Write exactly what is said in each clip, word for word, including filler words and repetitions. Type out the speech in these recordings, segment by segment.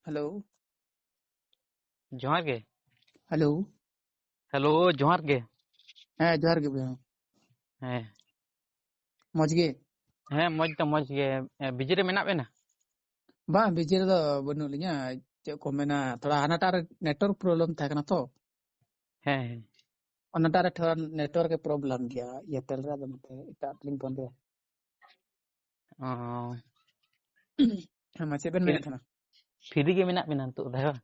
Hello. ᱡᱚᱦᱟᱨ ᱜᱮ᱾ Hello. Hello, ᱡᱚᱦᱟᱨ ᱜᱮ᱾ ᱦᱮᱸ, ᱡᱚᱦᱟᱨ ᱜᱮ ᱵᱚᱭᱦᱟ᱾ ᱦᱮᱸ᱾ ᱢᱚᱡᱽ ᱜᱮ? ᱦᱮᱸ, ᱢᱚᱡᱽ ᱫᱚ ᱢᱚᱡᱽ ᱜᱮ᱾ ᱮ, ᱵᱤᱡᱤ ᱨᱮ ᱢᱮᱱᱟᱜ ᱵᱮᱱᱟ? ᱵᱟᱝ, ᱵᱤᱡᱤ ᱨᱮᱫᱚ ᱵᱟᱹᱱᱩᱜ ᱞᱤᱧᱟ᱾ ᱪᱮᱫ ᱠᱚ ᱢᱮᱱᱟ, ᱛᱷᱚᱲᱟ ᱦᱟᱱᱟᱴᱟᱜ ᱨᱮ ᱱᱮᱴᱣᱟᱨᱠ ᱯᱨᱚᱵᱞᱮᱢ ᱛᱟᱦᱮᱸ ᱠᱟᱱᱟ ᱛᱚ᱾ ᱦᱮᱸ, ᱦᱮᱸ᱾ ᱚᱱᱟᱴᱟᱜ ᱨᱮ ᱛᱷᱚᱲᱟ ᱱᱮᱴᱣᱟᱨᱠ ᱮ ᱯᱨᱚᱵᱞᱮᱢ ᱜᱮᱭᱟ, ᱮᱭᱟᱨᱴᱮᱞ ᱨᱮ, ᱟᱫᱚ ᱚᱱᱟᱛᱮ ᱮᱴᱟᱜ ᱨᱮᱞᱤᱧ ᱯᱷᱳᱱ ᱠᱮᱫᱟ᱾ ᱚ, ᱦᱮᱸ, ᱢᱟ ᱪᱮᱫ ᱵᱮᱱ ᱢᱮᱱᱮᱫ ᱛᱟᱦᱮᱱᱟ? ᱯᱷᱤᱨᱤ ᱜᱮ ᱢᱮᱱᱟᱜ ᱵᱮᱱᱟ ᱱᱤᱛᱚᱜ ᱫᱚ, ᱦᱮᱸ ᱵᱟᱝ?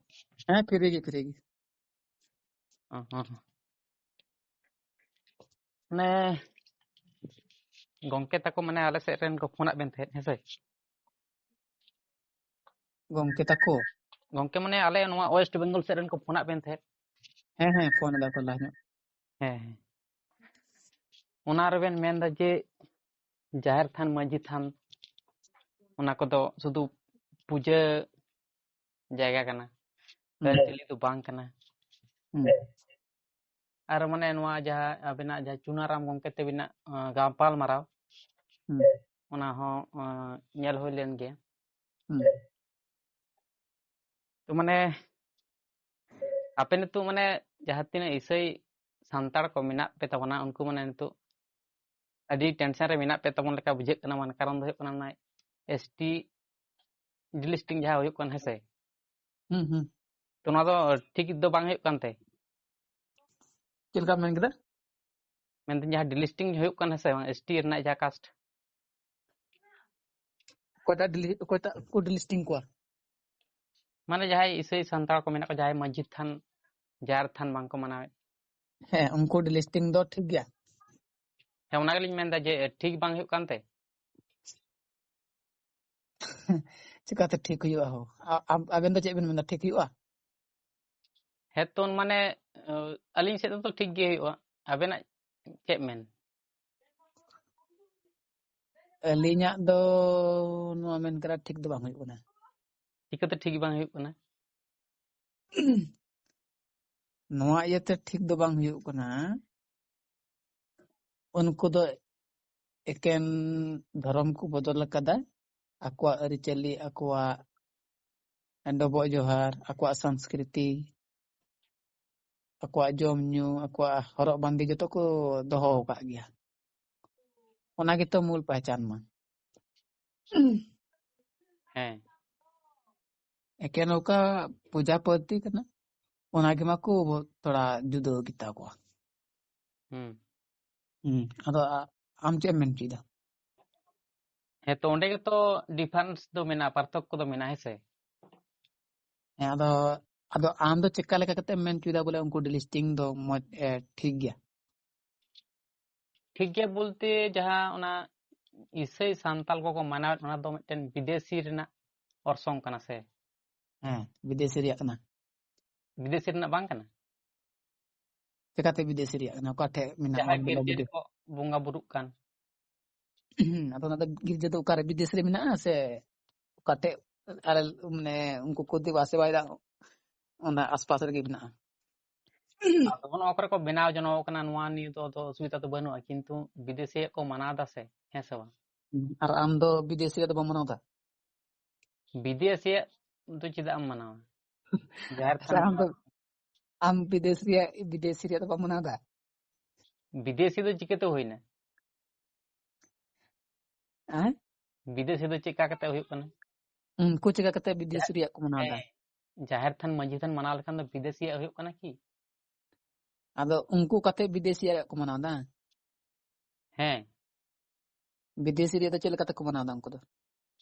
ᱦᱮᱸ, ᱯᱷᱤᱨᱤ ᱜᱮ, ᱯᱷᱤᱨᱤ ᱜᱮ᱾ ᱚ, ᱦᱚᱸ, ᱦᱚᱸ᱾ ᱢᱟᱱᱮ, ᱜᱚᱝᱠᱮ ᱛᱟᱠᱚ, ᱢᱟᱱᱮ, ᱟᱞᱮ ᱥᱮᱫ ᱨᱮᱱ ᱠᱚ ᱯᱷᱳᱱᱟᱫ ᱵᱮᱱ ᱛᱟᱦᱮᱸᱫ, ᱦᱮᱸ ᱥᱮ? ᱜᱚᱝᱠᱮ ᱛᱟᱠᱚ? ᱜᱚᱝᱠᱮ, ᱢᱟᱱᱮ, ᱟᱞᱮ ᱱᱚᱣᱟ ᱳᱭᱮᱥᱴ ᱵᱮᱝᱜᱚᱞ ᱥᱮᱫ ᱨᱮᱱ ᱠᱚ ᱯᱷᱳᱱᱟᱫ ᱵᱮᱱ ᱛᱟᱦᱮᱸᱫ᱾ ᱦᱮᱸ, ᱦᱮᱸ, ᱯᱷᱳᱱ ᱞᱮᱫᱟ ᱠᱚ ᱞᱟᱦᱟ ᱧᱚᱜ᱾ ᱦᱮᱸ, ᱦᱮᱸ᱾ ᱚᱱᱟ ᱨᱮᱵᱮᱱ ᱢᱮᱱᱫᱟ ᱡᱮ ᱡᱟᱦᱮᱨ ᱛᱷᱟᱱ, ᱢᱟᱹᱡᱷᱤ ᱛᱷᱟᱱ, ᱚᱱᱟ ᱠᱚᱫᱚ ᱥᱩᱫᱷᱩ ᱯᱩᱡᱟᱹ ᱡᱟᱭᱜᱟ ᱠᱟᱱᱟ, ᱦᱩᱸ᱾ ᱟᱹᱨᱤᱪᱟᱹᱞᱤ ᱫᱚ ᱵᱟᱝ ᱠᱟᱱᱟ᱾ ᱦᱩᱸ᱾ ᱟᱨ ᱢᱟᱱᱮ ᱱᱚᱣᱟ ᱡᱟᱦᱟᱸ ᱟᱵᱮᱱᱟᱜ ᱡᱟᱦᱟᱸ ᱪᱩᱱᱟᱨᱟᱢ ᱜᱚᱝᱠᱮ ᱛᱟᱹᱵᱤᱱᱟᱜ, ᱟᱸ, ᱜᱟᱯᱟᱞ ᱢᱟᱨᱟᱣ, ᱦᱩᱸ᱾ ᱚᱱᱟ ᱦᱚᱸ, ᱟᱸ, ᱧᱮᱞ ᱦᱩᱭ ᱞᱮᱱ ᱜᱮᱭᱟ᱾ ᱦᱩᱸ᱾ ᱛᱚ ᱢᱟᱱᱮ ᱟᱯᱮ ᱱᱤᱛᱚᱜ ᱢᱟᱱᱮ ᱡᱟᱦᱟᱸ ᱛᱤᱱᱟᱹᱜ ᱤᱥᱟᱹᱭ ᱥᱟᱱᱛᱟᱲ ᱠᱚ ᱢᱮᱱᱟᱜ ᱯᱮ ᱛᱟᱵᱚᱱᱟ, ᱩᱱᱠᱩ ᱢᱟᱱᱮ ᱱᱤᱛᱚᱜ ᱟᱹᱰᱤ ᱴᱮᱱᱥᱮᱱ ᱨᱮ ᱢᱮᱱᱟᱜ ᱯᱮ ᱛᱟᱵᱚᱱ ᱞᱮᱠᱟ ᱵᱩᱡᱷᱟᱹᱜ ᱠᱟᱱᱟ᱾ ᱢᱟᱱᱮ ᱠᱟᱨᱚᱱ ᱫᱚ ᱦᱩᱭᱩᱜ ᱠᱟᱱᱟ ᱚᱱᱟ ᱮᱥ ᱴᱤ ᱰᱤᱞᱤᱥᱴᱤᱝ ᱡᱟᱦᱟᱸ ᱦᱩᱭᱩᱜ ᱠᱟᱱᱟ, ᱦᱮᱸ ᱥᱮ? ᱦᱩᱸ, ᱦᱩᱸ᱾ ᱛᱚ ᱱᱚᱣᱟ ᱫᱚ ᱴᱷᱤᱠ ᱫᱚ ᱵᱟᱝ ᱦᱩᱭᱩᱜ ᱠᱟᱱ ᱛᱮ? ᱪᱮᱫ ᱞᱮᱠᱟ ᱢᱮᱱ ᱠᱮᱫᱟ? ᱢᱮᱱᱫᱟᱹᱧ ᱡᱟᱦᱟᱸ ᱰᱤᱞᱤᱥᱴᱤᱝ ᱦᱩᱭᱩᱜ ᱠᱟᱱᱟ ᱥᱮ ᱵᱟᱝ, ᱮᱥ ᱴᱤ ᱨᱮᱱᱟᱜ ᱡᱟᱦᱟᱸ ᱠᱟᱥᱴ? ᱚᱠᱚᱭᱴᱟᱜ ᱰᱤᱞᱤ-, ᱚᱠᱚᱭᱴᱟᱜ ᱠᱚ ᱰᱤᱞᱤᱥᱴᱤᱝ ᱠᱚᱣᱟ? ᱢᱟᱱᱮ ᱡᱟᱦᱟᱸᱭ ᱤᱥᱟᱹᱭ ᱥᱟᱱᱛᱟᱲ ᱠᱚ ᱢᱮᱱᱟᱜ ᱠᱚᱣᱟ, ᱡᱟᱦᱟᱸᱭ ᱢᱟᱹᱡᱷᱤ ᱛᱷᱟᱱ, ᱡᱟᱦᱮᱨ ᱛᱷᱟᱱ ᱵᱟᱝ ᱠᱚ ᱢᱟᱱᱟᱣᱮᱫ᱾ ᱦᱮᱸ, ᱩᱱᱠᱩ ᱰᱤᱞᱤᱥᱴᱤᱝ ᱫᱚ ᱴᱷᱤᱠ ᱜᱮᱭᱟ᱾ ᱦᱮᱸ, ᱚᱱᱟ ᱜᱮᱞᱤᱧ ᱢᱮᱱᱫᱟ ᱡᱮ ᱴᱷᱤᱠ ᱵᱟᱝ ᱦᱩᱭᱩᱜ ᱠᱟᱱᱛᱮ? ᱪᱤᱠᱟᱛᱮ ᱴᱷᱤᱠ ᱦᱩᱭᱩᱜᱼᱟ ᱦᱳ? ᱟ-, ᱟᱢ-, ᱟᱵᱮᱱ ᱫᱚ ᱪᱮᱫ ᱵᱮᱱ ᱢᱮᱱᱫᱟ, ᱴᱷᱤᱠ ᱦᱩᱭᱩᱜᱼᱟ? ᱦᱮᱸ ᱛᱚ, ᱢᱟᱱᱮ, ᱟᱹ, ᱟᱹᱞᱤᱧ ᱥᱮᱫ ᱫᱚ ᱴᱷᱤᱠ ᱜᱮ ᱦᱩᱭᱩᱜᱼᱟ᱾ ᱟᱵᱮᱱᱟᱜ ᱪᱮᱫ ᱢᱮᱱ? ᱟᱹᱞᱤᱧᱟᱜ ᱫᱚ ᱱᱚᱣᱟ ᱢᱮᱱ ᱠᱟᱱᱟ, ᱴᱷᱤᱠ ᱫᱚ ᱵᱟᱝ ᱦᱩᱭᱩᱜ ᱠᱟᱱᱟ᱾ ᱪᱤᱠᱟᱹᱛᱮ ᱴᱷᱤᱠ ᱵᱟᱝ ᱦᱩᱭᱩᱜ ᱠᱟᱱᱟ? ᱱᱚᱣᱟ ᱤᱭᱟᱹᱛᱮ ᱴᱷᱤᱠ ᱫᱚ ᱵᱟᱝ ᱦᱩᱭᱩᱜ ᱠᱟᱱᱟ᱾ ᱩᱱᱠᱩ ᱫᱚ ᱮᱠᱮᱱ ᱫᱷᱚᱨᱚᱢ ᱠᱚ ᱵᱚᱫᱚᱞ ᱟᱠᱟᱫᱟ, ᱟᱠᱚᱣᱟᱜ ᱟᱹᱨᱤᱪᱟᱹᱞᱤ, ᱟᱠᱚᱣᱟᱜ ᱰᱚᱵᱚᱜ ᱡᱚᱦᱟᱨ, ᱟᱠᱚᱣᱟᱜ ᱥᱚᱝᱥᱠᱨᱤᱛᱤ, ᱟᱠᱚᱣᱟᱜ ᱡᱚᱢ ᱧᱩ, ᱟᱠᱚᱣᱟᱜ ᱦᱚᱨᱚᱜ ᱵᱟᱸᱫᱮ ᱡᱚᱛᱚ ᱠᱚ ᱫᱚᱦᱚ ᱟᱠᱟᱫ ᱜᱮᱭᱟ᱾ ᱚᱱᱟ ᱜᱮᱛᱚ ᱢᱩᱞ ᱯᱟᱦᱪᱟᱱ ᱢᱟ᱾ ᱦᱮᱸ᱾ ᱮᱠᱮᱱ ᱚᱠᱟ ᱯᱩᱡᱟ ᱯᱚᱫᱽᱫᱷᱚᱛᱤ ᱠᱟᱱᱟ, ᱚᱱᱟ ᱜᱮ ᱢᱟᱠᱚ ᱛᱷᱚᱲᱟ ᱡᱩᱫᱟᱹ ᱜᱮᱛᱟ ᱠᱚᱣᱟ᱾ ᱦᱩᱸ᱾ ᱦᱩᱸ, ᱟᱫᱚ ᱟ-, ᱟᱢ ᱪᱮᱫ ᱮᱢ ᱢᱮᱱ ᱦᱚᱪᱚᱭᱮᱫᱟ? ᱦᱮᱸ, ᱛᱚ ᱚᱸᱰᱮ ᱜᱮᱛᱚ ᱰᱤᱯᱷᱟᱨᱮᱱᱥ ᱫᱚ ᱢᱮᱱᱟᱜᱼᱟ, ᱯᱟᱨᱛᱷᱚᱠᱠᱚ ᱫᱚ ᱢᱮᱱᱟᱜᱼᱟ, ᱦᱮᱸ ᱥᱮ? ᱦᱮᱸ, ᱟᱫᱚ, ᱟᱫᱚ ᱟᱢ ᱫᱚ ᱪᱮᱠᱟ ᱞᱮᱠᱟ ᱠᱟᱛᱮ ᱮᱢ ᱢᱮᱱ ᱦᱚᱪᱚᱭᱮᱫᱟ ᱵᱚᱞᱮ ᱩᱱᱠᱩ ᱰᱤᱞᱤᱥᱴᱤᱝ ᱫᱚ ᱢᱚᱡᱽ, ᱮ, ᱴᱷᱤᱠ ᱜᱮᱭᱟ? ᱴᱷᱤᱠ ᱜᱮᱭᱟ ᱵᱚᱞᱛᱮ ᱡᱟᱦᱟᱸ ᱚᱱᱟ ᱤᱥᱟᱹᱭ ᱥᱟᱱᱛᱟᱞ ᱠᱚᱠᱚ ᱢᱟᱱᱟᱣᱮᱫ, ᱚᱱᱟ ᱫᱚ ᱢᱤᱫᱴᱮᱱ ᱵᱤᱫᱮᱥᱤ ᱨᱮᱱᱟᱜ ᱚᱨᱥᱚᱝ ᱠᱟᱱᱟ ᱥᱮ? ᱦᱮᱸ, ᱵᱤᱫᱮᱥᱤ ᱨᱮᱭᱟᱜ ᱠᱟᱱᱟ᱾ ᱵᱤᱫᱮᱥᱤ ᱨᱮᱱᱟᱜ ᱵᱟᱝ ᱠᱟᱱᱟ? ᱪᱮᱠᱟᱛᱮ ᱵᱤᱫᱮᱥᱤ ᱨᱮᱭᱟᱜ ᱠᱟᱱᱟ? ᱚᱠᱟ ᱴᱷᱮᱡ ᱢᱮᱱᱟᱜᱼᱟ? ᱡᱟᱦᱟᱸ ᱚᱱᱟ ᱵᱚᱸᱜᱟ ᱜᱤᱨᱡᱟᱹ ᱵᱩᱨᱩ? ᱨᱮᱠᱚ ᱵᱚᱸᱜᱟ ᱵᱩᱨᱩᱜ ᱠᱟᱱ᱾ ᱟᱫᱚ ᱚᱱᱟ ᱫᱚ ᱜᱤᱨᱡᱟᱹ ᱫᱚ ᱚᱠᱟᱨᱮ, ᱵᱤᱫᱮᱥ ᱨᱮ ᱢᱮᱱᱟᱜᱼᱟ ᱥᱮ ᱚᱠᱟ ᱴᱷᱮᱡ ᱟᱞᱮ, ᱢᱟᱱᱮ, ᱩᱱᱠᱩ ᱠᱚ ᱫᱮᱵᱟ ᱥᱮᱵᱟᱭᱮᱫᱟ, ᱚᱱᱟ ᱟᱥᱯᱟᱥ ᱨᱮᱜᱮ ᱢᱮᱱᱟᱜᱼᱟ? ᱟᱫᱚ ᱱᱚᱣᱟ ᱠᱚᱨᱮ ᱠᱚ ᱵᱮᱱᱟᱣ ᱡᱚᱱᱚᱜ ᱠᱟᱱᱟ, ᱱᱚᱣᱟ ᱱᱤᱭᱮ ᱫᱚ ᱟᱫᱚ ᱚᱥᱩᱵᱤᱫᱟ ᱫᱚ ᱵᱟᱹᱱᱩᱜᱼᱟ, ᱠᱤᱱᱛᱩ ᱵᱤᱫᱮᱥᱤᱭᱟᱜ ᱠᱚ ᱢᱟᱱᱟᱣ ᱫᱟ ᱥᱮ, ᱦᱮᱸ ᱥᱮ ᱵᱟᱝ? ᱟᱨ ᱟᱢ ᱫᱚ ᱵᱤᱫᱮᱥᱤᱭᱟᱜ ᱫᱚ ᱵᱟᱢ ᱢᱟᱱᱟᱣ ᱫᱟ? ᱵᱤᱫᱮᱥᱤᱭᱟᱜ ᱫᱚ ᱪᱮᱫᱟᱜ ᱮᱢ ᱢᱟᱱᱟᱣᱟ? ᱡᱟᱦᱮᱨ ᱟᱪᱪᱷᱟ, ᱛᱷᱟᱱ ᱟᱢ ᱫᱚ, ᱟᱢ ᱵᱤᱫᱮᱥ ᱨᱮᱭᱟᱜ, ᱵᱤᱫᱮᱥᱤ ᱨᱮᱭᱟᱜ ᱫᱚ ᱵᱟᱢ ᱢᱟᱱᱟᱣ ᱫᱟ? ᱵᱤᱫᱮᱥᱤ ᱫᱚ ᱪᱤᱠᱟᱹᱛᱮ ᱦᱩᱭᱱᱟ? ᱦᱮᱸ? ᱵᱤᱫᱮᱥᱤ ᱫᱚ ᱪᱮᱫ ᱠᱟ ᱠᱟᱛᱮ ᱦᱩᱭᱩᱜ ᱠᱟᱱᱟ? ᱩᱱᱠᱩ ᱪᱮᱠᱟ ᱠᱟᱛᱮ ᱵᱤᱫᱮᱥ ᱨᱮᱭᱟᱜ ᱠᱚ ᱢᱟᱱᱟᱣ ᱫᱟ? ᱡᱟᱦᱮᱨ ᱛᱷᱟᱱ, ᱢᱟᱹᱡᱷᱤ ᱛᱷᱟᱱ ᱢᱟᱱᱟᱣ ᱞᱮᱠᱷᱟᱱ ᱫᱚ ᱵᱤᱫᱮᱥᱤᱭᱟᱜ ᱦᱩᱭᱩᱜ ᱠᱟᱱᱟ ᱠᱤ? ᱟᱫᱚ ᱩᱱᱠᱩ ᱠᱟᱛᱮ ᱵᱤᱫᱮᱥᱤᱭᱟᱜ ᱠᱚ ᱢᱟᱱᱟᱣ ᱫᱟ? ᱦᱮᱸ᱾ ᱵᱤᱫᱮᱥᱤ ᱨᱮᱭᱟᱜ ᱫᱚ ᱪᱮᱫ ᱞᱮᱠᱟᱛᱮ ᱠᱚ ᱢᱟᱱᱟᱣ ᱫᱟ ᱩᱱᱠᱩ ᱫᱚ?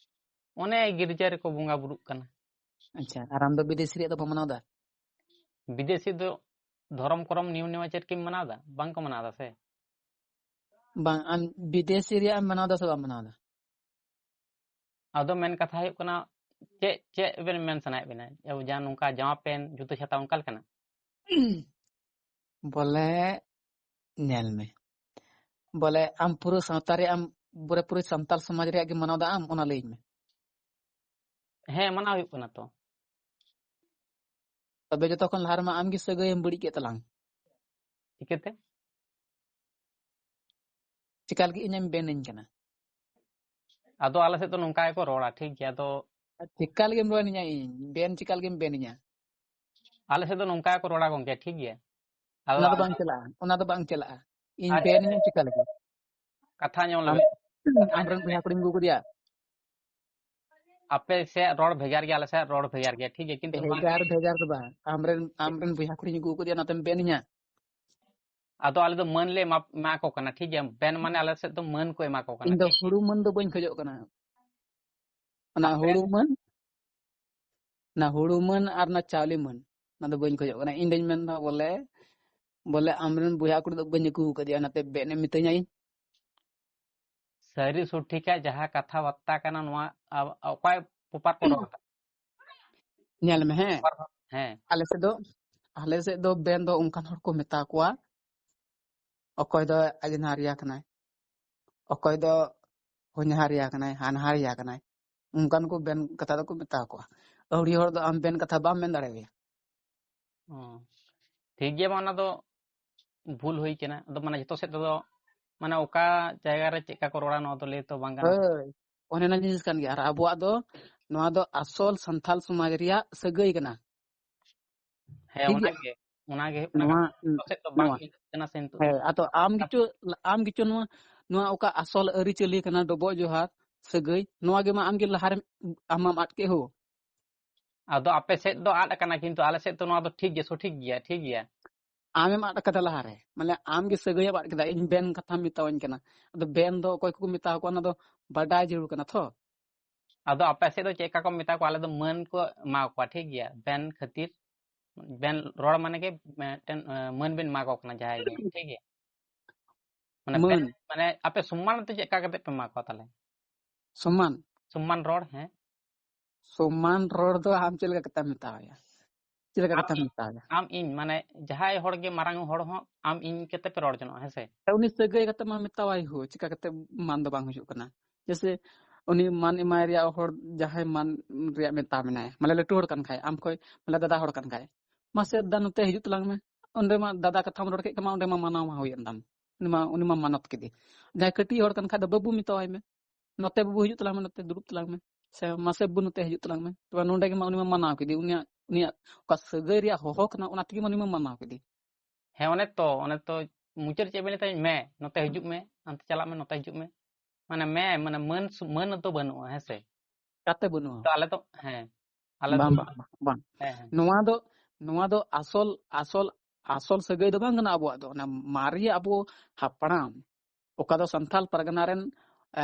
ᱚᱱᱮ ᱜᱤᱨᱡᱟᱹ ᱨᱮᱠᱚ ᱵᱚᱸᱜᱟ ᱵᱩᱨᱩᱜ ᱠᱟᱱᱟ᱾ ᱟᱪᱪᱷᱟ, ᱟᱨ ᱟᱢ ᱫᱚ ᱵᱤᱫᱮᱥᱤ ᱨᱮᱭᱟᱜ ᱫᱚ ᱵᱟᱢ ᱢᱟᱱᱟᱣ ᱫᱟ? ᱵᱤᱫᱮᱥᱤ ᱫᱚ ᱫᱷᱚᱨᱚᱢ ᱠᱚᱨᱚᱢ ᱱᱤᱭᱚᱢ ᱱᱮᱢᱟᱪᱟᱨ ᱠᱤᱢ ᱢᱟᱱᱟᱣ ᱫᱟ? ᱵᱟᱝ ᱠᱚ ᱢᱟᱱᱟᱣ ᱫᱟ ᱥᱮ? ᱵᱟᱝ, ᱟᱢ ᱵᱤᱫᱮᱥᱤ ᱨᱮᱭᱟᱜ ᱮᱢ ᱢᱟᱱᱟᱣ ᱫᱟ ᱥᱮ ᱵᱟᱢ ᱢᱟᱱᱟᱣ ᱫᱟ? ᱟᱫᱚ ᱢᱮᱱ ᱠᱟᱛᱷᱟ ᱦᱩᱭᱩᱜ ᱠᱟᱱᱟ, ᱪᱮᱫ, ᱪᱮᱫ ᱵᱮᱱ ᱢᱮᱱ ᱥᱟᱱᱟᱭᱮᱫ ᱵᱮᱱᱟ? ᱟᱵᱚ ᱡᱟᱦᱟᱸ ᱱᱚᱝᱠᱟ ᱡᱟᱢᱟ ᱯᱮᱱ, ᱡᱩᱛᱟᱹ ᱪᱷᱟᱛᱟ ᱚᱱᱠᱟ ᱞᱮᱠᱟᱱᱟᱜ? ᱵᱚᱞᱮ ᱧᱮᱞ ᱢᱮ, ᱵᱚᱞᱮ ᱟᱢ ᱯᱩᱨᱟᱹ ᱥᱟᱶᱛᱟ ᱨᱮ ᱟᱢ ᱯᱩᱨᱟᱹ ᱯᱩᱨᱤ ᱥᱟᱱᱛᱟᱞ ᱥᱚᱢᱟᱡᱽ ᱨᱮᱭᱟᱜ ᱜᱮ ᱢᱟᱱᱟᱣ ᱫᱟ ᱟᱢ, ᱚᱱᱟ ᱞᱟᱹᱭᱟᱹᱧ ᱢᱮ᱾ ᱦᱮᱸ, ᱢᱟᱱᱟᱣ ᱦᱩᱭᱩᱜ ᱠᱟᱱᱟ ᱛᱚ᱾ ᱛᱚᱵᱮ ᱡᱚᱛᱚ ᱠᱷᱚᱱ ᱞᱟᱦᱟ ᱨᱮᱢᱟ ᱟᱢ ᱜᱮ ᱥᱟᱹᱜᱟᱹᱭ ᱮᱢ ᱵᱟᱹᱲᱤᱡ ᱠᱮᱫ ᱛᱟᱞᱟᱝ᱾ ᱪᱤᱠᱟᱹᱛᱮ? ᱪᱤᱠᱟ ᱞᱟᱹᱜᱤᱫ ᱤᱧᱮᱢ ᱵᱮᱱᱟᱹᱧ ᱠᱟᱱᱟ? ᱟᱫᱚ ᱟᱞᱮ ᱥᱮᱫ ᱫᱚ ᱱᱚᱝᱠᱟ ᱜᱮᱠᱚ ᱨᱚᱲᱟ, ᱴᱷᱤᱠ ᱜᱮᱭᱟ᱾ ᱟᱫᱚ ᱪᱮᱠᱟ ᱞᱟᱹᱜᱤᱫ ᱮᱢ ᱨᱚᱲ ᱤᱧᱟ? ᱤᱧ ᱵᱮᱱ ᱪᱮᱠᱟ ᱞᱟᱹᱜᱤᱫ ᱮᱢ ᱵᱮᱱ ᱤᱧᱟ? ᱟᱞᱮ ᱥᱮᱫ ᱫᱚ ᱱᱚᱝᱠᱟ ᱜᱮᱠᱚ ᱨᱚᱲᱟ ᱜᱚᱝᱠᱮ, ᱴᱷᱤᱠ ᱜᱮᱭᱟ? ᱟᱫᱚ ᱚᱱᱟ ᱫᱚ ᱟᱞᱮ ᱵᱟᱝ ᱪᱟᱞᱟᱜᱼᱟ, ᱚᱱᱟ ᱫᱚ ᱵᱟᱝ ᱪᱟᱞᱟᱜᱼᱟ᱾ ᱤᱧ ᱟᱨ- ᱵᱮᱱ ᱤᱧᱟ ᱪᱮᱠᱟ ᱞᱟᱹᱜᱤᱫ? ᱠᱟᱛᱷᱟ ᱧᱚᱜ ᱟᱢ ᱞᱮ ᱟᱢᱨᱮᱱ ᱵᱚᱭᱦᱟ ᱠᱩᱲᱤᱧ ᱟᱹᱜᱩ ᱠᱮᱫᱮᱭᱟ᱾ ᱟᱯᱮ ᱥᱮᱫ ᱨᱚᱲ ᱵᱷᱮᱜᱟᱨ ᱜᱮᱭᱟ, ᱟᱞᱮ ᱥᱮᱫ ᱨᱚᱲ ᱵᱷᱮᱜᱟᱨ ᱜᱮᱭᱟ, ᱴᱷᱤᱠ ᱜᱮᱭᱟ? ᱠᱤᱱᱛᱩ ᱱᱚᱣᱟ ᱵᱷᱮᱜᱟᱨ ᱵᱷᱮᱜᱟᱨ ᱫᱚ ᱵᱟᱝ, ᱟᱢᱨᱮᱱ ᱟᱢᱨᱮᱱ ᱵᱚᱭᱦᱟ ᱠᱩᱲᱤᱧ ᱟᱹᱜᱩ ᱠᱮᱫᱮᱭᱟ, ᱚᱱᱟᱛᱮᱢ ᱵᱮᱱ ᱤᱧᱟ? ᱟᱫᱚ ᱟᱞᱮ ᱫᱚ ᱢᱟᱹᱱ ᱞᱮ ᱮᱢᱟ, ᱮᱢᱟ ᱠᱚ ᱠᱟᱱᱟ, ᱴᱷᱤᱠ ᱜᱮᱭᱟ? ᱵᱮᱱ ᱢᱟᱱᱮ ᱟᱞᱮ ᱥᱮᱫ ᱫᱚ ᱢᱟᱹᱱ ᱠᱚ ᱮᱢᱟ ᱠᱚ ᱠᱟᱱᱟ, ᱤᱧ ᱫᱚ ᱴᱷᱤᱠ? ᱦᱩᱲᱩ ᱢᱟᱹᱱ ᱫᱚ ᱵᱟᱹᱧ ᱠᱷᱚᱡᱚᱜ ᱠᱟᱱᱟ᱾ ᱚᱱᱟ ᱟᱯᱮ- ᱦᱩᱲᱩ ᱢᱟᱹᱱ, ᱚᱱᱟ ᱦᱩᱲᱩ ᱢᱟᱹᱱ ᱟᱨ ᱚᱱᱟ ᱪᱟᱣᱞᱮ ᱢᱟᱹᱱ, ᱚᱱᱟ ᱫᱚ ᱵᱟᱹᱧ ᱠᱷᱚᱡᱚᱜ ᱠᱟᱱᱟ᱾ ᱤᱧ ᱫᱚᱧ ᱢᱮᱱᱫᱟ ᱵᱚᱞᱮ, ᱵᱚᱞᱮ ᱟᱢᱨᱮᱱ ᱵᱚᱭᱦᱟ ᱠᱩᱲᱤ ᱫᱚ ᱵᱟᱹᱧ ᱟᱹᱜᱩ ᱟᱠᱟᱫᱮᱭᱟ, ᱚᱱᱟᱛᱮ ᱵᱮᱱ ᱮᱢ ᱢᱤᱛᱟᱹᱧᱟ ᱤᱧ᱾ ᱥᱟᱹᱨᱤ ᱥᱚᱴᱷᱤᱠᱟᱜ ᱡᱟᱦᱟᱸ ᱠᱟᱛᱷᱟ ᱵᱟᱨᱛᱟ ᱠᱟᱱᱟ, ᱱᱚᱣᱟ ᱟ-, ᱚᱠᱚᱭ ᱯᱚᱯᱟᱨ ᱠᱚ ᱨᱚᱲ ᱮᱫᱟ? ᱧᱮᱞ ᱢᱮ, ᱦᱮᱸ, ᱯᱚᱯᱟᱨ ᱦᱚᱸ, ᱦᱮᱸ᱾ ᱟᱞᱮ ᱥᱮᱫ ᱫᱚ, ᱟᱞᱮ ᱥᱮᱫ ᱫᱚ ᱵᱮᱱ ᱫᱚ ᱚᱱᱠᱟᱱ ᱦᱚᱲ ᱠᱚ ᱢᱮᱛᱟ ᱠᱚᱣᱟ, ᱚᱠᱚᱭ ᱫᱚ ᱟᱡᱷᱱᱟᱨᱤᱭᱟ ᱠᱟᱱᱟᱭ, ᱚᱠᱚᱭ ᱫᱚ ᱦᱚᱧᱦᱟᱨᱤᱭᱟ ᱠᱟᱱᱟᱭ, ᱦᱟᱱᱦᱟᱨᱤᱭᱟ ᱠᱟᱱᱟᱭ, ᱚᱱᱠᱟᱱ ᱠᱚ ᱵᱮᱱ ᱠᱟᱛᱷᱟ ᱫᱚᱠᱚ ᱢᱮᱛᱟ ᱠᱚᱣᱟ᱾ ᱟᱹᱣᱲᱤ ᱦᱚᱲ ᱫᱚ ᱟᱢ ᱵᱮᱱ ᱠᱟᱛᱷᱟ ᱵᱟᱢ ᱢᱮᱱ ᱫᱟᱲᱮᱣᱟᱭᱟ᱾ ᱚ᱾ ᱴᱷᱤᱠ ᱜᱮᱭᱟ, ᱢᱟ ᱚᱱᱟ ᱫᱚ ᱵᱷᱩᱞ ᱦᱩᱭ ᱠᱟᱱᱟ᱾ ᱟᱫᱚ ᱢᱟᱱᱮ ᱡᱚᱛᱚ ᱥᱮᱫ ᱛᱮᱫᱚ ᱢᱟᱱᱮ ᱚᱠᱟ ᱡᱟᱭᱜᱟ ᱨᱮ ᱪᱮᱫ ᱠᱟ ᱠᱚ ᱨᱚᱲᱟ, ᱱᱚᱣᱟ ᱫᱚ ᱞᱟᱹᱭ ᱛᱚ ᱵᱟᱝ ᱜᱟᱱᱚᱜᱼᱟ᱾ ᱦᱳᱭ, ᱚᱱᱮ ᱚᱱᱟ ᱡᱤᱱᱤᱥ ᱠᱟᱱ ᱜᱮᱭᱟ᱾ ᱟᱨ ᱟᱵᱚᱣᱟᱜ ᱫᱚ, ᱱᱚᱣᱟ ᱫᱚ ᱟᱥᱚᱞ ᱥᱟᱱᱛᱟᱞ ᱥᱚᱢᱟᱡᱽ ᱨᱮᱭᱟᱜ ᱥᱟᱹᱜᱟᱹᱭ ᱠᱟᱱᱟ᱾ ᱦᱮᱸ, ᱴᱷᱤᱠ ᱚᱱᱟ ᱜᱮᱭᱟ? ᱜᱮ, ᱚᱱᱟ ᱜᱮ ᱦᱩᱭᱩᱜ ᱠᱟᱱᱟ ᱱᱚᱣᱟ, ᱠᱟᱛᱷᱟ᱾ ᱡᱚᱛᱚ ᱥᱮᱫ ᱫᱚ ᱵᱟᱝ ᱱᱚᱣᱟ᱾ ᱢᱤᱞᱟᱹᱜ ᱠᱟᱱᱟ ᱥᱮ ᱱᱤᱛᱚᱜ᱾ ᱦᱮᱸ, ᱟᱫᱚ ᱟᱢ ᱜᱮᱪᱚ, ᱟᱢ ᱜᱮᱪᱚ ᱱᱚᱣᱟ, ᱱᱚᱣᱟ ᱚᱠᱟ ᱟᱥᱚᱞ ᱟᱹᱨᱤᱪᱟᱹᱞᱤ ᱠᱟᱱᱟ, ᱰᱚᱵᱚᱜ ᱡᱚᱦᱟᱨ ᱥᱟᱹᱜᱟᱹᱭ, ᱱᱚᱣᱟ ᱜᱮ ᱢᱟ ᱟᱢ ᱜᱮ ᱞᱟᱦᱟᱨᱮᱢ, ᱟᱢ ᱢᱟᱢ ᱟᱫ ᱠᱮᱫ ᱦᱳ᱾ ᱟᱫᱚ ᱟᱯᱮ ᱥᱮᱫ ᱫᱚ ᱟᱫ ᱟᱠᱟᱱᱟ, ᱠᱤᱱᱛᱩ ᱟᱞᱮ ᱥᱮᱫ ᱫᱚ ᱱᱚᱣᱟ ᱫᱚ ᱴᱷᱤᱠ ᱜᱮᱭᱟ, ᱥᱚᱴᱷᱤᱠ ᱜᱮᱭᱟ, ᱴᱷᱤᱠ ᱜᱮᱭᱟ᱾ ᱟᱢᱮᱢ ᱟᱫ ᱟᱠᱟᱫᱟ ᱞᱟᱦᱟᱨᱮ, ᱢᱟᱱᱮ ᱟᱢ ᱜᱮ ᱥᱟᱹᱜᱟᱹᱭᱮᱢ ᱟᱫ ᱠᱮᱫᱟ, ᱤᱧ ᱵᱮᱱ ᱠᱟᱛᱷᱟᱢ ᱢᱮᱛᱟᱣᱟᱹᱧ ᱠᱟᱱᱟ᱾ ᱟᱫᱚ ᱵᱮᱱ ᱫᱚ ᱚᱠᱚᱭ ᱠᱚᱠᱚ ᱢᱮᱛᱟ ᱠᱚᱣᱟ, ᱚᱱᱟ ᱫᱚ ᱵᱟᱰᱟᱭ ᱡᱟᱹᱨᱩᱲ ᱠᱟᱱᱟ ᱛᱷᱚ᱾ ᱟᱫᱚ ᱟᱯᱮ ᱥᱮᱫ ᱫᱚ ᱪᱮᱫ ᱞᱮᱠᱟ ᱠᱚ ᱢᱮᱛᱟ ᱠᱚᱣᱟ? ᱟᱞᱮ ᱫᱚ ᱢᱟᱹᱱ ᱠᱚ ᱮᱢᱟ ᱠᱚᱣᱟ, ᱴᱷᱤᱠ ᱜᱮᱭᱟ, ᱵᱮᱱ ᱠᱷᱟᱹᱛᱤᱨ, ᱵᱮᱱ ᱨᱚᱲ ᱢᱟᱱᱮ ᱜᱮ ᱢᱤᱫᱴᱮᱱ, ᱮ, ᱢᱟᱹᱱ ᱵᱮᱱ ᱮᱢᱟ ᱠᱚ ᱠᱟᱱᱟ ᱡᱟᱦᱟᱸᱭ ᱜᱮ, ᱴᱷᱤᱠ ᱜᱮᱭᱟ? ᱢᱟᱱᱮ ᱢᱟᱹᱱ᱾ ᱵᱮᱱ, ᱢᱟᱱᱮ ᱟᱯᱮ ᱥᱚᱢᱢᱟᱱ ᱛᱮ ᱪᱮᱫ ᱞᱮᱠᱟ ᱠᱟᱛᱮ ᱯᱮ ᱮᱢᱟ ᱠᱚᱣᱟ ᱛᱟᱦᱞᱮ? ᱥᱚᱢᱢᱟᱱ? ᱥᱚᱢᱢᱟᱱ ᱨᱚᱲ, ᱦᱮᱸ᱾ ᱥᱚᱢᱢᱟᱱ ᱨᱚᱲ ᱫᱚ ᱟᱢ ᱪᱮᱫ ᱞᱮᱠᱟ ᱠᱟᱛᱮᱢ ᱢᱮᱛᱟᱣᱟᱭᱟ? ᱪᱮᱫ ᱞᱮᱠᱟ ᱟᱢ ᱠᱟᱛᱮᱢ ᱤᱧ, ᱢᱮᱛᱟᱣᱟᱭᱟ? ᱟᱢ ᱤᱧ, ᱢᱟᱱᱮ ᱡᱟᱦᱟᱸᱭ ᱦᱚᱲ ᱜᱮ, ᱢᱟᱨᱟᱝ ᱦᱚᱲ ᱦᱚᱸ ᱟᱢ ᱤᱧ ᱠᱟᱛᱮ ᱯᱮ ᱨᱚᱲ ᱡᱚᱱᱚᱜᱼᱟ, ᱦᱮᱸ ᱥᱮ? ᱩᱱᱤ ᱥᱟᱹᱜᱟᱹᱭ ᱠᱟᱛᱮ ᱢᱟ ᱢᱮᱛᱟᱣᱟᱭ ᱦᱳ, ᱪᱮᱠᱟ ᱠᱟᱛᱮ ᱢᱟᱱ ᱫᱚ ᱵᱟᱝ ᱦᱤᱡᱩᱜ ᱠᱟᱱᱟ? ᱡᱮᱥᱮ ᱩᱱᱤ ᱢᱟᱱ ᱮᱢᱟᱭ ᱨᱮᱭᱟᱜ ᱦᱚᱲ, ᱡᱟᱦᱟᱸᱭ ᱢᱟᱱ ᱨᱮᱭᱟᱜ ᱢᱮᱛᱟ ᱢᱮᱱᱟᱭ, ᱢᱟᱱᱮ ᱞᱟᱹᱴᱩ ᱦᱚᱲ ᱠᱟᱱ ᱠᱷᱟᱡ, ᱟᱢ ᱠᱷᱚᱡ ᱢᱟᱱᱮ ᱫᱟᱫᱟ ᱦᱚᱲ ᱠᱟᱱ ᱠᱷᱟᱡ, "ᱢᱟᱥᱮ ᱫᱟ ᱱᱚᱛᱮ ᱦᱤᱡᱩᱜ ᱛᱟᱞᱟᱝ ᱢᱮ", ᱚᱸᱰᱮ ᱢᱟ ᱫᱟᱫᱟ ᱠᱟᱛᱷᱟᱢ ᱨᱚᱲ ᱠᱮᱫ ᱠᱷᱟᱱ ᱢᱟ ᱚᱸᱰᱮ ᱢᱟ ᱢᱟᱱᱟᱣ ᱢᱟ ᱦᱩᱭᱮᱱ ᱛᱟᱢ, ᱩᱱᱤ ᱢᱟ, ᱩᱱᱤ ᱢᱟ ᱢᱟᱱᱚᱛ ᱠᱮᱫᱮ᱾ ᱡᱟᱦᱟᱸᱭ ᱠᱟᱹᱴᱤᱡ ᱦᱚᱲ ᱠᱟᱱ ᱠᱷᱟᱡ ᱫᱚ, "ᱵᱟᱹᱵᱩ ᱢᱮᱛᱟᱣᱟᱭ ᱢᱮ, ᱱᱚᱛᱮ ᱵᱟᱹᱵᱩ ᱦᱤᱡᱩᱜ ᱛᱟᱞᱟᱝ ᱢᱮ, ᱱᱚᱛᱮ ᱫᱩᱲᱩᱵ ᱛᱟᱞᱟᱝ ᱢᱮ", ᱥᱮ ᱢᱟᱥᱮ ᱵᱟᱹᱵᱩ ᱱᱚᱛᱮ ᱦᱤᱡᱩᱜ ᱛᱟᱞᱟᱝ ᱢᱮ᱾ ᱛᱚᱵᱮ ᱱᱚᱸᱰᱮ ᱜᱮ ᱢᱟ ᱩᱱᱤ ᱢᱟ ᱢᱟᱱᱟᱣ ᱠᱮᱫᱮ, ᱩᱱᱤᱭᱟᱜ, ᱩᱱᱤᱭᱟᱜ ᱚᱠᱟ ᱥᱟᱹᱜᱟᱹᱭ ᱨᱮᱭᱟᱜ ᱦᱚᱦᱚ ᱠᱟᱱᱟ, ᱚᱱᱟ ᱛᱮᱜᱮ ᱢᱟ ᱩᱱᱤ ᱢᱟ ᱢᱟᱱᱟᱣ ᱠᱮᱫᱮ᱾ ᱦᱮᱸ, ᱚᱱᱮ ᱛᱚ, ᱚᱱᱮ ᱛᱚ ᱢᱩᱪᱟᱹᱫ ᱪᱮᱫ ᱵᱮᱱ ᱞᱟᱹᱭ ᱛᱟᱦᱮᱸᱫ, "ᱢᱮ, ᱱᱚᱛᱮ ᱦᱤᱡᱩᱜ ᱢᱮ, ᱦᱟᱱᱛᱮ ᱪᱟᱞᱟᱜ ᱢᱮ, ᱱᱚᱛᱮ ᱦᱤᱡᱩᱜ ᱢᱮ", ᱢᱟᱱᱮ ᱢᱮ, ᱢᱟᱱᱮ ᱢᱟᱹᱱ ᱥᱩ-, ᱢᱟᱹᱱ ᱫᱚ ᱵᱟᱹᱱᱩᱜᱼᱟ, ᱦᱮᱸ ᱥᱮ? ᱠᱟᱛᱮ ᱵᱟᱹᱱᱩᱜᱼᱟ᱾ ᱛᱚ ᱟᱞᱮ ᱫᱚ, ᱦᱮᱸ, ᱟᱞᱮ ᱫᱚ, ᱵᱟᱝ, ᱵᱟᱝ, ᱵᱟᱝ᱾ ᱦᱮᱸ, ᱦᱮᱸ᱾ ᱱᱚᱣᱟ ᱫᱚ, ᱱᱚᱣᱟ ᱫᱚ ᱟᱥᱚᱞ, ᱟᱥᱚᱞ, ᱟᱥᱚᱞ ᱥᱟᱹᱜᱟᱹᱭ ᱫᱚ ᱵᱟᱝ ᱠᱟᱱᱟ ᱟᱵᱚᱣᱟᱜ ᱫᱚ᱾ ᱚᱱᱟ ᱢᱟᱨᱮ ᱟᱵᱚ ᱦᱟᱯᱲᱟᱢ, ᱚᱠᱟ ᱫᱚ ᱥᱟᱱᱛᱟᱞ ᱯᱟᱨᱜᱟᱱᱟ ᱨᱮᱱ, ᱮ,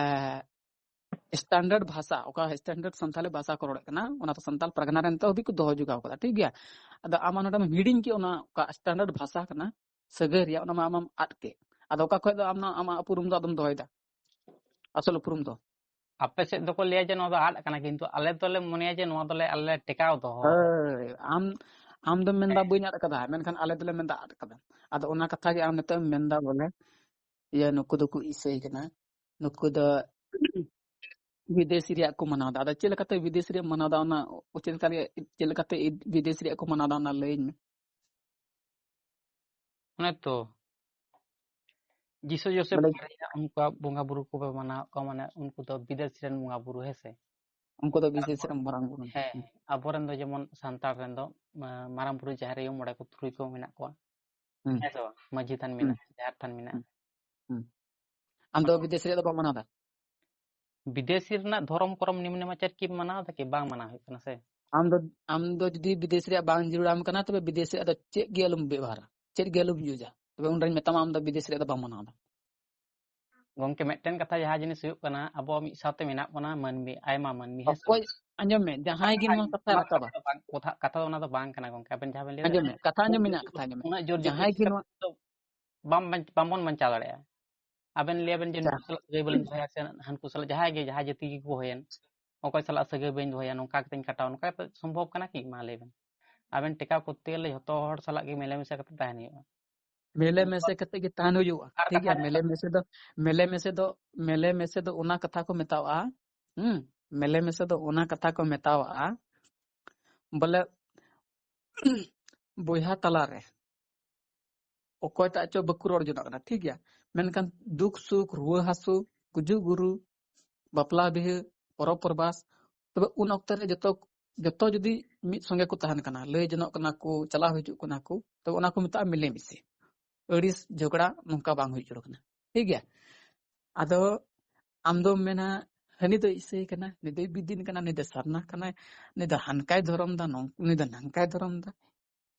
standard ᱵᱷᱟᱥᱟ, ᱚᱠᱟ standard ᱥᱟᱱᱛᱟᱞᱤ ᱵᱷᱟᱥᱟ ᱠᱚ ᱨᱚᱲᱮᱫ ᱠᱟᱱᱟ, ᱚᱱᱟ ᱫᱚ ᱥᱟᱱᱛᱟᱞ ᱯᱟᱨᱜᱟᱱᱟ ᱨᱮ ᱱᱤᱛᱚᱜ ᱦᱟᱹᱵᱤᱡ ᱠᱚ ᱫᱚᱦᱚ ᱡᱚᱜᱟᱣ ᱠᱟᱫᱟ, ᱴᱷᱤᱠ ᱜᱮᱭᱟ? ᱟᱫᱚ ᱟᱢ ᱱᱚᱰᱮᱢ ᱦᱤᱲᱤᱧ ᱠᱮᱫ ᱚᱱᱟ ᱚᱠᱟ standard ᱵᱷᱟᱥᱟ ᱠᱟᱱᱟ, ᱥᱟᱹᱜᱟᱹᱭ ᱨᱮᱭᱟᱜ, ᱚᱱᱟ ᱢᱟ ᱟᱢᱮᱢ ᱟᱫ ᱠᱮᱫ᱾ ᱟᱫᱚ ᱚᱠᱟ ᱠᱷᱚᱡ ᱫᱚ ᱟᱢ ᱱᱚᱣᱟ ᱟᱢᱟᱜ ᱩᱯᱨᱩᱢ ᱫᱚ ᱟᱫᱚᱢ ᱫᱚᱦᱚᱭᱮᱫᱟ? ᱟᱥᱚᱞ ᱩᱯᱨᱩᱢ ᱫᱚ? ᱟᱯᱮ ᱥᱮᱫ ᱫᱚᱠᱚ ᱞᱟᱹᱭᱟ ᱡᱮ ᱱᱚᱣᱟ ᱫᱚ ᱟᱫ ᱟᱠᱟᱱᱟ, ᱠᱤᱱᱛᱩ ᱟᱞᱮ ᱫᱚᱞᱮ ᱢᱚᱱᱮᱭᱟ ᱡᱮ ᱱᱚᱣᱟ ᱫᱚᱞᱮ, ᱟᱞᱮ ᱞᱮ ᱴᱮᱠᱟᱣ ᱫᱚᱦᱚ ᱟᱠᱟᱫᱟ᱾ ᱦᱳᱭ, ᱟᱢ, ᱟᱢ ᱫᱚᱢ ᱢᱮᱱᱫᱟ ᱦᱮᱸ᱾ ᱵᱟᱹᱧ ᱟᱫ ᱟᱠᱟᱫᱟ, ᱢᱮᱱᱠᱷᱟᱱ ᱟᱞᱮ ᱫᱚᱞᱮ ᱢᱮᱱᱫᱟ ᱟᱫ ᱟᱠᱟᱫᱟ᱾ ᱟᱫᱚ ᱚᱱᱟ ᱠᱟᱛᱷᱟ ᱜᱮ ᱟᱢ ᱱᱤᱛᱚᱜ ᱮᱢ ᱢᱮᱱᱫᱟ ᱵᱚᱞᱮ, ᱤᱭᱟᱹ, ᱱᱩᱠᱩ ᱫᱚᱠᱚ ᱤᱥᱟᱹᱭ ᱠᱟᱱᱟ, ᱱᱩᱠᱩ ᱫᱚ ᱵᱤᱫᱮᱥᱤ ᱨᱮᱭᱟᱜ ᱠᱚ ᱢᱟᱱᱟᱣ ᱮᱫᱟ᱾ ᱟᱫᱚ ᱪᱮᱫ ᱞᱮᱠᱟᱛᱮ ᱵᱤᱫᱮᱥᱤ ᱨᱮᱭᱟᱜ ᱢᱟᱱᱟᱣ ᱮᱫᱟ, ᱚᱱᱟ ᱪᱮᱫ ᱞᱮᱠᱟ ᱨᱮᱭᱟᱜ, ᱪᱮᱫ ᱞᱮᱠᱟᱛᱮ ᱵᱤᱫᱮᱥᱤ ᱨᱮᱭᱟᱜ ᱠᱚ ᱢᱟᱱᱟᱣ ᱮᱫᱟ, ᱚᱱᱟ ᱞᱟᱹᱭᱟᱹᱧ ᱢᱮ᱾ ᱚᱱᱮ ᱛᱚ, ᱡᱤᱥᱩ ᱡᱳᱥᱮᱯ ᱵᱚᱞᱮ ᱢᱟᱨᱤᱭᱟ, ᱩᱱᱠᱩᱣᱟᱜ ᱵᱚᱸᱜᱟ ᱵᱩᱨᱩ ᱠᱚ ᱢᱟᱱᱟᱣᱮᱫ ᱠᱚᱣᱟ, ᱢᱟᱱᱮ ᱩᱱᱠᱩ ᱫᱚ ᱵᱤᱫᱮᱥ ᱨᱮᱱ ᱵᱚᱸᱜᱟ ᱵᱩᱨᱩ, ᱦᱮᱸ ᱥᱮ? ᱩᱱᱠᱩ ᱫᱚ ᱵᱤᱫᱮᱥ ᱨᱮᱱ ᱢᱟᱨᱟᱝ ᱵᱩᱨᱩ᱾ ᱦᱮᱸ, ᱟᱵᱚᱨᱮᱱ ᱫᱚ ᱡᱮᱢᱚᱱ ᱥᱟᱱᱛᱟᱲ ᱨᱮᱱ ᱫᱚ, ᱢᱟ-, ᱢᱟᱨᱟᱝ ᱵᱩᱨᱩ, ᱡᱟᱦᱮᱨ ᱟᱭᱳ, ᱢᱚᱬᱮ ᱠᱚ ᱛᱩᱨᱩᱭ ᱠᱚ ᱢᱮᱱᱟᱜ ᱠᱚᱣᱟ᱾ ᱦᱩᱸ᱾ ᱦᱮᱸ ᱥᱮ ᱵᱟᱝ? ᱢᱟᱹᱡᱷᱤ ᱛᱷᱟᱱ ᱦᱩᱸ᱾ ᱢᱮᱱᱟᱜᱼᱟ, ᱡᱟᱦᱮᱨ ᱛᱷᱟᱱ ᱢᱮᱱᱟᱜᱼᱟ᱾ ᱦᱩᱸ᱾ ᱦᱩᱸ᱾ ᱟᱢ ᱫᱚ ᱵᱤᱫᱮᱥ ᱨᱮᱭᱟᱜ ᱫᱚ ᱵᱟᱢ ᱢᱟᱱᱟᱣ ᱮᱫᱟ? ᱵᱤᱫᱮᱥᱤ ᱨᱮᱱᱟᱜ ᱫᱷᱚᱨᱚᱢ ᱠᱚᱨᱚᱢ ᱱᱤᱢᱱᱮᱢᱟᱪᱟᱨ ᱠᱤ ᱢᱟᱱᱟᱣ ᱮᱫᱟ ᱠᱤ? ᱵᱟᱝ ᱢᱟᱱᱟᱣ ᱦᱩᱭᱩᱜ ᱠᱟᱱᱟ ᱥᱮ? ᱟᱢ ᱫᱚ, ᱟᱢ ᱫᱚ ᱡᱩᱫᱤ ᱵᱤᱫᱮᱥ ᱨᱮᱭᱟᱜ ᱵᱟᱝ ᱡᱟᱹᱨᱩᱲᱟᱢ ᱠᱟᱱᱟ, ᱛᱚᱵᱮ ᱵᱤᱫᱮᱥ ᱨᱮᱭᱟᱜ ᱫᱚ ᱪᱮᱫ ᱜᱮ ᱟᱞᱚᱢ ᱵᱮᱵᱚᱦᱟᱨᱟ, ᱪᱮᱫ ᱜᱮ ᱟᱞᱚᱢ ᱤᱭᱩᱡᱟ᱾ ᱛᱚᱵᱮ ᱩᱱᱨᱮᱧ ᱢᱮᱛᱟᱢᱟ, ᱟᱢ ᱫᱚ ᱵᱤᱫᱮᱥ ᱨᱮᱭᱟᱜ ᱫᱚ ᱵᱟᱢ ᱢᱟᱱᱟᱣ ᱮᱫᱟ᱾ ᱜᱚᱝᱠᱮ, ᱢᱤᱫᱴᱮᱱ ᱠᱟᱛᱷᱟ, ᱡᱟᱦᱟᱸ ᱡᱤᱱᱤᱥ ᱦᱩᱭᱩᱜ ᱠᱟᱱᱟ, ᱟᱵᱚ ᱢᱤᱫ ᱥᱟᱶᱛᱮ ᱢᱮᱱᱟᱜ ᱵᱚᱱᱟ ᱢᱟᱹᱱᱢᱤ, ᱟᱭᱢᱟ ᱢᱟᱹᱱᱢᱤ, ᱦᱮᱸ ᱥᱮ ᱚᱠᱚᱭ, ᱵᱟᱝ? ᱟᱸᱡᱚᱢ ᱢᱮ, ᱡᱟᱦᱟᱸᱭ ᱜᱮ ᱱᱚᱣᱟ ᱠᱟᱛᱷᱟᱭ ᱱᱚᱣᱟ ᱨᱟᱠᱟᱵᱟ᱾ ᱠᱟᱛᱷᱟ ᱫᱚ ᱵᱟᱝ, ᱠᱟᱛᱷᱟ, ᱠᱟᱛᱷᱟ ᱫᱚ ᱚᱱᱟ ᱫᱚ ᱵᱟᱝ ᱠᱟᱱᱟ ᱜᱚᱝᱠᱮ, ᱟᱵᱮᱱ ᱡᱟᱦᱟᱸ ᱵᱮᱱ ᱞᱟᱹᱭ ᱮᱫᱟ, ᱟᱸᱡᱚᱢ ᱢᱮ, ᱠᱟᱛᱷᱟ ᱟᱸᱡᱚᱢ ᱢᱮ, ᱤᱧᱟᱹᱜ ᱠᱟᱛᱷᱟ ᱟᱸᱡᱚᱢ ᱢᱮ᱾ ᱩᱱᱟᱹᱜ ᱡᱳᱨ ᱡᱟᱦᱟᱸᱭ ᱡᱚᱵᱚᱨᱫᱚᱥᱛᱤ ᱜᱮ ᱱᱚᱣᱟ ᱠᱟᱛᱮ ᱫᱚ ᱵᱟᱢ ᱵᱟᱧ-, ᱵᱟᱵᱚᱱ ᱵᱟᱧᱪᱟᱣ ᱫᱟᱲᱮᱭᱟᱜᱼᱟ᱾ ᱟᱵᱮᱱ ᱞᱟᱹᱭ ᱟᱵᱮᱱ ᱡᱮ ᱟᱪᱪᱷᱟ᱾ ᱱᱩᱠᱩ ᱥᱟᱞᱟᱜ ᱥᱟᱹᱜᱟᱹᱭ ᱵᱟᱹᱞᱤᱧ ᱫᱚᱦᱚᱭᱟ, ᱥᱮ ᱦᱟᱱᱠᱩ ᱥᱟᱞᱟᱜ, ᱡᱟᱦᱟᱸᱭ ᱜᱮ, ᱡᱟᱦᱟᱸᱭ ᱡᱟᱹᱛᱤ ᱜᱮᱠᱚ ᱦᱩᱭᱮᱱ, ᱚᱠᱚᱭ ᱥᱟᱞᱟᱜ ᱥᱟᱹᱜᱟᱹᱭ ᱵᱟᱹᱧ ᱫᱚᱦᱚᱭᱟ, ᱱᱚᱝᱠᱟ ᱠᱟᱛᱮᱧ ᱠᱟᱴᱟᱣᱟ, ᱱᱚᱝᱠᱟ ᱠᱟᱛᱮ ᱥᱚᱢᱵᱷᱚᱵ ᱠᱟᱱᱟ ᱠᱤ? ᱢᱟ ᱞᱟᱹᱭ ᱵᱮᱱ᱾ ᱟᱵᱮᱱ ᱴᱮᱠᱟᱣ ᱠᱚᱨᱛᱮ ᱜᱮᱞᱮ ᱡᱷᱚᱛᱚ ᱦᱚᱲ ᱥᱟᱞᱟᱜ ᱜᱮ ᱢᱤᱞᱮᱢᱤᱥᱮ ᱠᱟᱛᱮ ᱛᱟᱦᱮᱱ ᱦᱩᱭᱩᱜᱼᱟ᱾ ᱢᱤᱞᱮ ᱢᱮᱥᱮ ᱠᱟᱛᱮ ᱜᱮ ᱛᱟᱦᱮᱱ ᱦᱩᱭᱩᱜᱼᱟ᱾ ᱟᱨ ᱴᱷᱤᱠ ᱠᱟᱛᱷᱟ ᱜᱮᱭᱟ, ᱨᱮ ᱢᱤᱞᱮ ᱢᱮᱥᱮ ᱫᱚ, ᱢᱤᱞᱮ ᱢᱮᱥᱮ ᱫᱚ, ᱢᱤᱞᱮ ᱢᱮᱥᱮ ᱫᱚ ᱚᱱᱟ ᱠᱟᱛᱷᱟ ᱠᱚ ᱢᱮᱛᱟᱣᱟᱜᱼᱟ᱾ ᱦᱩᱸ, ᱢᱤᱞᱮ ᱢᱮᱥᱮ ᱫᱚ ᱚᱱᱟ ᱠᱟᱛᱷᱟ ᱠᱚ ᱢᱮᱛᱟᱣᱟᱜᱼᱟ, ᱵᱚᱞᱮ, ᱵᱚᱭᱦᱟ ᱛᱟᱞᱟᱨᱮ ᱚᱠᱚᱭᱴᱟᱜ ᱪᱚ ᱵᱟᱠᱚ ᱨᱚᱲ ᱡᱚᱱᱟᱜ ᱠᱟᱱᱟ, ᱴᱷᱤᱠ ᱜᱮᱭᱟ, ᱢᱮᱱᱠᱷᱟᱱ ᱫᱩᱠ ᱥᱩᱠ, ᱨᱩᱣᱟᱹ ᱦᱟᱹᱥᱩ, ᱜᱩᱡᱩᱜ ᱜᱩᱨᱩ, ᱵᱟᱯᱞᱟ ᱵᱤᱦᱟᱹ, ᱯᱚᱨᱚᱵᱽ ᱯᱚᱨᱵᱟᱥ, ᱛᱚᱵᱮ ᱩᱱ ᱚᱠᱛᱚ ᱨᱮ ᱡᱚᱛᱚ ᱡᱚᱛᱚ ᱡᱩᱫᱤ ᱢᱤᱫ ᱥᱚᱸᱜᱮ ᱠᱚ ᱛᱟᱦᱮᱱ ᱠᱟᱱᱟ, ᱞᱟᱹᱭ ᱡᱚᱱᱚᱜ ᱠᱟᱱᱟ ᱠᱚ, ᱪᱟᱞᱟᱣ ᱦᱤᱡᱩᱜ ᱠᱟᱱᱟ ᱠᱚ, ᱛᱚᱵᱮ ᱚᱱᱟ ᱠᱚ ᱢᱮᱛᱟᱜᱼᱟ ᱢᱤᱞᱮᱢᱤᱥᱮ᱾ ᱟᱹᱲᱤᱥ ᱡᱷᱚᱜᱽᱲᱟ ᱱᱚᱝᱠᱟ ᱵᱟᱝ ᱦᱩᱭ ᱡᱟᱹᱨᱩᱲ ᱠᱟᱱᱟ᱾ ᱴᱷᱤᱠ ᱜᱮᱭᱟ? ᱟᱫᱚ ᱟᱢ ᱫᱚᱢ ᱢᱮᱱᱟ, ᱦᱟᱹᱱᱤ ᱫᱚ ᱤᱥᱟᱹᱭ ᱠᱟᱱᱟ, ᱱᱩᱭ ᱫᱚᱭ ᱵᱤᱫᱤᱱ ᱠᱟᱱᱟ, ᱱᱩᱭ ᱫᱚ ᱥᱟᱨᱱᱟ ᱠᱟᱱᱟᱭ, ᱱᱩᱭ ᱫᱚ ᱦᱟᱱᱠᱟᱭ ᱫᱷᱚᱨᱚᱢ ᱫᱟ, ᱱᱚᱝ- ᱱᱩᱭ ᱫᱚ ᱱᱟᱝᱠᱟᱭ ᱫᱷᱚᱨᱚᱢ ᱫᱟ,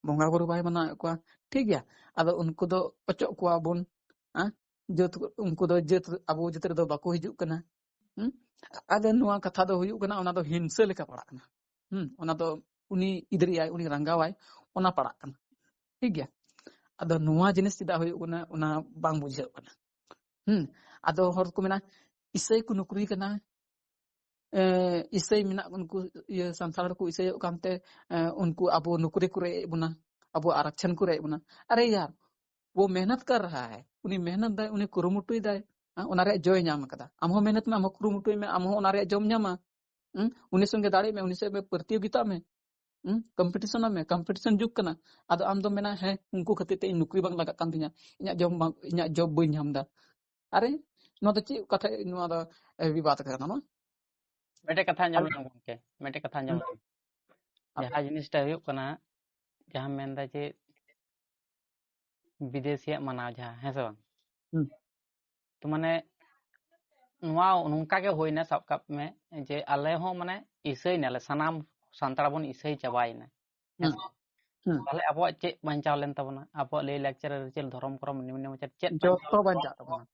ᱵᱚᱸᱜᱟ ᱵᱩᱨᱩ ᱵᱟᱭ ᱢᱟᱱᱟᱣᱮᱫ ᱠᱚᱣᱟ᱾ ᱴᱷᱤᱠ ᱜᱮᱭᱟ? ᱟᱫᱚ ᱩᱱᱠᱩ ᱫᱚ ᱚᱪᱚᱜ ᱠᱚᱣᱟ ᱵᱚᱱ, ᱦᱮᱸ? ᱡᱟᱹᱛ, ᱩᱱᱠᱩ ᱫᱚ ᱡᱟᱹᱛ, ᱟᱵᱚ ᱡᱟᱹᱛ ᱨᱮᱫᱚ ᱵᱟᱠᱚ ᱦᱤᱡᱩᱜ ᱠᱟᱱᱟ᱾ ᱦᱩᱸ? ᱟᱫᱚ ᱱᱚᱣᱟ ᱠᱟᱛᱷᱟ ᱫᱚ ᱦᱩᱭᱩᱜ ᱠᱟᱱᱟ, ᱚᱱᱟ ᱫᱚ ᱦᱤᱝᱥᱟᱹ ᱞᱮᱠᱟ ᱯᱟᱲᱟᱜ ᱠᱟᱱᱟ᱾ ᱦᱩᱸ? ᱚᱱᱟ ᱫᱚ ᱩᱱᱤ ᱤᱫᱨᱤᱭᱟᱭ, ᱩᱱᱤ ᱨᱟᱸᱜᱟᱣᱟᱭ, ᱚᱱᱟ ᱯᱟᱲᱟᱜ ᱠᱟᱱᱟ᱾ ᱴᱷᱤᱠ ᱜᱮᱭᱟ? ᱟᱫᱚ ᱱᱚᱣᱟ ᱡᱤᱱᱤᱥ ᱪᱮᱫᱟᱜ ᱦᱩᱭᱩᱜ ᱠᱟᱱᱟ, ᱚᱱᱟ ᱵᱟᱝ ᱵᱩᱡᱷᱟᱹᱜ ᱠᱟᱱᱟ᱾ ᱦᱩᱸ? ᱟᱫᱚ ᱦᱚᱲ ᱠᱚ ᱢᱮᱱᱟ, ᱤᱥᱟᱹᱭ ᱠᱚ ᱱᱩᱠᱨᱤ ᱠᱟᱱᱟ, ᱮ, ᱤᱥᱟᱹᱭ ᱢᱮᱱᱟᱜ, ᱩᱱᱠᱩ ᱤᱭᱟᱹ ᱥᱟᱱᱛᱟᱲ ᱠᱚ ᱤᱥᱟᱹᱭᱚᱜ ᱠᱟᱱᱛᱮ, ᱮ, ᱩᱱᱠᱩ ᱟᱵᱚ ᱱᱩᱠᱨᱤ ᱠᱚ ᱨᱮᱡ ᱮᱫ ᱵᱚᱱᱟ, ᱟᱵᱚ ᱟᱨᱟᱠᱪᱷᱚᱱ ᱠᱚ ᱨᱮᱡ ᱮᱫ ᱵᱚᱱᱟ᱾ ᱟᱨᱮ ᱭᱟᱨ, ᱣᱳ ᱢᱮᱦᱱᱚᱛ ᱠᱟᱨ ᱨᱟᱦᱟ ᱦᱟᱭ, ᱩᱱᱤ ᱢᱮᱦᱱᱚᱛ ᱫᱟᱭ, ᱩᱱᱤ ᱠᱩᱨᱩᱢᱩᱴᱩᱭ ᱫᱟᱭ, ᱦᱮᱸ, ᱚᱱᱟ ᱨᱮᱭᱟᱜ ᱡᱚᱭ ᱧᱟᱢ ᱠᱟᱫᱟ᱾ ᱟᱢ ᱦᱚᱸ ᱢᱮᱦᱱᱚᱛ ᱢᱮ, ᱟᱢ ᱦᱚᱸ ᱠᱩᱨᱩᱢᱩᱴᱩᱭ ᱢᱮ, ᱟᱢ ᱦᱚᱸ ᱚᱱᱟ ᱨᱮᱭᱟᱜ ᱡᱚᱢ ᱧᱟᱢᱟ᱾ ᱦᱩᱸ? ᱩᱱᱤ ᱥᱚᱸᱜᱮ ᱫᱟᱲᱮᱜ ᱢᱮ, ᱩᱱᱤ ᱥᱚᱸᱜᱮ ᱯᱨᱚᱛᱤᱭᱳᱜᱤᱛᱟᱜ ᱢᱮ᱾ ᱦᱩᱸ? ᱠᱚᱢᱯᱤᱴᱤᱥᱚᱱ ᱢᱮ, ᱠᱚᱢᱯᱤᱴᱤᱥᱚᱱ ᱡᱩᱜᱽ ᱠᱟᱱᱟ᱾ ᱟᱫᱚ ᱟᱢ ᱫᱚᱢ ᱢᱮᱱᱟ, "ᱦᱮᱸ, ᱩᱱᱠᱩ ᱠᱷᱟᱹᱛᱤᱨ ᱛᱮ ᱤᱧ ᱱᱩᱠᱨᱤ ᱵᱟᱝ ᱞᱟᱜᱟᱜ ᱠᱟᱱ ᱛᱤᱧᱟ, ᱤᱧᱟᱹᱜ ᱡᱚᱢ ᱵᱟᱝ, ᱤᱧᱟᱹᱜ ᱡᱚᱵ ᱵᱟᱹᱧ ᱧᱟᱢ ᱮᱫᱟ᱾" ᱟᱨᱮ, ᱱᱚᱣᱟ ᱫᱚ ᱪᱮᱫ ᱠᱟᱛᱷᱟ, ᱱᱚᱣᱟ ᱫᱚ, ᱮ, ᱵᱤᱵᱟᱫ ᱠᱟᱱᱟ ᱱᱚᱣᱟ? ᱢᱤᱫᱴᱮᱡ ᱠᱟᱛᱷᱟ ᱟᱸᱡᱚᱢ ᱟᱨ ᱞᱮᱢ ᱜᱚᱢᱠᱮ, ᱢᱤᱫᱴᱮᱡ ᱠᱟᱛᱷᱟ ᱟᱸᱡᱚᱢ ᱦᱩᱸ᱾ ᱞᱮᱢ᱾ ᱟᱨ ᱡᱟᱦᱟᱸ ᱡᱤᱱᱤᱥᱴᱟ ᱦᱩᱭᱩᱜ ᱠᱟᱱᱟ, ᱡᱟᱦᱟᱸᱢ ᱢᱮᱱᱫᱟ ᱡᱮ ᱵᱤᱫᱮᱥᱤᱭᱟᱜ ᱢᱟᱱᱟᱣ ᱡᱟᱦᱟᱸ, ᱦᱮᱸ ᱥᱮ ᱵᱟᱝ? ᱦᱩᱸ᱾ ᱛᱚ ᱢᱟᱱᱮ ᱱᱚᱣᱟ ᱱᱚᱝᱠᱟ ᱜᱮ ᱦᱩᱭᱱᱟ, ᱥᱟᱵ ᱠᱟᱜ ᱢᱮ ᱡᱮ ᱟᱞᱮ ᱦᱚᱸ ᱢᱟᱱᱮ ᱤᱥᱟᱹᱭ ᱱᱟᱞᱮ, ᱥᱟᱱᱟᱢ ᱥᱟᱱᱛᱟᱲ ᱵᱚᱱ ᱤᱥᱟᱹᱭ ᱪᱟᱵᱟᱭᱮᱱᱟ, ᱦᱮᱸ ᱦᱩᱸ᱾ ᱥᱮ? ᱦᱩᱸ᱾ ᱛᱟᱦᱞᱮ ᱟᱵᱚᱣᱟᱜ ᱪᱮᱫ ᱵᱟᱧᱪᱟᱣ ᱞᱮᱱ ᱛᱟᱵᱚᱱᱟ? ᱟᱵᱚᱣᱟᱜ ᱞᱟᱹᱭ ᱞᱟᱠᱪᱟᱨ, ᱟᱹᱨᱤᱪᱟᱹᱞᱤ, ᱫᱷᱚᱨᱚᱢ ᱠᱚᱨᱚᱢ, ᱱᱤᱢᱱ ᱱᱮᱢᱟᱪᱟᱨ ᱪᱮᱫ ᱡᱚᱛᱚ ᱵᱟᱧᱪᱟᱣ ᱞᱮᱱ ᱵᱟᱧᱪᱟᱜ ᱛᱟᱵᱚᱱᱟ? ᱛᱟᱵᱚᱱᱟ᱾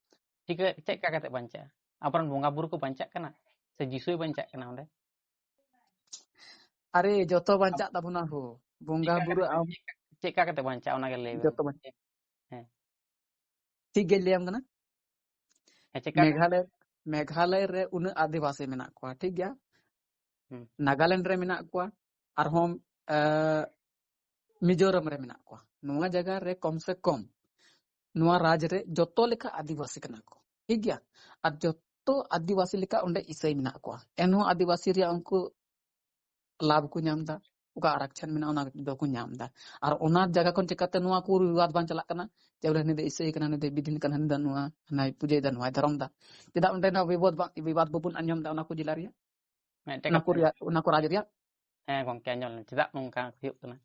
ᱪᱤᱠᱟᱹ, ᱪᱮᱫ ᱞᱮᱠᱟ ᱠᱟᱛᱮ ᱵᱟᱧᱪᱟᱜᱼᱟ? ᱟᱵᱚᱨᱮᱱ ᱵᱚᱸᱜᱟ ᱵᱩᱨᱩ ᱠᱚ ᱵᱟᱧᱪᱟᱜ ᱠᱟᱱᱟ ᱥᱮ ᱡᱤᱥᱩᱭ ᱵᱟᱧᱪᱟᱜ ᱠᱟᱱᱟ ᱚᱸᱰᱮ? ᱟᱨᱮ, ᱡᱚᱛᱚ ᱵᱟᱧᱪᱟᱜ ᱛᱟᱵᱚᱱᱟ ᱦᱳ᱾ ᱵᱚᱸᱜᱟ ᱪᱮᱫ ᱞᱮᱠᱟ ᱵᱩᱨᱩ ᱠᱟᱛᱮ, ᱟᱢ ᱪᱮᱫ ᱞᱮᱠᱟ, ᱪᱮᱫ ᱞᱮᱠᱟ ᱠᱟᱛᱮ ᱵᱟᱧᱪᱟᱜᱼᱟ, ᱚᱱᱟᱜᱮ ᱞᱟᱹᱭ ᱵᱮᱱ᱾ ᱡᱚᱛᱚ ᱵᱟᱧ-, ᱦᱮᱸ᱾ ᱴᱷᱤᱠ ᱜᱮᱧ ᱞᱟᱹᱭᱟᱢ ᱠᱟᱱᱟ᱾ ᱦᱮᱸ, ᱪᱮᱫ ᱞᱮᱠᱟ ᱠᱟᱛᱮ? ᱢᱮᱜᱷᱟᱞᱚᱭ, ᱢᱮᱜᱷᱟᱞᱚᱭ ᱨᱮ ᱩᱱᱟᱹᱜ ᱟᱹᱫᱤᱵᱟᱹᱥᱤ ᱢᱮᱱᱟᱜ ᱠᱚᱣᱟ, ᱴᱷᱤᱠ ᱜᱮᱭᱟ? ᱦᱩᱸ᱾ ᱱᱟᱜᱟᱞᱮᱱᱰ ᱨᱮ ᱢᱮᱱᱟᱜ ᱠᱚᱣᱟ, ᱟᱨᱦᱚᱸ, ᱮ, ᱢᱤᱡᱳᱨᱟᱢ ᱨᱮ ᱢᱮᱱᱟᱜ ᱠᱚᱣᱟ᱾ ᱱᱚᱣᱟ ᱡᱟᱭᱜᱟ ᱨᱮ ᱠᱚᱢ ᱥᱮ ᱠᱚᱢ ᱱᱚᱣᱟ ᱨᱟᱡᱽ ᱨᱮ ᱡᱚᱛᱚ ᱞᱮᱠᱟ ᱟᱹᱫᱤᱵᱟᱹᱥᱤ ᱠᱟᱱᱟ ᱠᱚ, ᱴᱷᱤᱠ ᱜᱮᱭᱟ? ᱟᱨ ᱡᱚᱛᱚ ᱟᱹᱫᱤᱵᱟᱹᱥᱤ ᱞᱮᱠᱟ ᱚᱸᱰᱮ ᱤᱥᱟᱹᱭ ᱢᱮᱱᱟᱜ ᱠᱚᱣᱟ, ᱮᱱᱦᱚᱸ ᱟᱹᱫᱤᱵᱟᱹᱥᱤ ᱨᱮᱭᱟᱜ ᱩᱱᱠᱩ ᱞᱟᱵᱷ ᱠᱚ ᱧᱟᱢ ᱮᱫᱟ, ᱚᱠᱟ ᱟᱨᱟᱠᱪᱷᱚᱱ ᱢᱮᱱᱟᱜᱼᱟ ᱚᱱᱟ ᱫᱚᱠᱚ ᱧᱟᱢ ᱮᱫᱟ᱾ ᱟᱨ ᱚᱱᱟ ᱡᱟᱭᱜᱟ ᱠᱷᱚᱱ ᱪᱤᱠᱟᱛᱮ ᱱᱚᱣᱟ ᱠᱚ ᱵᱤᱵᱟᱫ ᱵᱟᱝ ᱪᱟᱞᱟᱜ ᱠᱟᱱᱟ ᱡᱮ ᱵᱚᱞᱮ ᱦᱟᱹᱱᱤ ᱫᱚ ᱤᱥᱟᱹᱭ ᱠᱟᱱᱟ, ᱦᱟᱹᱱᱤ ᱫᱚ ᱵᱤᱫᱷᱤᱱ ᱠᱟᱱᱟ, ᱦᱟᱹᱱᱤ ᱫᱚ ᱱᱚᱣᱟ ᱦᱟᱱᱟᱭ ᱯᱩᱡᱟᱹᱭᱮᱫᱟ, ᱱᱚᱣᱟᱭ ᱫᱷᱚᱨᱚᱢ ᱮᱫᱟ? ᱪᱮᱫᱟᱜ ᱚᱸᱰᱮᱱᱟᱜ ᱵᱤᱵᱟᱫ ᱵᱟᱝ, ᱵᱤᱵᱟᱫ ᱵᱟᱵᱚᱱ ᱟᱸᱡᱚᱢ ᱮᱫᱟ ᱚᱱᱟ ᱠᱚ ᱡᱮᱞᱟ ᱨᱮᱭᱟᱜ? ᱢᱤᱫᱴᱮᱱ ᱚᱱᱟ ᱠᱟᱛᱷᱟ ᱠᱚ ᱨᱮᱭᱟᱜ, ᱚᱱᱟ ᱠᱚ ᱨᱟᱡᱽ ᱨᱮᱭᱟᱜ? ᱦᱮᱸ ᱜᱚᱝᱠᱮ, ᱟᱸᱡᱚᱢ ᱞᱮᱢ, ᱪᱮᱫᱟᱜ ᱱᱚᱝᱠᱟ ᱦᱩᱭᱩᱜ ᱠᱟᱱᱟ?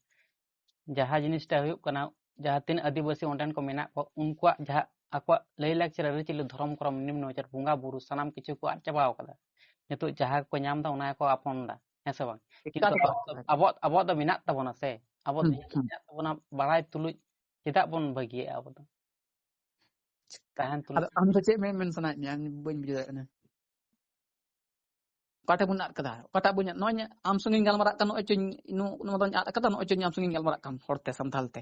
ᱡᱟᱦᱟᱸ ᱡᱤᱱᱤᱥᱴᱟ ᱦᱩᱭᱩᱜ ᱠᱟᱱᱟ, ᱡᱟᱦᱟᱸ ᱛᱤᱱᱟᱹᱜ ᱟᱹᱫᱤᱵᱟᱹᱥᱤ ᱚᱸᱰᱮᱱ ᱠᱚ ᱢᱮᱱᱟᱜ ᱠᱚᱣᱟ, ᱩᱱᱠᱩᱣᱟᱜ ᱡᱟᱦᱟᱸ ᱟᱠᱚᱣᱟᱜ ᱞᱟᱹᱭ ᱞᱟᱠᱪᱟᱨ, ᱟᱹᱨᱤᱪᱟᱹᱞᱤ, ᱫᱷᱚᱨᱚᱢ ᱠᱚᱨᱚᱢ, ᱱᱤᱢᱱᱚ ᱟᱪᱟᱨ, ᱵᱚᱸᱜᱟ ᱵᱩᱨᱩ, ᱥᱟᱱᱟᱢ ᱠᱤᱪᱷᱩ ᱠᱚ ᱟᱫ ᱪᱟᱵᱟᱣ ᱠᱟᱫᱟ᱾ ᱱᱤᱛᱚᱜ ᱡᱟᱦᱟᱸ ᱠᱚ ᱧᱟᱢ ᱫᱟ, ᱚᱱᱟ ᱜᱮᱠᱚ ᱟᱯᱚᱱ ᱫᱟ, ᱦᱮᱸ ᱥᱮ ᱵᱟᱝ? ᱮᱠᱟᱞ, ᱠᱤᱱᱛᱩ ᱮᱠᱟᱞ, ᱟᱵᱚᱣᱟᱜ ᱫᱚ, ᱮᱠᱟᱞ᱾ ᱟᱵᱚᱣᱟᱜ, ᱟᱵᱚᱣᱟᱜ ᱫᱚ ᱢᱮᱱᱟᱜ ᱛᱟᱵᱚᱱᱟ ᱥᱮ, ᱟᱵᱚᱣᱟᱜ ᱫᱚ ᱦᱩᱸ, ᱦᱩᱸ᱾ ᱢᱮᱱᱟᱜ ᱛᱟᱵᱚᱱᱟ, ᱵᱟᱲᱟᱭ ᱛᱩᱞᱩᱡ ᱪᱮᱫᱟᱜ ᱵᱚᱱ ᱵᱟᱹᱜᱤᱭᱮᱫᱼᱟ ᱟᱵᱚ ᱫᱚ? ᱛᱟᱦᱮᱱ ᱛᱩᱞᱩᱡ᱾ ᱟᱫᱚ ᱟᱢ ᱫᱚ ᱪᱮᱫ ᱢᱮ-, ᱢᱮᱱ ᱥᱟᱱᱟᱭᱮᱫ ᱢᱮᱭᱟ? ᱤᱧ ᱵᱟᱹᱧ ᱵᱩᱡᱷᱟᱹᱣ ᱫᱟᱲᱮᱭᱟᱜ ᱠᱟᱱᱟ᱾ ᱚᱠᱟᱴᱟᱜ ᱵᱚᱱ ᱟᱫ ᱠᱟᱫᱟ? ᱚᱠᱟᱴᱟᱜ ᱵᱚᱱ ᱟᱫ-, ᱱᱚᱜᱼᱚᱭ ᱟᱢ ᱥᱚᱸᱜᱮᱧ ᱜᱟᱞᱢᱟᱨᱟᱜ ᱠᱟᱱ, ᱱᱚᱜᱼᱚᱭ ᱪᱚᱧ, ᱱᱚ-, ᱱᱚᱣᱟ ᱫᱚᱧ ᱟᱫ ᱠᱟᱫᱟ, ᱱᱚᱜᱼᱚᱭ ᱪᱚᱧ ᱟᱢ ᱥᱚᱸᱜᱮᱧ ᱜᱟᱞᱢᱟᱨᱟᱜ ᱠᱟᱱ ᱦᱚᱲᱛᱮ, ᱥᱟᱱᱛᱟᱲ ᱛᱮ᱾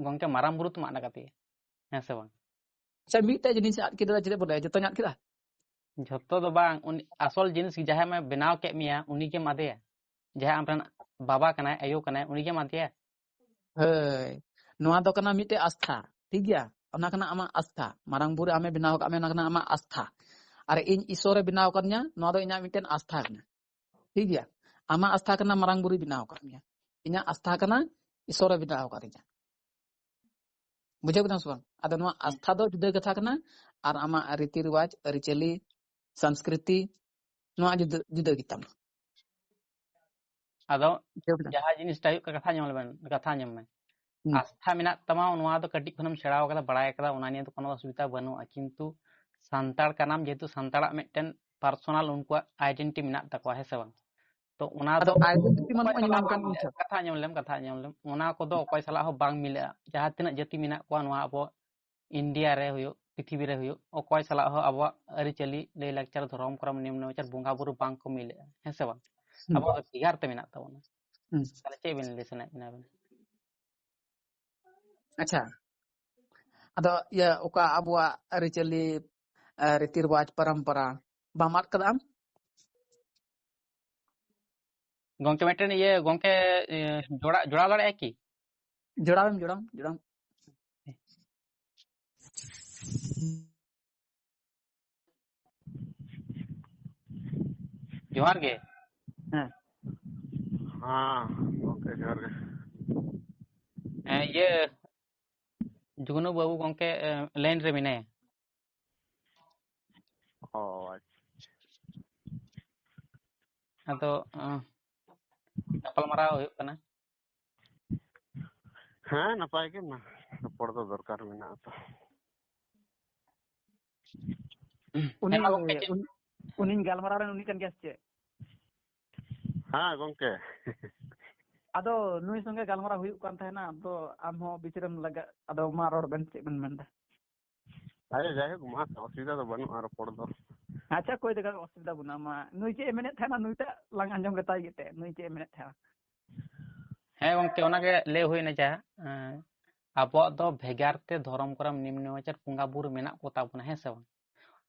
ᱜᱚᱝᱠᱮ, ᱢᱟᱨᱟᱝ ᱵᱩᱨᱩ ᱛᱚᱢ ᱟᱫ ᱟᱠᱟᱫᱮᱭᱟ, ᱦᱮᱸ ᱥᱮ ᱵᱟᱝ? ᱟᱪᱪᱷᱟ, ᱢᱤᱫᱴᱮᱡ ᱡᱤᱱᱤᱥ ᱟᱫ ᱠᱮᱫᱟ, ᱪᱮᱫᱟᱜ ᱵᱚᱞᱮ ᱡᱚᱛᱚᱧ ᱟᱫ ᱠᱮᱫᱟ? ᱡᱷᱚᱛᱚ ᱫᱚ ᱵᱟᱝ, ᱩᱱᱤ ᱟᱥᱚᱞ ᱡᱤᱱᱤᱥ ᱡᱟᱦᱟᱸᱭ ᱢᱟ ᱵᱮᱱᱟᱣ ᱠᱮᱫ ᱢᱮᱭᱟ, ᱩᱱᱤ ᱜᱮᱢ ᱟᱫᱮᱭᱟ᱾ ᱡᱟᱦᱟᱸᱭ ᱟᱢᱨᱮᱱ ᱵᱟᱵᱟ ᱠᱟᱱᱟᱭ, ᱟᱭᱳ ᱠᱟᱱᱟᱭ, ᱩᱱᱤ ᱜᱮᱢ ᱟᱫᱮᱭᱟ᱾ ᱦᱳᱭ, ᱱᱚᱣᱟ ᱫᱚ ᱠᱟᱱᱟ ᱢᱤᱫᱴᱮᱡ ᱟᱥᱛᱷᱟ, ᱴᱷᱤᱠ ᱜᱮᱭᱟ? ᱚᱱᱟ ᱠᱟᱱᱟ ᱟᱢᱟᱜ ᱟᱥᱛᱷᱟ, ᱢᱟᱨᱟᱝ ᱵᱩᱨᱩ ᱟᱢᱮ ᱵᱮᱱᱟᱣ ᱟᱠᱟᱫ ᱢᱮᱭᱟ, ᱚᱱᱟ ᱠᱟᱱᱟ ᱟᱢᱟᱜ ᱟᱥᱛᱷᱟ᱾ ᱟᱨ ᱤᱧ ᱤᱥᱚᱨᱮ ᱵᱮᱱᱟᱣ ᱟᱠᱟᱫᱤᱧᱟ, ᱱᱚᱣᱟ ᱫᱚ ᱤᱧᱟᱹᱜ ᱢᱤᱫᱴᱮᱱ ᱟᱥᱛᱷᱟ ᱠᱟᱱᱟ, ᱴᱷᱤᱠ ᱜᱮᱭᱟ? ᱟᱢᱟᱜ ᱟᱥᱛᱷᱟ ᱠᱟᱱᱟ ᱢᱟᱨᱟᱝ ᱵᱩᱨᱩᱭ ᱵᱮᱱᱟᱣ ᱟᱠᱟᱫ ᱢᱮᱭᱟ, ᱤᱧᱟᱹᱜ ᱟᱥᱛᱷᱟ ᱠᱟᱱᱟ ᱤᱥᱚᱨᱮ ᱵᱮᱱᱟᱣ ᱟᱠᱟᱫᱤᱧᱟ᱾ ᱵᱩᱡᱷᱟᱹᱣ ᱠᱮᱫᱟᱢ ᱥᱮ ᱵᱟᱝ? ᱟᱫᱚ ᱱᱚᱣᱟ ᱦᱩᱸ᱾ ᱟᱥᱛᱷᱟ ᱫᱚ ᱡᱩᱫᱟᱹ ᱠᱟᱛᱷᱟ ᱠᱟᱱᱟ, ᱟᱨ ᱟᱢᱟᱜ ᱨᱤᱛᱤ ᱨᱮᱣᱟᱡᱽ, ᱟᱹᱨᱤᱪᱟᱹᱞᱤ, ᱥᱚᱝᱥᱠᱨᱤᱛᱤ, ᱱᱚᱣᱟ ᱡᱩᱫᱟᱹ, ᱡᱩᱫᱟᱹ ᱜᱮᱛᱟᱢᱟ᱾ ᱟᱫᱚ ᱵᱩᱡᱷᱟᱹᱣ ᱠᱮᱫᱟᱢ? ᱡᱟᱦᱟᱸ ᱡᱤᱱᱤᱥᱴᱟ ᱦᱩᱭᱩᱜ ᱠᱟᱱᱟ, ᱠᱟᱛᱷᱟ ᱟᱸᱡᱚᱢ ᱞᱮᱵᱮᱱ, ᱠᱟᱛᱷᱟ ᱟᱸᱡᱚᱢ ᱢᱮ᱾ ᱦᱩᱸ᱾ ᱟᱥᱛᱷᱟ ᱢᱮᱱᱟᱜ ᱛᱟᱢᱟ, ᱱᱚᱣᱟ ᱫᱚ ᱠᱟᱹᱴᱤᱡ ᱠᱷᱚᱱᱮᱢ ᱥᱮᱬᱟ ᱟᱠᱟᱫᱟ, ᱵᱟᱲᱟᱭ ᱟᱠᱟᱫᱟ, ᱚᱱᱟ ᱱᱤᱭᱮ ᱫᱚ ᱠᱳᱱᱳ ᱚᱥᱩᱵᱤᱫᱷᱟ ᱵᱟᱹᱱᱩᱜᱼᱟ᱾ ᱠᱤᱱᱛᱩ ᱥᱟᱱᱛᱟᱲ ᱠᱟᱱᱟᱢ, ᱡᱮᱦᱮᱛᱩ ᱥᱟᱱᱛᱟᱲᱟᱜ ᱢᱤᱫᱴᱮᱱ personal ᱩᱱᱠᱩᱣᱟᱜ identity ᱢᱮᱱᱟᱜ ᱛᱟᱠᱚᱣᱟ, ᱦᱮᱸ ᱥᱮ ᱵᱟᱝ? ᱛᱚ ᱚᱱᱟ ᱟᱫᱚ ᱫᱚ identity ᱢᱟ ᱚᱠᱚᱭ ᱱᱚᱜᱼᱚᱭ ᱥᱟᱞᱟᱜ ᱧᱮᱞᱟᱢ ᱦᱚᱸ ᱠᱟᱱ ᱵᱟᱝ ᱜᱮ᱾ ᱢᱤᱞᱟᱹᱜᱼᱟ᱾ ᱠᱟᱛᱷᱟ ᱟᱸᱡᱚᱢ ᱞᱮᱢ, ᱠᱟᱛᱷᱟ ᱟᱸᱡᱚᱢ ᱞᱮᱢ᱾ ᱚᱱᱟ ᱠᱚᱫᱚ ᱚᱠᱚᱭ ᱥᱟᱞᱟᱜ ᱦᱚᱸ ᱵᱟᱝ ᱢᱤᱞᱟᱹᱜᱼᱟ᱾ ᱡᱟᱦᱟᱸ ᱛᱤᱱᱟᱹᱜ ᱡᱟᱹᱛᱤ ᱢᱮᱱᱟᱜ ᱠᱚᱣᱟ ᱱᱚᱣᱟ ᱟᱵᱚ India ᱨᱮ ᱦᱩᱭᱩᱜ, ᱯᱨᱤᱛᱷᱤᱵᱤ ᱨᱮ ᱦᱩᱭᱩᱜ, ᱚᱠᱚᱭ ᱥᱟᱞᱟᱜ ᱦᱚᱸ ᱟᱵᱚᱣᱟᱜ ᱟᱹᱨᱤᱪᱟᱹᱞᱤ, ᱞᱟᱹᱭ ᱞᱟᱠᱪᱟᱨ, ᱫᱷᱚᱨᱚᱢ, ᱠᱚᱨᱚᱢ, ᱱᱤᱭᱚᱢ ᱱᱮᱢᱟᱪᱟᱨ, ᱵᱚᱸᱜᱟ ᱵᱩᱨᱩ ᱵᱟᱝ ᱠᱚ ᱢᱤᱞᱟᱹᱜᱼᱟ, ᱦᱮᱸ ᱥᱮ ᱵᱟᱝ? ᱦᱩᱸ᱾ ᱟᱵᱚᱣᱟᱜ ᱫᱚ ᱵᱷᱮᱜᱟᱨ ᱛᱮ ᱢᱮᱱᱟᱜ ᱛᱟᱵᱚᱱᱟ᱾ ᱦᱩᱸ᱾ ᱛᱟᱦᱞᱮ ᱪᱮᱫ ᱵᱮᱱ ᱞᱟᱹᱭ ᱥᱟᱱᱟᱭᱮᱫ ᱵᱮᱱᱟ ᱟᱵᱮᱱ? ᱟᱪᱪᱷᱟ, ᱟᱫᱚ ᱤᱭᱟᱹ, ᱚᱠᱟ ᱟᱵᱚᱣᱟᱜ ᱟᱹᱨᱤᱪᱟᱹᱞᱤ, ᱮ, ᱨᱤᱛᱤ ᱨᱮᱣᱟᱡᱽ, ᱯᱚᱨᱚᱢᱯᱚᱨᱟ ᱵᱟᱢ ᱟᱫ ᱠᱟᱫᱟ ᱟᱢ? ᱜᱚᱝᱠᱮ, ᱢᱤᱫᱴᱮᱱ ᱤᱭᱟᱹ, ᱜᱚᱝᱠᱮ, ᱤᱭᱟᱹ, ᱡᱚᱲᱟ-, ᱡᱚᱲᱟᱣ ᱫᱟᱲᱮᱭᱟᱜᱼᱟ ᱠᱤ? ᱡᱚᱲᱟᱣᱮᱢ, ᱡᱚᱲᱟᱣ, ᱡᱚᱲᱟᱣ᱾ ᱡᱚᱦᱟᱨ ᱜᱮ᱾ ᱦᱮᱸ᱾ ᱦᱮᱸ, ᱜᱚᱝᱠᱮ, ᱡᱚᱦᱟᱨ ᱜᱮ᱾ ᱦᱮᱸ, ᱤᱭᱟᱹ, ᱡᱩᱜᱽᱱᱩ ᱵᱟᱹᱵᱩ ᱜᱚᱝᱠᱮ, ᱮ, line ᱨᱮ ᱢᱮᱱᱟᱭᱟ᱾ ᱚ, ᱟᱪᱪᱷᱟ᱾ ᱟᱫᱚ ᱟᱸ, ᱜᱟᱯᱟᱞᱢᱟᱨᱟᱣ ᱦᱩᱭᱩᱜ ᱠᱟᱱᱟ᱾ ᱦᱮᱸ, ᱱᱟᱯᱟᱭ ᱜᱮ ᱢᱟ, ᱨᱚᱯᱚᱲ ᱫᱚ ᱫᱚᱨᱠᱟᱨ ᱢᱮᱱᱟᱜᱼᱟ ᱛᱚ᱾ ᱩᱱᱤ ᱦᱮᱸ ᱢᱟ ᱜᱚᱢᱠᱮ, ᱪᱮᱫ? ᱩᱱ- ᱩᱱᱤ ᱜᱟᱞᱢᱟᱨᱟᱣ ᱨᱮᱱ ᱩᱱᱤ ᱠᱟᱱ ᱜᱮᱭᱟ ᱥᱮ ᱪᱮᱫ? ᱦᱮᱸ ᱜᱚᱝᱠᱮ᱾ ᱟᱫᱚ ᱱᱩᱭ ᱥᱚᱸᱜᱮ ᱜᱟᱞᱢᱟᱨᱟᱣ ᱦᱩᱭᱩᱜ ᱠᱟᱱ ᱛᱟᱦᱮᱱᱟ, ᱟᱫᱚ ᱟᱢ ᱦᱚᱸ ᱵᱤᱪᱟᱹᱨᱮᱢ ᱞᱟᱜᱟᱜ, ᱟᱫᱚ ᱢᱟ ᱨᱚᱲ ᱵᱮᱱ, ᱪᱮᱫ ᱵᱮᱱ ᱢᱮᱱᱫᱟ? ᱟᱪᱪᱷᱟ, ᱡᱟᱭᱦᱳᱠ, ᱢᱟ, ᱚᱥᱩᱵᱤᱫᱷᱟ ᱫᱚ ᱵᱟᱹᱱᱩᱜᱼᱟ ᱨᱚᱯᱚᱲ ᱫᱚ᱾ ᱟᱪᱪᱷᱟ, ᱠᱳᱭ ᱫᱮᱠᱷᱟ ᱚᱥᱩᱵᱤᱫᱷᱟ ᱵᱟᱹᱱᱩᱜᱼᱟ᱾ ᱢᱟ ᱱᱩᱭ ᱪᱮᱫ ᱮ ᱢᱮᱱᱮᱫ ᱛᱟᱦᱮᱱᱟ, ᱱᱩᱭᱴᱟᱜ ᱞᱟᱝ ᱟᱸᱡᱚᱢ ᱜᱮᱛᱟᱭ ᱜᱮᱛᱮ, ᱱᱩᱭ ᱪᱮᱫ ᱮ ᱢᱮᱱᱮᱫ ᱛᱟᱦᱮᱱᱟ? ᱦᱮᱸ ᱜᱚᱢᱠᱮ, ᱚᱱᱟᱜᱮ ᱞᱟᱹᱭ ᱦᱩᱭᱱᱟ ᱡᱟᱦᱟᱸ, ᱮᱸ, ᱟᱵᱚᱣᱟᱜ ᱫᱚ ᱵᱷᱮᱜᱟᱨ ᱛᱮ ᱫᱷᱚᱨᱚᱢ ᱠᱚᱨᱚᱢ ᱱᱤᱢᱱᱟᱪᱟᱨ ᱵᱚᱸᱜᱟ ᱵᱩᱨᱩ ᱢᱮᱱᱟᱜ ᱠᱚᱛᱟ ᱵᱚᱱᱟ, ᱦᱮᱸ ᱥᱮ ᱵᱟᱝ?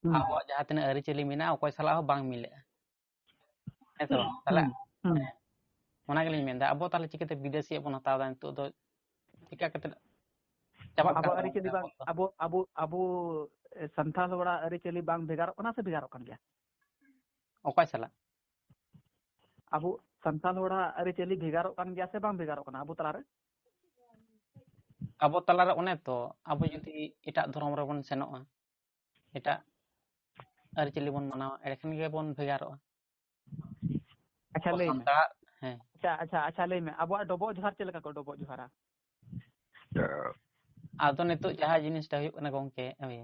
ᱦᱩᱸ᱾ ᱟᱵᱚᱣᱟᱜ ᱡᱟᱦᱟᱸ ᱛᱤᱱᱟᱹᱜ ᱟᱹᱨᱤᱪᱟᱹᱞᱤ ᱢᱮᱱᱟᱜᱼᱟ, ᱚᱠᱚᱭ ᱥᱟᱞᱟᱜ ᱦᱚᱸ ᱵᱟᱝ ᱢᱤᱞᱟᱹᱜᱼᱟ, ᱦᱮᱸ ᱥᱮ ᱵᱟᱝ? ᱛᱟᱦᱞᱮ ᱦᱩᱸ, ᱦᱩᱸ᱾ ᱦᱮᱸ, ᱚᱱᱟ ᱜᱮᱞᱤᱧ ᱢᱮᱱᱫᱟ, ᱟᱵᱚ ᱛᱟᱦᱞᱮ ᱪᱤᱠᱟᱹᱛᱮ ᱵᱤᱫᱮᱥᱤᱭᱟᱜ ᱵᱚᱱ ᱦᱟᱛᱟᱣ ᱮᱫᱟ ᱱᱤᱛᱚᱜ ᱫᱚ? ᱪᱤᱠᱟ ᱠᱟᱛᱮ ᱪᱟᱵᱟᱜ ᱠᱟᱱ ᱟᱵᱚ ᱛᱟᱵᱚᱱᱟ ᱟᱹᱨᱤᱪᱟᱹᱞᱤ ᱵᱟᱝ, ᱟᱵᱚ ᱫᱚ? ᱟᱵᱚ ᱟᱵᱚ ᱟᱵᱚ ᱮ, ᱥᱟᱱᱛᱟᱲ ᱦᱚᱲᱟᱜ ᱟᱹᱨᱤᱪᱟᱹᱞᱤ ᱵᱟᱝ ᱵᱷᱮᱜᱟᱨᱚᱜ ᱠᱟᱱᱟ ᱥᱮ ᱵᱷᱮᱜᱟᱨᱚᱜ ᱠᱟᱱ ᱜᱮᱭᱟ? ᱚᱠᱚᱭ ᱥᱟᱞᱟᱜ? ᱟᱵᱚ ᱥᱟᱱᱛᱟᱲ ᱦᱚᱲᱟᱜ ᱟᱹᱨᱤᱪᱟᱹᱞᱤ ᱵᱷᱮᱜᱟᱨᱚᱜ ᱠᱟᱱ ᱜᱮᱭᱟ ᱥᱮ ᱵᱟᱝ ᱵᱷᱮᱜᱟᱨᱚᱜ ᱠᱟᱱᱟ ᱟᱵᱚ ᱛᱟᱞᱟᱨᱮ? ᱟᱵᱚ ᱛᱟᱞᱟᱨᱮ ᱚᱱᱮ ᱛᱚ, ᱟᱵᱚ ᱡᱩᱫᱤ ᱮᱴᱟᱜ ᱫᱷᱚᱨᱚᱢ ᱨᱮᱵᱚᱱ ᱥᱮᱱᱚᱜᱼᱟ, ᱮᱴᱟᱜ ᱟᱹᱨᱤᱪᱟᱹᱞᱤ ᱵᱚᱱ ᱢᱟᱱᱟᱣᱟ, ᱮᱸᱰᱮᱠᱷᱟᱱ ᱜᱮᱵᱚᱱ ᱵᱷᱮᱜᱟᱨᱚᱜᱼᱟ᱾ ᱟᱪᱪᱷᱟ, ᱟᱵᱚ ᱞᱟᱹᱭ ᱢᱮ᱾ ᱥᱟᱱᱛᱟᱲᱟᱜ, ᱦᱮᱸ, ᱟᱪᱪᱷᱟ, ᱟᱪᱪᱷᱟ, ᱟᱪᱪᱷᱟ, ᱞᱟᱹᱭ ᱢᱮ, ᱟᱵᱚᱣᱟᱜ ᱰᱚᱵᱚᱜ ᱡᱚᱦᱟᱨ ᱪᱮᱫ ᱞᱮᱠᱟ ᱠᱚ ᱰᱚᱵᱚᱜ ᱡᱚᱦᱟᱨᱟ? ᱟᱫᱚ ᱱᱤᱛᱚᱜ ᱡᱟᱦᱟᱸ ᱡᱤᱱᱤᱥᱴᱟ ᱦᱩᱭᱩᱜ ᱠᱟᱱᱟ ᱜᱚᱝᱠᱮ, ᱳᱭ,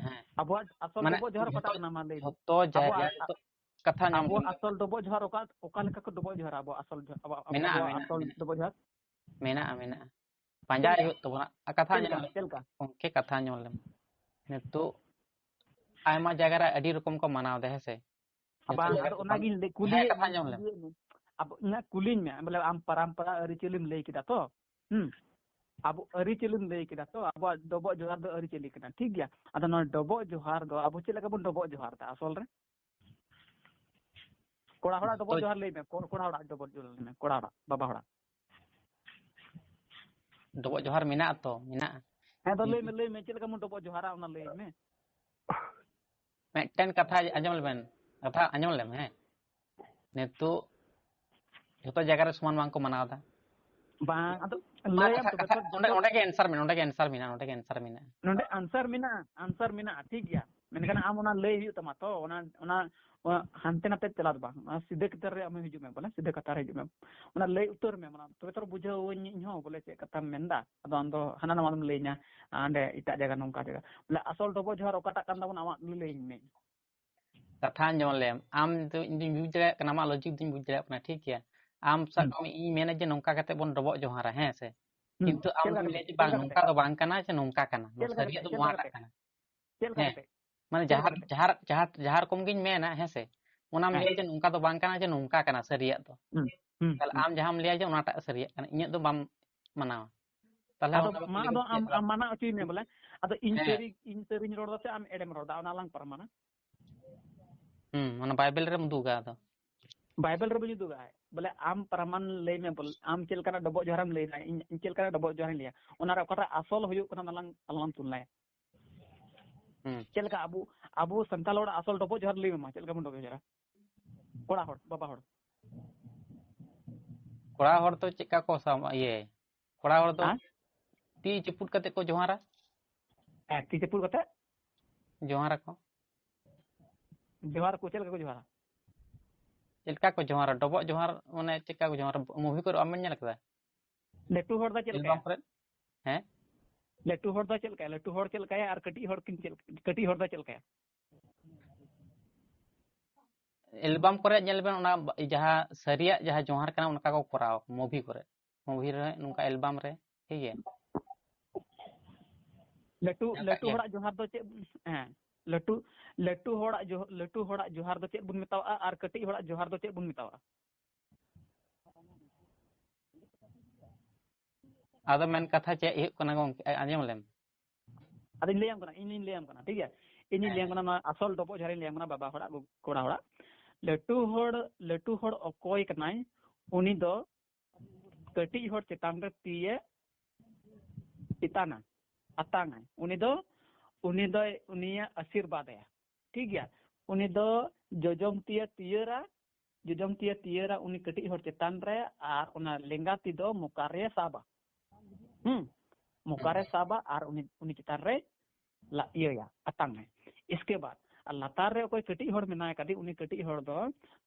ᱦᱮᱸ, ᱟᱵᱚᱣᱟᱜ ᱟᱥᱚᱞ ᱢᱟᱱᱮ ᱰᱚᱵᱚᱜ ᱡᱚᱦᱟᱨ ᱚᱠᱟᱴᱟᱜ ᱡᱷᱚᱛᱚ, ᱠᱟᱱᱟ, ᱢᱟ ᱞᱟᱹᱭ ᱢᱮ᱾ ᱡᱷᱚᱛᱚ ᱡᱟᱭᱜᱟ ᱟᱵᱚᱣᱟᱜ ᱱᱤᱛᱚᱜ ᱠᱟᱛᱷᱟ ᱟᱸᱡᱚᱢ ᱟᱵᱚᱣᱟᱜ ᱞᱮᱢ᱾ ᱟᱥᱚᱞ ᱰᱚᱵᱚᱜ ᱡᱚᱦᱟᱨ ᱚᱠᱟ, ᱚᱠᱟ ᱞᱮᱠᱟ ᱠᱚ ᱰᱚᱵᱚᱜ ᱡᱚᱦᱟᱨᱟ ᱟᱵᱚᱣᱟᱜ ᱟᱥᱚᱞ ᱡᱚ-, ᱟᱵᱚᱣᱟᱜ, ᱢᱮᱱᱟᱜᱼᱟ, ᱟᱵᱚᱣᱟᱜ ᱢᱮᱱᱟᱜᱼᱟ, ᱟᱥᱚᱞ ᱢᱮᱱᱟᱜᱼᱟ᱾ ᱰᱚᱵᱚᱜ ᱡᱚᱦᱟᱨ? ᱢᱮᱱᱟᱜᱼᱟ, ᱢᱮᱱᱟᱜᱼᱟ᱾ ᱯᱟᱸᱡᱟᱭ ᱪᱮᱫ ᱦᱩᱭᱩᱜ ᱞᱮᱠᱟ? ᱛᱟᱵᱚᱱᱟ᱾ ᱟᱨ ᱠᱟᱛᱷᱟ ᱪᱮᱫ ᱟᱸᱡᱚᱢ ᱞᱮᱠᱟ? ᱞᱮᱢ᱾ ᱪᱮᱫ ᱞᱮᱠᱟ? ᱜᱚᱝᱠᱮ, ᱠᱟᱛᱷᱟ ᱟᱸᱡᱚᱢ ᱞᱮᱢ᱾ ᱱᱤᱛᱚᱜ ᱟᱭᱢᱟ ᱡᱟᱭᱜᱟ ᱨᱮ ᱟᱹᱰᱤ ᱨᱚᱠᱚᱢ ᱠᱚ ᱢᱟᱱᱟᱣ ᱮᱫᱟ, ᱦᱮᱸ ᱥᱮ? ᱟᱨ ᱵᱟᱝ, ᱱᱤᱛᱚᱜ ᱟᱫᱚ ᱡᱟᱭᱜᱟ ᱚᱱᱟᱜᱤᱧ ᱞᱟᱹᱭ, ᱦᱮᱸ, ᱠᱩᱞᱤᱭᱮᱫ ᱠᱟᱛᱷᱟ ᱢᱮ, ᱟᱸᱡᱚᱢ ᱞᱮᱢ᱾ ᱠᱩᱞᱤᱭᱮᱫ ᱢᱮ᱾ ᱟᱵᱚ, ᱤᱧᱟᱹᱜ ᱠᱩᱞᱤᱧ ᱢᱮ, ᱵᱚᱞᱮ ᱟᱢ ᱯᱟᱨᱟᱢᱯᱟᱨᱟ ᱟᱹᱨᱤᱪᱟᱹᱞᱤᱢ ᱞᱟᱹᱭ ᱠᱮᱫᱟ ᱛᱚ, ᱦᱩᱸ, ᱟᱵᱚ ᱟᱹᱨᱤᱪᱟᱹᱞᱤᱢ ᱞᱟᱹᱭ ᱠᱮᱫᱟ ᱛᱚ, ᱟᱵᱚᱣᱟᱜ ᱰᱚᱵᱚᱜ ᱡᱚᱦᱟᱨ ᱫᱚ ᱟᱹᱨᱤᱪᱟᱹᱞᱤ ᱠᱟᱱᱟ, ᱴᱷᱤᱠ ᱜᱮᱭᱟ᱾ ᱟᱫᱚ ᱱᱚᱣᱟ ᱰᱚᱵᱚᱜ ᱡᱚᱦᱟᱨ ᱫᱚ ᱟᱵᱚ ᱪᱮᱫ ᱞᱮᱠᱟ ᱵᱚᱱ ᱰᱚᱵᱚᱜ ᱡᱚᱦᱟᱨ ᱮᱫᱟ ᱟᱥᱚᱞ ᱨᱮ? ᱠᱚᱲᱟ ᱦᱚᱲᱟᱜ ᱰᱚᱵᱚᱜ ᱛᱚ- ᱡᱚᱦᱟᱨ ᱞᱟᱹᱭ ᱢᱮ, ᱠᱚ-, ᱠᱚᱲᱟ ᱦᱚᱲᱟᱜ ᱰᱚᱵᱚᱜ ᱡᱚᱦᱟᱨ ᱞᱟᱹᱭ ᱢᱮ, ᱠᱚᱲᱟ ᱦᱚᱲᱟᱜ, ᱵᱟᱵᱟ ᱦᱚᱲᱟᱜ᱾ ᱰᱚᱵᱚᱜ ᱡᱚᱦᱟᱨ ᱢᱮᱱᱟᱜᱼᱟ ᱛᱚ, ᱢᱮᱱᱟᱜᱼᱟ᱾ ᱦᱮᱸ, ᱫᱚ ᱞᱟᱹᱭ ᱦᱩᱸ᱾ ᱢᱮ, ᱞᱟᱹᱭ ᱢᱮ, ᱪᱮᱫ ᱞᱮᱠᱟ ᱵᱚᱱ ᱰᱚᱵᱚᱜ ᱡᱚᱦᱟᱨᱟ ᱚᱱᱟ ᱞᱟᱹᱭ ᱢᱮ᱾ ᱢᱤᱫᱴᱮᱱ ᱠᱟᱛᱷᱟ ᱟᱸᱡᱚᱢ ᱞᱮᱵᱮᱱ, ᱠᱟᱛᱷᱟ ᱟᱸᱡᱚᱢ ᱞᱮᱢ, ᱦᱮᱸ᱾ ᱱᱤᱛᱚᱜ ᱡᱷᱚᱛᱚ ᱡᱟᱭᱜᱟ ᱨᱮ ᱥᱚᱢᱟᱱ ᱵᱟᱝ ᱠᱚ ᱢᱟᱱᱟᱣ ᱮᱫᱟ᱾ ᱵᱟᱝ, ᱟᱫᱚ ᱢᱟ ᱞᱟᱹᱭᱟᱢ ᱠᱟᱛᱷᱟ, ᱛᱚᱵᱮ ᱠᱟᱛᱷᱟ, ᱛᱚ, ᱚᱸᱰᱮ, ᱡᱚᱛᱚ ᱚᱸᱰᱮ ᱜᱮ answer ᱢᱮᱱᱟᱜᱼᱟ, ᱚᱸᱰᱮ ᱜᱮ answer ᱢᱮᱱᱟᱜᱼᱟ, ᱚᱸᱰᱮ ᱜᱮ answer ᱢᱮᱱᱟᱜᱼᱟ᱾ ᱱᱚᱰᱮ answer ᱢᱮᱱᱟᱜᱼᱟ, answer ᱢᱮᱱᱟᱜᱼᱟ, ᱴᱷᱤᱠ ᱜᱮᱭᱟ᱾ ᱢᱮᱱᱠᱷᱟᱱ ᱟᱢ ᱚᱱᱟ ᱞᱟᱹᱭ ᱦᱩᱭᱩᱜ ᱛᱟᱢᱟ ᱛᱚ, ᱚᱱᱟ ᱚᱱᱟ ᱚᱱᱟ ᱦᱟᱱᱛᱮ ᱱᱟᱛᱮ ᱪᱟᱞᱟᱣ ᱫᱚ ᱵᱟᱝ, ᱚᱱᱟ ᱥᱤᱫᱷᱟᱹ ᱠᱟᱛᱷᱟ ᱨᱮ ᱟᱢ ᱦᱤᱡᱩᱜ ᱢᱮ, ᱵᱚᱞᱮ ᱥᱤᱫᱷᱟᱹ ᱠᱟᱛᱷᱟ ᱨᱮ ᱦᱤᱡᱩᱜ ᱢᱮ, ᱚᱱᱟ ᱞᱟᱹᱭ ᱩᱛᱟᱹᱨ ᱢᱮ, ᱚᱱᱟ ᱛᱚᱵᱮ ᱛᱚ ᱵᱩᱡᱷᱟᱹᱣᱟᱹᱧ ᱤᱧ ᱦᱚᱸ ᱵᱚᱞᱮ ᱪᱮᱫ ᱠᱟᱛᱷᱟᱢ ᱢᱮᱱᱫᱟ᱾ ᱟᱫᱚ ᱟᱢ ᱫᱚ ᱦᱟᱱᱟ ᱱᱟᱣᱟ ᱫᱚᱢ ᱞᱟᱹᱭᱟᱹᱧᱟ, ᱚᱸᱰᱮ ᱮᱴᱟᱜ ᱡᱟᱭᱜᱟ ᱱᱚᱝᱠᱟ ᱡᱟᱭᱜᱟ, ᱵᱚᱞᱮ ᱟᱥᱚᱞ ᱰᱚᱵᱚᱜ ᱡᱚᱦᱟᱨ ᱚᱠᱟᱴᱟᱜ ᱠᱟᱱ ᱛᱟᱵᱚᱱᱟ ᱟᱢᱟᱜ ᱞᱟᱹᱭᱟᱹᱧ ᱢᱮ᱾ ᱠᱟᱛᱷᱟ ᱟᱸᱡᱚᱢ ᱞᱮᱢ, ᱟᱢ ᱫᱚ ᱤᱧ ᱫᱩᱧ ᱵᱩᱡᱽ ᱫᱟᱲᱮᱭᱟᱜ ᱠᱟᱱᱟ, ᱟᱢᱟᱜ ᱞᱚᱡᱤᱠ ᱫᱩᱧ ᱵᱩᱡᱽ ᱫᱟᱲᱮᱭᱟᱜ ᱠᱟᱱᱟ, ᱴᱷᱤᱠ ᱜᱮᱭᱟ᱾ ᱟᱢ ᱥᱟᱵ ᱦᱩᱸ᱾ ᱠᱟᱜ ᱢᱮ ᱤᱧ ᱢᱮᱱᱟ ᱡᱮ ᱱᱚᱝᱠᱟ ᱠᱟᱛᱮ ᱵᱚᱱ ᱰᱚᱵᱚᱜ ᱡᱚᱦᱟᱨᱟ, ᱦᱮᱸ ᱥᱮ? ᱦᱩᱸ᱾ ᱠᱤᱱᱛᱩ ᱟᱢ ᱪᱮᱫ ᱞᱮᱠᱟ ᱫᱚᱢ ᱠᱟᱛᱮ? ᱞᱟᱹᱭᱟ ᱡᱮ ᱪᱮᱫ ᱵᱟᱝ, ᱞᱮᱠᱟ ᱱᱚᱝᱠᱟ ᱠᱟᱛᱮ? ᱫᱚ ᱵᱟᱝ ᱠᱟᱱᱟ, ᱥᱮ ᱱᱚᱝᱠᱟ ᱠᱟᱱᱟ, ᱪᱮᱫ ᱞᱮᱠᱟ ᱥᱟᱹᱨᱤᱭᱟᱜ ᱠᱟᱛᱮ? ᱫᱚ ᱪᱮᱫ ᱞᱮᱠᱟ ᱱᱚᱣᱟᱴᱟᱜ ᱠᱟᱛᱮ? ᱠᱟᱱᱟ᱾ ᱪᱮᱫ ᱞᱮᱠᱟ ᱦᱮᱸ, ᱠᱟᱛᱮ? ᱢᱟᱱᱮ ᱪᱮᱫ ᱞᱮᱠᱟ ᱡᱟᱦᱟᱸ ᱠᱟᱛᱮ? ᱡᱟᱦᱟᱸ ᱡᱟᱦᱟᱸ ᱡᱟᱦᱟᱸ ᱨᱚᱠᱚᱢ ᱜᱤᱧ ᱢᱮᱱᱟ, ᱦᱮᱸ ᱥᱮ, ᱚᱱᱟᱢ ᱦᱮᱸ᱾ ᱞᱟᱹᱭᱟ ᱡᱮ ᱱᱚᱝᱠᱟ ᱫᱚ ᱵᱟᱝ ᱠᱟᱱᱟ, ᱡᱮ ᱱᱚᱝᱠᱟ ᱠᱟᱱᱟ ᱥᱟᱹᱨᱤᱭᱟᱜ ᱫᱚ᱾ ᱦᱩᱸ, ᱦᱩᱸ, ᱛᱟᱦᱞᱮ ᱦᱩᱸ᱾ ᱟᱢ ᱡᱟᱦᱟᱸᱢ ᱞᱟᱹᱭᱟ ᱡᱮ ᱚᱱᱟᱴᱟᱜ ᱥᱟᱹᱨᱤᱭᱟᱜ ᱠᱟᱱᱟ, ᱤᱧᱟᱹᱜ ᱫᱚ ᱵᱟᱢ ᱢᱟᱱᱟᱣᱟ᱾ ᱛᱟᱦᱞᱮ ᱟᱫᱚ ᱚᱱᱟ ᱵᱟᱠᱚ ᱢᱟ ᱞᱟᱹᱭ ᱟᱫᱚ ᱠᱮᱫᱟ ᱟᱢ ᱪᱮᱫ ᱵᱟᱝ? ᱟᱢ ᱢᱟᱱᱟᱣ ᱦᱚᱪᱚᱭ ᱢᱮ ᱵᱚᱞᱮ᱾ ᱟᱫᱚ ᱤᱧ ᱦᱮᱸ᱾ ᱥᱟᱹᱨᱤ ᱤᱧ ᱥᱟᱹᱨᱤᱧ ᱨᱚᱲ ᱫᱟ ᱥᱮ ᱟᱢ ᱮᱲᱮᱢ ᱨᱚᱲ ᱫᱟ, ᱚᱱᱟ ᱞᱟᱝ ᱯᱟᱨᱢᱟᱱᱟ᱾ ᱦᱩᱸ, ᱚᱱᱟ ᱵᱟᱭᱵᱮᱞ ᱨᱮᱢ ᱩᱫᱩᱜᱟ ᱟᱫᱚ᱾ ᱵᱟᱭᱵᱮᱞ ᱨᱮ ᱵᱟᱹᱧ ᱩᱫᱩᱜᱟ᱾ ᱵᱚᱞᱮ ᱟᱢ ᱯᱨᱟᱢᱟᱱ ᱞᱟᱹᱭ ᱢᱮ, ᱵᱚᱞᱮ ᱟᱢ ᱪᱮᱫ ᱞᱮᱠᱟᱱᱟᱜ ᱰᱚᱵᱚᱜ ᱡᱚᱦᱟᱨᱮᱢ ᱞᱟᱹᱭ ᱫᱟ, ᱤᱧ ᱤᱧ ᱪᱮᱫ ᱞᱮᱠᱟᱱᱟᱜ ᱰᱚᱵᱚᱜ ᱡᱚᱦᱟᱨᱤᱧ ᱞᱟᱹᱭᱟ, ᱚᱱᱟ ᱨᱮ ᱚᱠᱟᱴᱟᱜ ᱟᱥᱚᱞ ᱦᱩᱭᱩᱜ ᱠᱟᱱᱟ, ᱚᱱᱟ ᱞᱟᱝ ᱟᱞᱟᱝ ᱛᱩᱞᱱᱟᱭᱟ᱾ ᱦᱩᱸ᱾ ᱪᱮᱫ ᱞᱮᱠᱟ ᱟᱵᱚ ᱟᱵᱚ ᱥᱟᱱᱛᱟᱲ ᱦᱚᱲᱟᱜ ᱟᱥᱚᱞ ᱰᱚᱵᱚᱜ ᱡᱚᱦᱟᱨ ᱞᱟᱹᱭ ᱢᱮ ᱢᱟ, ᱪᱮᱫ ᱞᱮᱠᱟ ᱵᱚᱱ ᱰᱚᱵᱚᱜ ᱡᱚᱦᱟᱨᱟ? ᱠᱚᱲᱟ ᱦᱚᱲ, ᱵᱟᱵᱟ ᱦᱚᱲ᱾ ᱠᱚᱲᱟ ᱦᱚᱲ ᱫᱚ ᱪᱮᱫᱠᱟ ᱠᱚ ᱥᱟᱵ ᱤᱭᱟᱹ ᱠᱚᱲᱟ ᱦᱚᱲ ᱫᱚ ᱦᱮᱸ? ᱛᱤ ᱪᱩᱯᱩᱫ ᱠᱟᱛᱮ ᱠᱚ ᱡᱚᱦᱟᱨᱟ᱾ ᱦᱮᱸ, ᱛᱤ ᱪᱩᱯᱩᱫ ᱠᱟᱛᱮ ᱡᱚᱦᱟᱨᱟᱠᱚ᱾ ᱡᱚᱦᱟᱨ ᱠᱚ ᱪᱮᱫ ᱞᱮᱠᱟ ᱠᱚ ᱡᱚᱦᱟᱨᱟ? ᱪᱮᱫ ᱞᱮᱠᱟ ᱠᱚ ᱡᱚᱦᱟᱨᱟ? ᱰᱚᱵᱚᱜ ᱡᱚᱦᱟᱨ, ᱢᱟᱱᱮ ᱪᱮᱫ ᱞᱮᱠᱟ ᱠᱚ ᱡᱚᱦᱟᱨᱟ? ᱢᱩᱵᱷᱤ ᱠᱚᱨᱮ ᱵᱟᱢ ᱧᱮᱞ ᱠᱟᱫᱟ? ᱞᱟᱹᱴᱩ ᱦᱚᱲ ᱫᱚ ᱪᱮᱫ ᱮᱞᱵᱟᱢ ᱞᱮᱠᱟᱭᱟ? ᱠᱚᱨᱮ? ᱦᱮᱸ? ᱞᱟᱹᱴᱩ ᱦᱚᱲ ᱫᱚ ᱪᱮᱫ ᱞᱮᱠᱟᱭᱟ? ᱞᱟᱹᱴᱩ ᱦᱚᱲ ᱪᱮᱫ ᱞᱮᱠᱟᱭᱟ ᱟᱨ ᱠᱟᱹᱴᱤᱡ ᱦᱚᱲ ᱠᱤᱱ ᱪᱮᱫ ᱞᱮᱠᱟ? ᱠᱟᱹᱴᱤᱡ ᱦᱚᱲ ᱫᱚ ᱪᱮᱫ ᱞᱮᱠᱟᱭᱟ? ᱮᱞᱵᱟᱢ ᱠᱚᱨᱮ ᱧᱮᱞ ᱵᱮᱱ, ᱚᱱᱟ ᱡᱟᱦᱟᱸ ᱥᱟᱹᱨᱤᱭᱟᱜ ᱡᱟᱦᱟᱸ ᱡᱚᱦᱟᱨ ᱠᱟᱱᱟ, ᱚᱱᱠᱟ ᱠᱚ ᱠᱚᱨᱟᱣᱟ ᱢᱩᱵᱷᱤ ᱠᱚᱨᱮ᱾ ᱢᱩᱵᱷᱤ ᱨᱮ ᱱᱚᱝᱠᱟ ᱮᱞᱵᱟᱢ ᱨᱮ, ᱴᱷᱤᱠ ᱜᱮᱭᱟ᱾ ᱞᱟᱹᱴᱩ ᱧᱮᱞ ᱠᱟᱜ ᱞᱟᱹᱴᱩ ᱜᱮᱭᱟ᱾ ᱦᱚᱲᱟᱜ ᱡᱚᱦᱟᱨ ᱫᱚ ᱪᱮᱫ? ᱦᱮᱸ, ᱞᱟᱹᱴᱩ ᱞᱟᱹᱴᱩ ᱦᱚᱲᱟᱜ ᱡᱚᱦ- ᱞᱟᱹᱴᱩ ᱦᱚᱲᱟᱜ ᱡᱚᱦᱟᱨ ᱫᱚ ᱪᱮᱫ ᱵᱚᱱ ᱢᱮᱛᱟᱣᱟᱜᱼᱟ ᱟᱨ ᱠᱟᱹᱴᱤᱡ ᱦᱚᱲᱟᱜ ᱡᱚᱦᱟᱨ ᱫᱚ ᱪᱮᱫ ᱵᱚᱱ ᱢᱮᱛᱟᱣᱟᱜᱼᱟ? ᱟᱫᱚ ᱢᱮᱱ ᱠᱟᱛᱷᱟ ᱪᱮᱫ ᱦᱩᱭᱩᱜ ᱠᱟᱱᱟ ᱜᱚᱝᱠᱮ, ᱟᱸᱡᱚᱢ ᱞᱮᱢ᱾ ᱟᱫᱚᱧ ᱞᱟᱹᱭᱟᱢ ᱠᱟᱱᱟ, ᱤᱧᱤᱧ ᱞᱟᱹᱭᱟᱢ ᱠᱟᱱᱟ, ᱴᱷᱤᱠ ᱜᱮᱭᱟ? ᱤᱧᱤᱧ ᱦᱮᱸ, ᱞᱟᱹᱭᱟᱢ ᱦᱮᱸ᱾ ᱠᱟᱱᱟ, ᱱᱚᱣᱟ ᱟᱥᱚᱞ ᱰᱚᱵᱚᱜ ᱡᱚᱦᱟᱨᱤᱧ ᱞᱟᱹᱭᱟᱢ ᱠᱟᱱᱟ, ᱵᱟᱵᱟ ᱦᱚᱲᱟᱜ, ᱜᱚ- ᱠᱚᱲᱟ ᱦᱚᱲᱟᱜ᱾ ᱞᱟᱹᱴᱩ ᱦᱚᱲ, ᱞᱟᱹᱴᱩ ᱦᱚᱲ ᱚᱠᱚᱭ ᱠᱟᱱᱟᱭ? ᱩᱱᱤ ᱫᱚ ᱠᱟᱹᱴᱤᱡ ᱦᱚᱲ ᱪᱮᱛᱟᱱ ᱨᱮ ᱛᱤᱭᱮ ᱪᱮᱛᱟᱱᱟ, ᱟᱛᱟᱝᱟᱭ᱾ ᱩᱱᱤ ᱫᱚ, ᱩᱱᱤ ᱫᱚᱭ, ᱩᱱᱤᱭᱮ ᱟᱥᱤᱨᱵᱟᱫᱟᱭᱟ, ᱴᱷᱤᱠ ᱜᱮᱭᱟ? ᱩᱱᱤ ᱫᱚ ᱡᱚᱡᱚᱢ ᱛᱤᱭᱮ ᱛᱤᱭᱟᱹᱨᱟ, ᱡᱚᱡᱚᱢ ᱛᱤᱭᱮ ᱛᱤᱭᱟᱹᱨᱟ ᱩᱱᱤ ᱠᱟᱹᱴᱤᱡ ᱦᱚᱲ ᱪᱮᱛᱟᱱ ᱨᱮ, ᱟᱨ ᱚᱱᱟ ᱞᱮᱸᱜᱟ ᱛᱤ ᱫᱚ ᱢᱚᱠᱟ ᱨᱮ ᱥᱟᱵᱟ᱾ ᱦᱩᱸ, ᱢᱚᱠᱟ ᱨᱮ ᱦᱩᱸ᱾ ᱥᱟᱵᱟ ᱟᱨ ᱩᱱᱤ, ᱩᱱᱤ ᱪᱮᱛᱟᱱ ᱨᱮ ᱞᱟ-, ᱤᱭᱟᱹᱭᱟ, ᱟᱛᱟᱝᱟᱭ᱾ ᱤᱥᱠᱮ ᱵᱟᱫ ᱟᱨ ᱞᱟᱛᱟᱨ ᱨᱮ ᱚᱠᱚᱭ ᱠᱟᱹᱴᱤᱡ ᱦᱚᱲ ᱢᱮᱱᱟᱭ ᱠᱟᱫᱮ, ᱩᱱᱤ ᱠᱟᱹᱴᱤᱡ ᱦᱚᱲ ᱫᱚ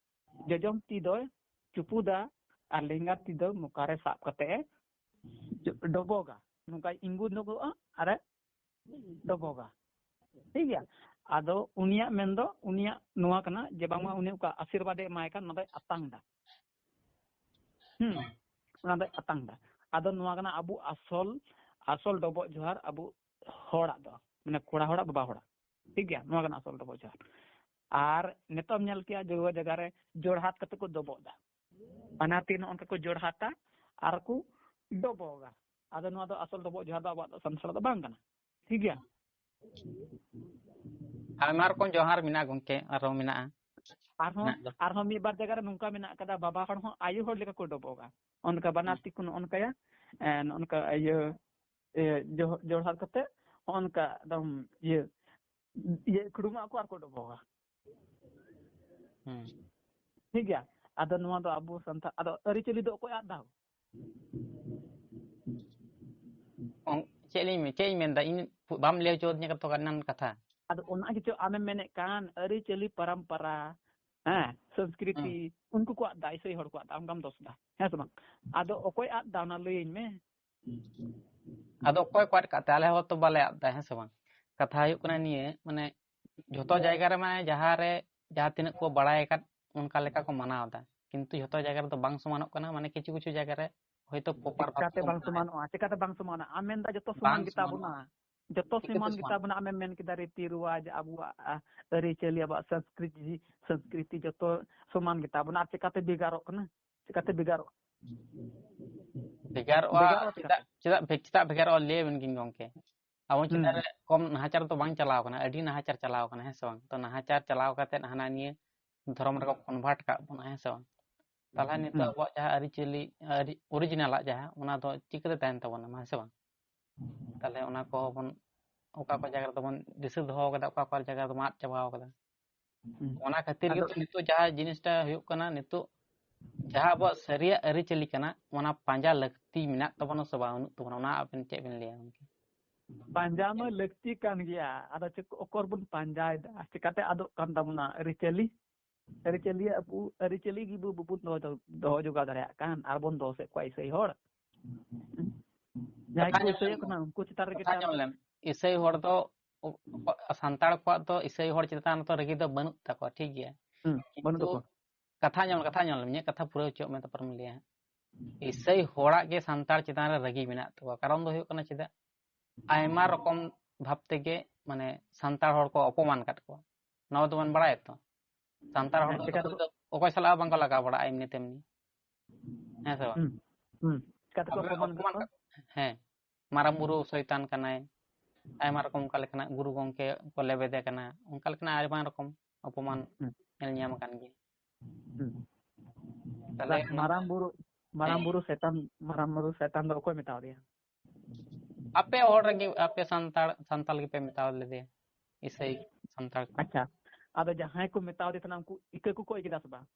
ᱡᱚᱡᱚᱢ ᱛᱤ ᱫᱚᱭ ᱪᱩᱯᱩᱫᱟ ᱟᱨ ᱞᱮᱸᱜᱟ ᱛᱤ ᱫᱚ ᱢᱚᱠᱟ ᱨᱮ ᱥᱟᱵ ᱠᱟᱛᱮ ᱮ ᱰᱚᱵᱚᱜᱟ, ᱱᱚᱝᱠᱟᱭ ᱤᱸᱜᱩ ᱧᱚᱜᱚᱜᱼᱟ ᱟᱨᱮ ᱰᱚᱵᱚᱜᱟ᱾ ᱴᱷᱤᱠ ᱜᱮᱭᱟ᱾ ᱟᱫᱚ ᱩᱱᱤᱭᱟᱜ ᱢᱮᱱ ᱫᱚ, ᱩᱱᱤᱭᱟᱜ ᱱᱚᱣᱟ ᱠᱟᱱᱟ ᱡᱮ ᱵᱟᱝᱢᱟ ᱩᱱᱤ ᱚᱠᱟ ᱟᱥᱤᱨᱵᱟᱫ ᱮ ᱮᱢᱟᱭ ᱠᱟᱱ, ᱚᱱᱟ ᱫᱚᱭ ᱟᱛᱟᱝ ᱫᱟ᱾ ᱦᱩᱸ᱾ ᱚᱱᱟ ᱫᱚᱭ ᱟᱛᱟᱝ ᱫᱟ᱾ ᱟᱫᱚ ᱱᱚᱣᱟ ᱠᱟᱱᱟ ᱟᱵᱚ ᱟᱥᱚᱞ, ᱟᱥᱚᱞ ᱰᱚᱵᱚᱜ ᱡᱚᱦᱟᱨ ᱟᱵᱚ ᱦᱚᱲᱟᱜ ᱫᱚ, ᱢᱟᱱᱮ ᱠᱚᱲᱟ ᱦᱚᱲᱟᱜ, ᱵᱟᱵᱟ ᱦᱚᱲᱟᱜ᱾ ᱴᱷᱤᱠ ᱜᱮᱭᱟ, ᱱᱚᱣᱟ ᱠᱟᱱᱟ ᱟᱥᱚᱞ ᱰᱚᱵᱚᱜ ᱡᱚᱦᱟᱨ᱾ ᱟᱨ ᱱᱤᱛᱚᱜ ᱮᱢ ᱧᱮᱞ ᱠᱮᱭᱟ ᱡᱟᱹᱨᱩᱣᱟᱹ ᱡᱟᱭᱜᱟ ᱨᱮ ᱡᱳᱲᱦᱟᱛ ᱠᱟᱛᱮ ᱠᱚ ᱰᱚᱵᱚᱜ ᱫᱟ, ᱵᱟᱱᱟᱨ ᱛᱤ ᱱᱚᱜᱼᱚ ᱱᱚᱝᱠᱟ ᱠᱚ ᱡᱳᱲᱦᱟᱛᱟ ᱟᱨ ᱠᱚ ᱰᱚᱵᱚᱜᱟ᱾ ᱟᱫᱚ ᱱᱚᱣᱟ ᱫᱚ ᱟᱥᱚᱞ ᱰᱚᱵᱚᱜ ᱡᱚᱦᱟᱨ ᱫᱚ ᱟᱵᱚᱣᱟᱜ ᱫᱚ ᱥᱟᱱᱛᱟᱲ ᱫᱚ ᱵᱟᱝ ᱠᱟᱱᱟ᱾ ᱴᱷᱤᱠ ᱜᱮᱭᱟ᱾ ᱟᱭᱢᱟ ᱨᱚᱠᱚᱢ ᱡᱚᱦᱟᱨ ᱢᱮᱱᱟᱜᱼᱟ ᱜᱚᱝᱠᱮ, ᱟᱨᱦᱚᱸ ᱢᱮᱱᱟᱜᱼᱟ᱾ ᱟᱨᱦᱚᱸ ᱢᱮᱱᱟᱜ ᱫᱚ᱾ ᱟᱨᱦᱚᱸ ᱢᱤᱫ ᱵᱟᱨ ᱡᱟᱭᱜᱟ ᱨᱮ ᱱᱚᱝᱠᱟ ᱢᱮᱱᱟᱜ ᱠᱟᱫᱟ, ᱵᱟᱵᱟ ᱦᱚᱲ ᱦᱚᱸ ᱟᱭᱳ ᱦᱚᱲ ᱞᱮᱠᱟ ᱠᱚ ᱰᱚᱵᱚᱜᱟ, ᱚᱱᱠᱟ ᱵᱟᱱᱟᱨ ᱛᱤ ᱠᱚ ᱱᱚᱜᱼᱚ ᱱᱚᱝᱠᱟᱭᱟ, ᱮ, ᱱᱚᱜᱼᱚ ᱱᱚᱝᱠᱟ ᱤᱭᱟᱹ, ᱤᱭᱟᱹ ᱡᱚᱦ- ᱡᱚᱦᱟᱨ ᱠᱟᱛᱮ ᱱᱚᱜᱼᱚ ᱱᱚᱝᱠᱟ ᱮᱠᱫᱚᱢ ᱤᱭᱟᱹ ᱤᱭᱟᱹ ᱠᱷᱩᱲᱩᱢᱟᱜ ᱠᱚ ᱟᱨ ᱠᱚ ᱰᱚᱵᱚᱜᱟ᱾ ᱦᱩᱸ᱾ ᱴᱷᱤᱠ ᱜᱮᱭᱟ᱾ ᱟᱫᱚ ᱱᱚᱣᱟ ᱫᱚ ᱟᱵᱚ ᱥᱟᱱᱛᱟᱲ, ᱟᱫᱚ ᱟᱹᱨᱤᱪᱟᱹᱞᱤ ᱫᱚ ᱚᱠᱚᱭ ᱟᱫ ᱫᱟ? ᱚᱝ- ᱪᱮᱫ ᱞᱤᱧ ᱪᱮᱫ ᱤᱧ ᱢᱮᱱᱫᱟ, ᱤᱧ ᱵᱟᱢ ᱞᱟᱹᱭ ᱦᱚᱪᱚ ᱟᱹᱫᱤᱧᱟ ᱛᱚ ᱮᱱᱟᱱ ᱠᱟᱛᱷᱟ᱾ ᱟᱫᱚ ᱚᱱᱟ ᱜᱮᱪᱚ ᱟᱢᱮᱢ ᱢᱮᱱᱮᱫ ᱠᱟᱱ, ᱟᱹᱨᱤᱪᱟᱹᱞᱤ ᱯᱚᱨᱚᱢᱯᱚᱨᱟ, ᱦᱮᱸ, ᱥᱚᱝᱥᱠᱨᱤᱛᱤ, ᱩᱱᱠᱩ ᱠᱚ ᱟᱫ ᱫᱟ, ᱤᱥᱟᱹᱭ ᱦᱚᱲ ᱠᱚ ᱟᱫ ᱫᱟ, ᱟᱢ ᱫᱚᱢ ᱫᱚᱥ ᱫᱟ, ᱦᱮᱸ ᱥᱮ ᱵᱟᱝ? ᱟᱫᱚ ᱚᱠᱚᱭ ᱟᱫ ᱫᱟ ᱚᱱᱟ ᱞᱟᱹᱭᱟᱹᱧ ᱢᱮ᱾ ᱟᱫᱚ ᱚᱠᱚᱭ ᱠᱚ ᱟᱫ ᱠᱟᱜ ᱛᱮ? ᱟᱞᱮ ᱦᱚᱸ ᱛᱚ ᱵᱟᱞᱮ ᱟᱫ ᱫᱟ, ᱦᱮᱸ ᱥᱮ ᱵᱟᱝ? ᱠᱟᱛᱷᱟ ᱦᱩᱭᱩᱜ ᱠᱟᱱᱟ ᱱᱤᱭᱟᱹ, ᱢᱟᱱᱮ ᱡᱷᱚᱛᱚ ᱡᱟᱭᱜᱟ ᱨᱮ, ᱢᱟᱱᱮ ᱡᱟᱦᱟᱸ ᱨᱮ ᱡᱟᱦᱟᱸ ᱛᱤᱱᱟᱹᱜ ᱠᱚ ᱵᱟᱲᱟᱭ ᱟᱠᱟᱫ ᱚᱱᱠᱟ ᱞᱮᱠᱟ ᱠᱚ ᱢᱟᱱᱟᱣ ᱮᱫᱟ, ᱠᱤᱱᱛᱩ ᱡᱷᱚᱛᱚ ᱡᱟᱭᱜᱟ ᱨᱮᱫᱚ ᱵᱟᱝ ᱥᱚᱢᱟᱱᱚᱜ ᱠᱟᱱᱟ᱾ ᱢᱟᱱᱮ ᱠᱤᱪᱷᱩ ᱠᱤᱪᱷᱩ ᱡᱟᱭᱜᱟ ᱨᱮ ᱦᱚᱭᱛᱳ ᱯᱨᱚᱯᱟᱨ ᱵᱷᱟᱵ ᱪᱤᱠᱟᱛᱮ ᱛᱮᱠᱚ ᱵᱟᱝ ᱢᱟᱱᱟᱣ ᱥᱚᱢᱟᱱᱚᱜᱼᱟ? ᱪᱤᱠᱟᱛᱮ ᱵᱟᱝ ᱥᱚᱢᱟᱱᱚᱜᱼᱟ? ᱟᱢ ᱢᱮᱱᱫᱟ ᱡᱚᱛᱚ ᱥᱚᱢᱟᱱ ᱵᱟᱝ ᱜᱮᱛᱟ ᱵᱚᱱᱟ, ᱥᱚᱢᱟᱱᱚᱜᱼᱟ᱾ ᱡᱚᱛᱚ ᱪᱤᱠᱟᱹᱛᱮ ᱥᱚᱢᱟᱱ ᱥᱚᱢᱟᱱ? ᱜᱮᱛᱟ ᱵᱚᱱᱟ᱾ ᱟᱢᱮᱢ ᱢᱮᱱ ᱠᱮᱫᱟ ᱨᱤᱛᱤ ᱨᱮᱣᱟᱡᱽ, ᱟᱵᱚᱣᱟᱜ ᱟ, ᱟᱹᱨᱤᱪᱟᱹᱞᱤ, ᱟᱵᱚᱣᱟᱜ ᱥᱚᱝᱥᱠᱨᱤᱛᱤ, ᱥᱚᱝᱥᱠᱨᱤᱛᱤ ᱡᱚᱛᱚ ᱥᱚᱢᱟᱱ ᱜᱮᱛᱟ ᱵᱚᱱᱟ, ᱟᱨ ᱪᱤᱠᱟᱛᱮ ᱵᱷᱮᱜᱟᱨᱚᱜ ᱠᱟᱱᱟ? ᱪᱤᱠᱟᱛᱮ ᱵᱷᱮᱜᱟᱨᱚᱜᱼᱟ? ᱵᱷᱮᱜᱟᱨᱚᱜᱼᱟ᱾ ᱵᱷᱮᱜᱟᱨᱚᱜᱼᱟ ᱪᱮᱫᱟᱜ ᱪᱮᱫᱟᱜ ᱵᱷᱮ- ᱪᱮᱫᱟᱜ ᱵᱷᱮᱜᱟᱨᱚᱜᱼᱟ ᱞᱟᱹᱭ ᱟᱵᱮᱱ ᱜᱤᱧ ᱜᱚᱝᱠᱮ᱾ ᱟᱵᱚ ᱪᱮᱛᱟᱱ ᱦᱩᱸ᱾ ᱨᱮ ᱠᱚᱢ ᱱᱟᱦᱟᱪᱟᱨ ᱫᱚ ᱵᱟᱝ ᱪᱟᱞᱟᱣ ᱠᱟᱱᱟ, ᱟᱹᱰᱤ ᱱᱟᱦᱟᱪᱟᱨ ᱪᱟᱞᱟᱣ ᱠᱟᱱᱟ, ᱦᱮᱸ ᱥᱮ ᱵᱟᱝ? ᱛᱚ ᱱᱟᱦᱟᱪᱟᱨ ᱪᱟᱞᱟᱣ ᱠᱟᱛᱮ ᱦᱟᱱᱟ ᱱᱤᱭᱟᱹ ᱫᱷᱚᱨᱚᱢ ᱨᱮᱠᱚ ᱠᱚᱱᱵᱷᱟᱨᱴ ᱠᱟᱜ ᱵᱚᱱᱟ, ᱦᱮᱸ ᱥᱮ ᱵᱟᱝ? ᱛᱟᱦᱚᱞᱮ ᱱᱤᱛᱚᱜ ᱦᱩᱸ᱾ ᱟᱵᱚᱣᱟᱜ ᱡᱟᱦᱟᱸ ᱟᱹᱨᱤᱪᱟᱹᱞᱤ, ᱟᱹᱨᱤ ᱚᱨᱤᱡᱤᱱᱟᱞᱟᱜ ᱡᱟᱦᱟᱸ, ᱚᱱᱟ ᱫᱚ ᱪᱤᱠᱟᱹᱛᱮ ᱛᱟᱦᱮᱱ ᱛᱟᱵᱚᱱᱟ, ᱦᱮᱸ ᱥᱮ ᱵᱟᱝ? ᱛᱟᱦᱚᱞᱮ ᱚᱱᱟ ᱠᱚ ᱵᱚᱱ, ᱚᱠᱟ ᱚᱠᱟ ᱡᱟᱭᱜᱟ ᱨᱮᱫᱚ ᱵᱚᱱ ᱫᱤᱥᱟᱹ ᱫᱚᱦᱚ ᱠᱟᱫᱟ, ᱚᱠᱟ ᱚᱠᱟ ᱡᱟᱭᱜᱟ ᱨᱮᱫᱚ ᱵᱚᱱ ᱟᱫ ᱪᱟᱵᱟᱣ ᱠᱟᱫᱟ᱾ ᱦᱩᱸ᱾ ᱚᱱᱟ ᱠᱷᱟᱹᱛᱤᱨ ᱟᱫᱚ ᱜᱮᱛᱚ ᱱᱤᱛᱚᱜ ᱡᱟᱦᱟᱸ ᱡᱤᱱᱤᱥᱴᱟ ᱦᱩᱭᱩᱜ ᱠᱟᱱᱟ, ᱱᱤᱛᱚᱜ ᱡᱟᱦᱟᱸ ᱟᱵᱚᱣᱟᱜ ᱥᱟᱹᱨᱤᱭᱟᱜ ᱟᱹᱨᱤᱪᱟᱹᱞᱤ ᱠᱟᱱᱟ, ᱚᱱᱟ ᱯᱟᱸᱡᱟ ᱞᱟᱹᱠᱛᱤ ᱢᱮᱱᱟᱜ ᱛᱟᱵᱚᱱᱟ ᱥᱮ ᱵᱟᱝ, ᱵᱟᱹᱱᱩᱜ ᱛᱟᱵᱚᱱᱟ, ᱚᱱᱟ ᱟᱵᱮᱱ ᱪᱮᱫ ᱵᱮᱱ ᱞᱟᱹᱭᱟ ᱜᱚᱝᱠᱮ? ᱯᱟᱸᱡᱟ ᱢᱟ ᱞᱟᱹᱠᱛᱤ ᱠᱟᱱ ᱜᱮᱭᱟ, ᱟᱫᱚ ᱪᱮᱫ ᱚᱠᱚᱨ ᱵᱚᱱ ᱯᱟᱸᱡᱟᱭᱮᱫᱟ? ᱪᱤᱠᱟᱹᱛᱮ ᱟᱹᱫᱚᱜ ᱠᱟᱱ ᱛᱟᱵᱚᱱᱟ ᱟᱹᱨᱤᱪᱟᱹᱞᱤ? ᱟᱹᱨᱤᱪᱟᱹᱞᱤ ᱟᱵᱚ, ᱟᱹᱨᱤᱪᱟᱹᱞᱤ ᱜᱮ ᱵᱟᱵᱚᱱ ᱫᱚᱦᱚ, ᱫᱚᱦᱚ ᱡᱚᱜᱟᱣ ᱫᱟᱲᱮᱭᱟᱜ ᱠᱟᱱ, ᱟᱨ ᱵᱚᱱ ᱫᱚᱦᱚ ᱥᱮᱫ ᱠᱚᱣᱟ ᱤᱥᱟᱹᱭ ᱦᱚᱲ᱾ ᱡᱟᱦᱟᱸᱭ ᱠᱟᱛᱷᱟ ᱠᱚ ᱧᱮᱞ ᱤᱥᱟᱹᱭᱚᱜ ᱞᱮᱢ, ᱠᱟᱱᱟ, ᱩᱱᱠᱩ ᱪᱮᱛᱟᱱ ᱨᱮᱜᱮ ᱠᱟᱛᱷᱟ ᱴᱟᱱ ᱧᱮᱞ ᱞᱮᱢ, ᱤᱥᱟᱹᱭ ᱦᱚᱲ ᱫᱚ, ᱚ-, ᱚ-, ᱥᱟᱱᱛᱟᱲ ᱠᱚᱣᱟᱜ ᱫᱚ ᱤᱥᱟᱹᱭ ᱦᱚᱲ ᱪᱮᱛᱟᱱ ᱨᱮᱫᱚ ᱨᱟᱹᱜᱤ ᱫᱚ ᱵᱟᱹᱱᱩᱜ ᱛᱟᱠᱚᱣᱟ, ᱴᱷᱤᱠ ᱜᱮᱭᱟ᱾ ᱦᱩᱸ, ᱵᱟᱹᱱᱩᱜ ᱠᱤᱱᱛᱩ ᱛᱟᱠᱚᱣᱟ᱾ ᱠᱟᱛᱷᱟ ᱧᱮᱞ, ᱠᱟᱛᱷᱟ ᱧᱮᱞ ᱞᱮᱢ, ᱤᱧᱟᱹᱜ ᱠᱟᱛᱷᱟ ᱯᱩᱨᱟᱹᱣ ᱦᱚᱪᱚᱣᱟᱜ ᱢᱮ, ᱛᱟᱨᱯᱚᱨᱮᱢ ᱞᱟᱹᱭᱟ ᱦᱟᱸᱜ᱾ ᱤᱥᱟᱹᱭ ᱦᱚᱲᱟᱜ ᱜᱮ ᱥᱟᱱᱛᱟᱲ ᱪᱮᱛᱟᱱ ᱨᱮ ᱨᱟᱹᱜᱤ ᱢᱮᱱᱟᱜ ᱛᱟᱠᱚᱣᱟ᱾ ᱠᱟᱨᱚᱱ ᱫᱚ ᱦᱩᱭᱩᱜ ᱠᱟᱱᱟ ᱪᱮᱫᱟᱜ? ᱟᱭᱢᱟ ᱨᱚᱠᱚᱢ ᱵᱷᱟᱵ ᱛᱮᱜᱮ, ᱢᱟᱱᱮ, ᱥᱟᱱᱛᱟᱲ ᱦᱚᱲ ᱠᱚ ᱚᱯᱚᱢᱟᱱ ᱟᱠᱟᱫ ᱠᱚᱣᱟ᱾ ᱱᱚᱣᱟ ᱫᱚᱵᱚᱱ ᱵᱟᱲᱟᱭᱟ ᱛᱚ? ᱥᱟᱱᱛᱟᱲ ᱦᱚᱲ ᱦᱮᱸ, ᱫᱚ ᱪᱮᱠᱟ ᱛᱮᱠᱚ ᱚᱠᱚᱭ ᱥᱟᱞᱟᱜ ᱦᱚᱸ ᱵᱟᱝᱠᱚ ᱞᱟᱜᱟᱣ ᱵᱟᱲᱟᱜᱼᱟ ᱮᱢᱱᱤ ᱛᱮᱢᱱᱤ᱾ ᱦᱮᱸ ᱥᱮ ᱵᱟᱝ? ᱦᱩᱸ, ᱦᱩᱸ᱾ ᱪᱮᱠᱟ ᱛᱮᱠᱚ ᱟᱵᱚ ᱚᱯᱚᱢᱟᱱ ᱠᱮᱫ ᱚᱯᱚᱢᱟᱱ ᱠᱚᱣᱟ? ᱠᱟᱜ-, ᱦᱮᱸ, ᱢᱟᱨᱟᱝ ᱵᱩᱨᱩ ᱥᱚᱭᱛᱟᱱ ᱠᱟᱱᱟᱭ, ᱟᱭᱢᱟ ᱨᱚᱠᱚᱢ ᱚᱱᱠᱟ ᱞᱮᱠᱟᱱᱟᱜ ᱜᱩᱨᱩ ᱜᱚᱢᱠᱮ ᱠᱚ ᱞᱮᱵᱮᱫᱮ ᱠᱟᱱᱟ, ᱚᱱᱠᱟ ᱞᱮᱠᱟᱱᱟᱜ ᱟᱭᱢᱟ ᱨᱚᱠᱚᱢ ᱚᱯᱚᱢᱟᱱ ᱦᱩᱸ᱾ ᱧᱮᱞ ᱧᱟᱢ ᱟᱠᱟᱱ ᱜᱮᱭᱟ᱾ ᱦᱩᱸ᱾ ᱛᱟᱦᱞᱮ ᱵᱟᱦ, ᱚᱱᱟ ᱢᱟᱨᱟᱝ ᱵᱩᱨᱩ, ᱢᱟᱨᱟᱝ ᱦᱮᱸ᱾ ᱵᱩᱨᱩ ᱥᱮᱛᱟᱱ, ᱢᱟᱨᱟᱝ ᱵᱩᱨᱩ ᱥᱮᱛᱟᱱ ᱫᱚ ᱚᱠᱚᱭ ᱢᱮᱛᱟᱣ ᱫᱮᱭᱟ? ᱟᱯᱮ ᱦᱚᱲ ᱨᱮᱜᱮ, ᱟᱯᱮ ᱥᱟᱱᱛᱟᱲ, ᱥᱟᱱᱛᱟᱲ ᱜᱮᱯᱮ ᱢᱮᱛᱟᱣ ᱞᱮᱫᱮᱭᱟ, ᱤᱥᱟᱹᱭ ᱥᱟᱱᱛᱟᱲ ᱠᱚ᱾ ᱟᱪᱪᱷᱟ, ᱟᱫᱚ ᱡᱟᱦᱟᱸᱭ ᱠᱚ ᱢᱮᱛᱟᱣ ᱫᱮ ᱛᱟᱦᱮᱱᱟ, ᱩᱱᱠᱩ ᱤᱠᱟᱹ ᱠᱚᱠᱚ ᱚᱠᱚᱭ ᱠᱮᱫᱟ ᱥᱮ ᱵᱟᱝ?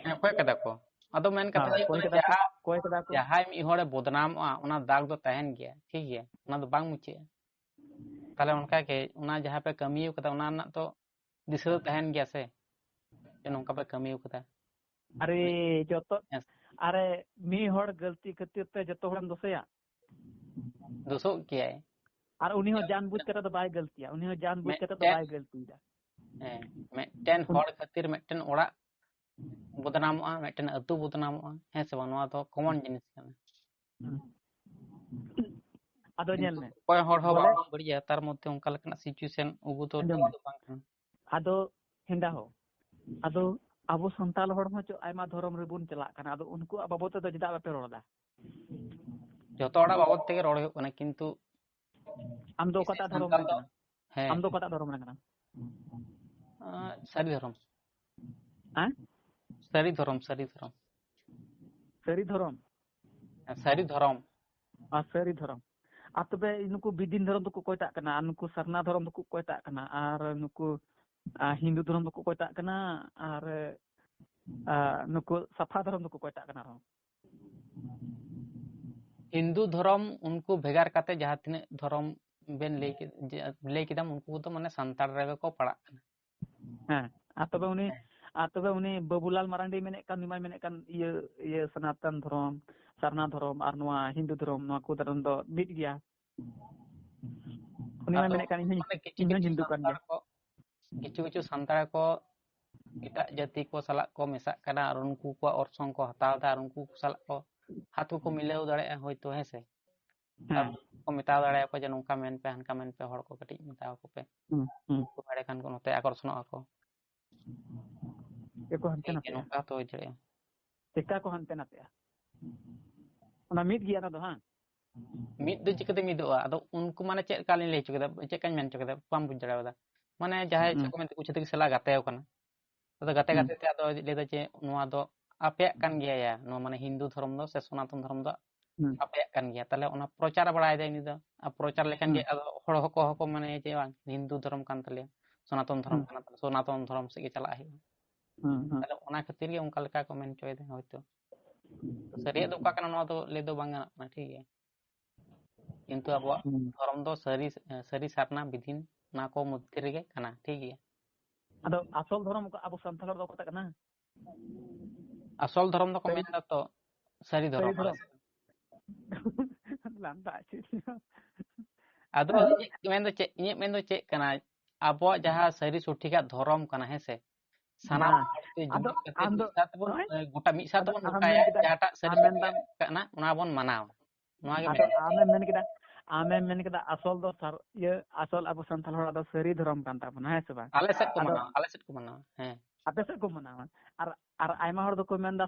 ᱦᱮᱸ, ᱚᱠᱚᱭ ᱠᱮᱫᱟ ᱠᱚ? ᱟᱫᱚ ᱢᱮᱱ ᱠᱟᱛᱷᱟ ᱦᱮᱸ, ᱦᱩᱭᱩᱜ ᱚᱠᱚᱭ ᱠᱟᱱᱟ, ᱠᱮᱫᱟ ᱠᱚ? ᱡᱟᱦᱟᱸ, ᱚᱠᱚᱭ ᱠᱮᱫᱟ ᱠᱚ? ᱡᱟᱦᱟᱸᱭ ᱢᱤᱫ ᱦᱚᱲᱮ ᱵᱚᱫᱱᱟᱢᱚᱜᱼᱟ, ᱚᱱᱟ ᱫᱟᱜᱽ ᱫᱚ ᱛᱟᱦᱮᱱ ᱜᱮᱭᱟ, ᱴᱷᱤᱠ ᱜᱮᱭᱟ, ᱚᱱᱟ ᱫᱚ ᱵᱟᱝ ᱢᱩᱪᱟᱹᱫᱼᱟ᱾ ᱛᱟᱦᱞᱮ ᱚᱱᱠᱟ ᱜᱮ ᱚᱱᱟ ᱡᱟᱦᱟᱸ ᱯᱮ ᱠᱟᱹᱢᱤ ᱠᱟᱫᱟ, ᱚᱱᱟ ᱨᱮᱱᱟᱜ ᱛᱚ ᱫᱤᱥᱟᱹ ᱫᱚ ᱛᱟᱦᱮᱱ ᱜᱮᱭᱟ ᱥᱮ, ᱡᱮ ᱱᱚᱝᱠᱟ ᱯᱮ ᱠᱟᱹᱢᱤ ᱠᱟᱫᱟ᱾ ᱟᱨᱮ, ᱡᱚᱛᱚ, ᱦᱮᱸ᱾ ᱟᱨᱮ, ᱢᱤᱫ ᱦᱚᱲ ᱜᱟᱹᱞᱛᱤ ᱠᱷᱟᱹᱛᱤᱨ ᱛᱮ ᱡᱚᱛᱚ ᱦᱚᱲᱮᱢ ᱫᱳᱥᱮᱭᱟ? ᱫᱳᱥᱳᱜ ᱜᱮᱭᱟᱭ᱾ ᱟᱨ ᱩᱱᱤ ᱦᱚᱸ ᱡᱟᱱ ᱵᱩᱡᱽ ᱠᱟᱛᱮ ᱫᱚ ᱵᱟᱭ ᱜᱟᱹᱞᱛᱤᱭᱟ, ᱩᱱᱤ ᱦᱚᱸ ᱡᱟᱱ ᱵᱩᱡᱽ ᱠᱟᱛᱮ ᱫᱚ ᱢᱤᱫᱴᱮᱱ, ᱵᱟᱭ ᱜᱟᱹᱞᱛᱤᱭᱮᱫᱟ᱾ ᱦᱮᱸ, ᱢᱤᱫᱴᱮᱱ ᱦᱚᱲ ᱠᱷᱟᱹᱛᱤᱨ ᱢᱤᱫᱴᱮᱱ ᱚᱲᱟᱜ ᱵᱚᱫᱱᱟᱢᱚᱜᱼᱟ, ᱢᱤᱫᱴᱮᱱ ᱟᱹᱛᱩ ᱵᱚᱫᱱᱟᱢᱚᱜᱼᱟ, ᱦᱮᱸ ᱥᱮ ᱵᱟᱝ? ᱱᱚᱣᱟ ᱫᱚ ᱠᱚᱢᱚᱱ ᱡᱤᱱᱤᱥ ᱠᱟᱱᱟ᱾ ᱦᱩᱸ᱾ ᱟᱫᱚ ᱧᱮᱞ ᱠᱤᱱᱛᱩ ᱢᱮ, ᱚᱠᱚᱭ ᱦᱚᱲ ᱦᱚᱸ ᱵᱚᱞᱮ ᱵᱟᱝ ᱵᱟᱹᱲᱤᱡᱟ, ᱛᱟᱨ ᱢᱚᱫᱽᱫᱷᱮ ᱚᱱᱠᱟ ᱞᱮᱠᱟᱱᱟᱜ situation ᱩᱵᱩ ᱫᱚ ᱟᱸᱡᱚᱢ ᱴᱷᱤᱠ ᱢᱮ᱾ ᱫᱚ ᱵᱟᱝ ᱠᱟᱱᱟ᱾ ᱟᱫᱚ ᱦᱮᱸᱫᱟ ᱦᱚ, ᱟᱫᱚ ᱟᱵᱚ ᱥᱟᱱᱛᱟᱲ ᱦᱚᱲ ᱦᱚᱸ ᱪᱚ ᱟᱭᱢᱟ ᱫᱷᱚᱨᱚᱢ ᱨᱮᱵᱚᱱ ᱪᱟᱞᱟᱜ ᱠᱟᱱᱟ, ᱟᱫᱚ ᱩᱱᱠᱩᱣᱟᱜ ᱵᱟᱵᱚᱫ ᱛᱮᱫᱚ ᱪᱮᱫᱟᱜ ᱵᱟᱯᱮ ᱨᱚᱲ ᱮᱫᱟ? ᱡᱚᱛᱚ ᱦᱚᱲᱟᱜ ᱵᱟᱵᱚᱫ ᱛᱮᱜᱮ ᱨᱚᱲ ᱦᱩᱭᱩᱜ ᱠᱟᱱᱟ, ᱠᱤᱱᱛᱩ ᱟᱢ ᱫᱚ ᱵᱮᱥᱤ ᱚᱠᱟᱴᱟᱜ ᱫᱷᱚᱨᱚᱢ ᱥᱟᱱᱛᱟᱲ ᱨᱮᱱ ᱫᱚ, ᱠᱟᱱᱟᱢ? ᱦᱮᱸ᱾ ᱟᱢ ᱫᱚ ᱚᱠᱟᱴᱟᱜ ᱫᱷᱚᱨᱚᱢ ᱨᱮᱱ ᱠᱟᱱᱟᱢ? ᱟᱸ, ᱥᱟᱹᱨᱤ ᱫᱷᱚᱨᱚᱢ᱾ ᱦᱮᱸ? ᱥᱟᱹᱨᱤ ᱫᱷᱚᱨᱚᱢ, ᱥᱟᱹᱨᱤ ᱫᱷᱚᱨᱚᱢ᱾ ᱥᱟᱹᱨᱤ ᱫᱷᱚᱨᱚᱢ? ᱦᱮᱸ, ᱥᱟᱹᱨᱤ ᱫᱷᱚᱨᱚᱢ᱾ ᱟᱨ ᱥᱟᱹᱨᱤ ᱫᱷᱚᱨᱚᱢ᱾ ᱟᱨ ᱛᱚᱵᱮ ᱱᱩᱠᱩ ᱵᱤᱫᱤᱱ ᱫᱷᱚᱨᱚᱢ ᱫᱚᱠᱚ ᱚᱠᱚᱭᱴᱟᱜ ᱠᱟᱱᱟ? ᱟᱨ ᱱᱩᱠᱩ ᱥᱟᱨᱱᱟ ᱫᱷᱚᱨᱚᱢ ᱫᱚᱠᱚ ᱚᱠᱚᱭᱴᱟᱜ ᱠᱟᱱᱟ? ᱟᱨ ᱱᱩᱠᱩ, ᱟᱨ ᱦᱤᱱᱫᱩ ᱫᱷᱚᱨᱚᱢ ᱫᱚᱠᱚ ᱚᱠᱚᱭᱴᱟᱜ ᱠᱟᱱᱟ? ᱟᱨ, ᱟᱨ ᱱᱩᱠᱩ ᱥᱟᱯᱷᱟ ᱫᱷᱚᱨᱚᱢ ᱫᱚᱠᱚ ᱚᱠᱚᱭᱴᱟᱜ ᱠᱟᱱᱟ ᱟᱨᱦᱚᱸ? ᱦᱤᱱᱫᱩ ᱫᱷᱚᱨᱚᱢ ᱩᱱᱠᱩ ᱵᱷᱮᱜᱟᱨ ᱠᱟᱛᱮ ᱡᱟᱦᱟᱸ ᱛᱤᱱᱟᱹᱜ ᱫᱷᱚᱨᱚᱢ ᱵᱮᱱ ᱞᱟᱹᱭ ᱠᱮᱫ, ᱡᱮ, ᱞᱟᱹᱭ ᱠᱮᱫᱟᱢ, ᱩᱱᱠᱩ ᱠᱚᱫᱚ ᱢᱟᱱᱮ ᱥᱟᱱᱛᱟᱲ ᱨᱮᱜᱮ ᱠᱚ ᱯᱟᱲᱟᱜ ᱠᱟᱱᱟ᱾ ᱦᱮᱸ, ᱟᱨ ᱛᱚᱵᱮ ᱩᱱᱤ ᱦᱮᱸ᱾ ᱟᱨ ᱛᱚᱵᱮ ᱩᱱᱤ ᱵᱟᱹᱵᱩᱞᱟᱞ ᱢᱟᱨᱟᱱᱰᱤ ᱢᱮᱱᱮᱫ ᱠᱟᱱ, ᱩᱱᱤ ᱢᱟᱭ ᱢᱮᱱᱮᱫ ᱠᱟᱱ ᱤᱭᱟᱹ ᱤᱭᱟᱹ ᱥᱚᱱᱟᱛᱚᱱ ᱫᱷᱚᱨᱚᱢ, ᱥᱟᱨᱱᱟ ᱫᱷᱚᱨᱚᱢ ᱟᱨ ᱱᱚᱣᱟ ᱦᱤᱱᱫᱩ ᱫᱷᱚᱨᱚᱢ, ᱱᱚᱣᱟ ᱠᱚ ᱫᱷᱚᱨᱚᱢ ᱫᱚ ᱢᱤᱫ ᱜᱮᱭᱟ᱾ ᱩᱱᱤ ᱢᱟᱭ ᱟᱫᱚ ᱢᱮᱱᱮᱫ ᱠᱟᱱ ᱤᱧ ᱦᱚᱸᱧ ᱢᱟᱱᱮ ᱠᱤᱪᱷᱩ ᱤᱧ ᱦᱚᱸᱧ ᱠᱤᱪᱷᱩ ᱦᱤᱱᱫᱩ ᱠᱟᱱ ᱥᱟᱱᱛᱟᱲ ᱜᱮᱭᱟ᱾ ᱠᱚ ᱠᱤᱪᱷᱩ ᱠᱤᱪᱷᱩ ᱥᱟᱱᱛᱟᱲ ᱠᱚ ᱮᱴᱟᱜ ᱡᱟᱹᱛᱤ ᱠᱚ ᱥᱟᱞᱟᱜ ᱠᱚ ᱢᱮᱥᱟᱜ ᱠᱟᱱᱟ ᱟᱨ ᱩᱱᱠᱩ ᱠᱚᱣᱟᱜ ᱚᱨᱥᱚᱝ ᱠᱚ ᱦᱟᱛᱟᱣ ᱮᱫᱟ ᱟᱨ ᱩᱱᱠᱩ ᱠᱚ ᱥᱟᱞᱟᱜ ᱠᱚ ᱦᱟᱛ ᱠᱚᱠᱚ ᱢᱤᱞᱟᱹᱣ ᱫᱟᱲᱮᱭᱟᱜᱼᱟ ᱦᱳᱭᱛᱳ, ᱦᱮᱸ ᱥᱮ? ᱟᱨ ᱦᱮᱸ᱾ ᱠᱚ ᱢᱮᱛᱟᱣ ᱫᱟᱲᱮᱭᱟᱠᱚ ᱡᱮ ᱱᱚᱝᱠᱟ ᱢᱮᱱ ᱯᱮ, ᱦᱟᱱᱠᱟ ᱢᱮᱱ ᱯᱮ, ᱦᱚᱲ ᱠᱚ ᱠᱟᱹᱴᱤᱡ ᱢᱮᱛᱟ ᱟᱠᱚ ᱯᱮ᱾ ᱦᱩᱸ, ᱦᱩᱸ᱾ ᱩᱱᱠᱩ ᱮᱸᱰᱮ ᱠᱷᱟᱱ ᱠᱚ ᱱᱚᱛᱮ ᱟᱠᱚᱨᱥᱚᱱᱚᱜ ᱟᱠᱚ᱾ ᱪᱮᱫ ᱠᱚ ᱦᱟᱱᱛᱮ ᱴᱷᱤᱠ ᱜᱮᱭᱟ, ᱱᱟᱛᱮᱜᱼᱟ? ᱱᱚᱝᱠᱟ ᱦᱚᱸᱛᱚ ᱦᱩᱭ ᱫᱟᱲᱮᱭᱟᱜᱼᱟ᱾ ᱪᱮᱠᱟ ᱠᱚ ᱦᱟᱱᱛᱮ ᱱᱟᱛᱮᱜᱼᱟ? ᱚᱱᱟ ᱢᱤᱫ ᱜᱮᱭᱟ ᱚᱱᱟ ᱫᱚ, ᱦᱟᱝ? ᱢᱤᱫ ᱫᱚ ᱪᱤᱠᱟᱹᱛᱮ ᱢᱤᱫᱚᱜᱼᱟ? ᱟᱫᱚ ᱩᱱᱠᱩ ᱢᱟᱱᱮ ᱪᱮᱫ ᱞᱮᱠᱟ ᱞᱤᱧ ᱞᱟᱹᱭ ᱦᱚᱪᱚ ᱠᱮᱫᱟ, ᱪᱮᱫ ᱞᱮᱠᱟᱧ ᱢᱮᱱ ᱦᱚᱪᱚ ᱠᱮᱫᱟ, ᱵᱟᱢ ᱵᱩᱡᱽ ᱫᱟᱲᱮᱭᱟᱫᱟ? ᱢᱟᱱᱮ ᱡᱟᱦᱟᱸᱭ ᱪᱮᱫ ᱦᱩᱸ, ᱠᱚ ᱢᱮᱱᱛᱮ ᱩᱱᱠᱩ ᱪᱷᱟᱹᱛᱤᱠ ᱥᱟᱞᱟᱜ ᱜᱟᱛᱮ ᱟᱠᱟᱱᱟ, ᱟᱫᱚ ᱜᱟᱛᱮ ᱦᱩᱸ, ᱜᱟᱛᱮ ᱛᱮ ᱟᱫᱚ ᱞᱟᱹᱭ ᱫᱟ ᱡᱮ ᱱᱚᱣᱟ ᱫᱚ ᱟᱯᱮᱭᱟᱜ ᱠᱟᱱ ᱜᱮᱭᱟ ᱭᱟ, ᱱᱚᱣᱟ ᱢᱟᱱᱮ ᱦᱤᱱᱫᱩ ᱫᱷᱚᱨᱚᱢ ᱫᱚ ᱥᱮ ᱥᱚᱱᱟᱛᱚᱱ ᱫᱷᱚᱨᱚᱢ ᱫᱚ ᱦᱩᱸ, ᱟᱯᱮᱭᱟᱜ ᱠᱟᱱ ᱜᱮᱭᱟ, ᱛᱟᱦᱞᱮ ᱚᱱᱟ ᱯᱨᱚᱪᱟᱨ ᱵᱟᱲᱟᱭ ᱫᱟᱭ ᱩᱱᱤ ᱫᱚ᱾ ᱟᱨ ᱯᱨᱚᱪᱟᱨ ᱞᱮᱠᱷᱟᱱ ᱜᱮ ᱦᱩᱸ, ᱟᱫᱚ ᱦᱚᱲ ᱦᱚᱸᱠᱚ, ᱦᱚᱸᱠᱚ ᱢᱚᱱᱮᱭᱟ ᱡᱮ ᱵᱟᱝ, ᱦᱤᱱᱫᱩ ᱫᱷᱚᱨᱚᱢ ᱠᱟᱱ ᱛᱟᱞᱮᱭᱟ, ᱥᱚᱱᱟᱛᱚᱱ ᱫᱷᱚᱨᱚᱢ ᱦᱩᱸ, ᱠᱟᱱᱟ ᱛᱟᱞᱮᱭᱟ, ᱥᱚᱱᱟᱛᱚᱱ ᱫᱷᱚᱨᱚᱢ ᱥᱮᱫ ᱜᱮ ᱪᱟᱞᱟᱜ ᱦᱩᱭᱩᱜᱼᱟ᱾ ᱦᱩᱸ, ᱦᱩᱸ, ᱛᱟᱦᱞᱮ ᱚᱱᱟ ᱠᱷᱟᱹᱛᱤᱨ ᱜᱮ ᱚᱱᱠᱟ ᱞᱮᱠᱟ ᱠᱚ ᱢᱮᱱ ᱦᱚᱪᱚᱭᱮᱫᱟ ᱦᱳᱭᱛᱳ᱾ ᱥᱟᱹᱨᱤᱭᱟᱜ ᱫᱚ ᱚᱠᱟ ᱠᱟᱱᱟ ᱱᱚᱣᱟ ᱫᱚ ᱞᱟᱹᱭ ᱫᱚ ᱵᱟᱝ ᱜᱟᱱᱚᱜ ᱠᱟᱱᱟ, ᱴᱷᱤᱠ ᱜᱮᱭᱟ? ᱠᱤᱱᱛᱩ ᱟᱵᱚᱣᱟᱜ ᱦᱩᱸ᱾ ᱫᱷᱚᱨᱚᱢ ᱫᱚ ᱥᱟᱹᱨᱤ, ᱥᱟᱹᱨᱤ ᱥᱟᱨᱱᱟ ᱵᱤᱫᱷᱤᱱ ᱚᱱᱟ ᱠᱚ ᱢᱚᱫᱽᱫᱷᱮ ᱨᱮᱜᱮ ᱠᱟᱱᱟ, ᱴᱷᱤᱠ ᱜᱮᱭᱟ? ᱟᱫᱚ ᱟᱥᱚᱞ ᱫᱷᱚᱨᱚᱢ ᱚᱠᱟ ᱟᱵᱚ ᱥᱟᱱᱛᱟᱲ ᱫᱚ ᱚᱠᱟᱴᱟᱜ ᱠᱟᱱᱟ? ᱟᱥᱚᱞ ᱫᱷᱚᱨᱚᱢ ᱫᱚᱠᱚ ᱥᱟᱹᱨᱤ, ᱢᱮᱱ ᱮᱫᱟ ᱛᱚ ᱥᱟᱹᱨᱤ ᱥᱟᱹᱨᱤ ᱫᱷᱚᱨᱚᱢ, ᱟᱞᱮ ᱫᱷᱚᱨᱚᱢ᱾ ᱥᱮᱫ᱾ ᱞᱟᱸᱫᱟ ᱪᱮᱫ? ᱟᱫᱚ ᱤᱧᱟᱹᱜ ᱢᱮᱱ ᱫᱚ ᱪᱮᱫ, ᱤᱧᱟᱹᱜ ᱢᱮᱱ ᱫᱚ ᱪᱮᱫ ᱠᱟᱱᱟ, ᱟᱵᱚᱣᱟᱜ ᱡᱟᱦᱟᱸ ᱥᱟᱹᱨᱤ ᱥᱚᱴᱷᱤᱠᱟᱜ ᱫᱷᱚᱨᱚᱢ ᱠᱟᱱᱟ, ᱦᱮᱸ ᱥᱮ, ᱥᱟᱱᱟᱢ ᱦᱮᱸ᱾ ᱦᱚᱲ ᱛᱮ ᱟᱫᱚ, ᱡᱩᱢᱤᱫ ᱠᱟᱛᱮ ᱟᱫᱚ, ᱢᱤᱫ ᱥᱟᱶ ᱛᱮᱵᱚᱱ, ᱱᱚᱜᱼᱚᱭ, ᱮ, ᱜᱚᱴᱟ ᱢᱤᱫ ᱥᱟᱶ ᱟᱫᱚ ᱛᱮᱵᱚᱱ ᱟᱢᱮᱢ ᱜᱚᱴᱟᱭᱟ, ᱢᱮᱱ ᱠᱮᱫᱟ, ᱡᱟᱦᱟᱸᱴᱟᱜ ᱥᱟᱹᱨᱤ ᱟᱢᱮᱢ ᱥᱚᱴᱷᱤᱠ ᱫᱟᱢ, ᱠᱟᱱᱟ, ᱚᱱᱟ ᱵᱚᱱ ᱢᱟᱱᱟᱣᱟ᱾ ᱱᱚᱣᱟ ᱜᱮ ᱟᱫᱚ ᱢᱮᱱ᱾ ᱟᱢᱮᱢ ᱢᱮᱱ ᱠᱮᱫᱟ, ᱟᱢᱮᱢ ᱢᱮᱱ ᱠᱮᱫᱟ ᱟᱥᱚᱞ ᱫᱚ ᱥᱟᱨ-, ᱤᱭᱟᱹ, ᱟᱥᱚᱞ ᱟᱵᱚ ᱥᱟᱱᱛᱟᱲ ᱦᱚᱲᱟᱜ ᱫᱚ ᱥᱟᱹᱨᱤ ᱫᱷᱚᱨᱚᱢ ᱠᱟᱱ ᱛᱟᱵᱚᱱᱟ, ᱦᱮᱸ ᱥᱮ ᱵᱟᱝ? ᱟᱞᱮ ᱥᱮᱫ ᱠᱚ ᱟᱫᱚ ᱢᱟᱱᱟᱣᱟ, ᱟᱞᱮ ᱥᱮᱫ ᱠᱚ ᱢᱟᱱᱟᱣᱟ, ᱦᱮᱸ᱾ ᱟᱯᱮ ᱥᱮᱫ ᱠᱚ ᱢᱟᱱᱟᱣᱟ᱾ ᱟᱨ, ᱟᱨ ᱟᱭᱢᱟ ᱦᱚᱲ ᱫᱚᱠᱚ ᱢᱮᱱᱫᱟ,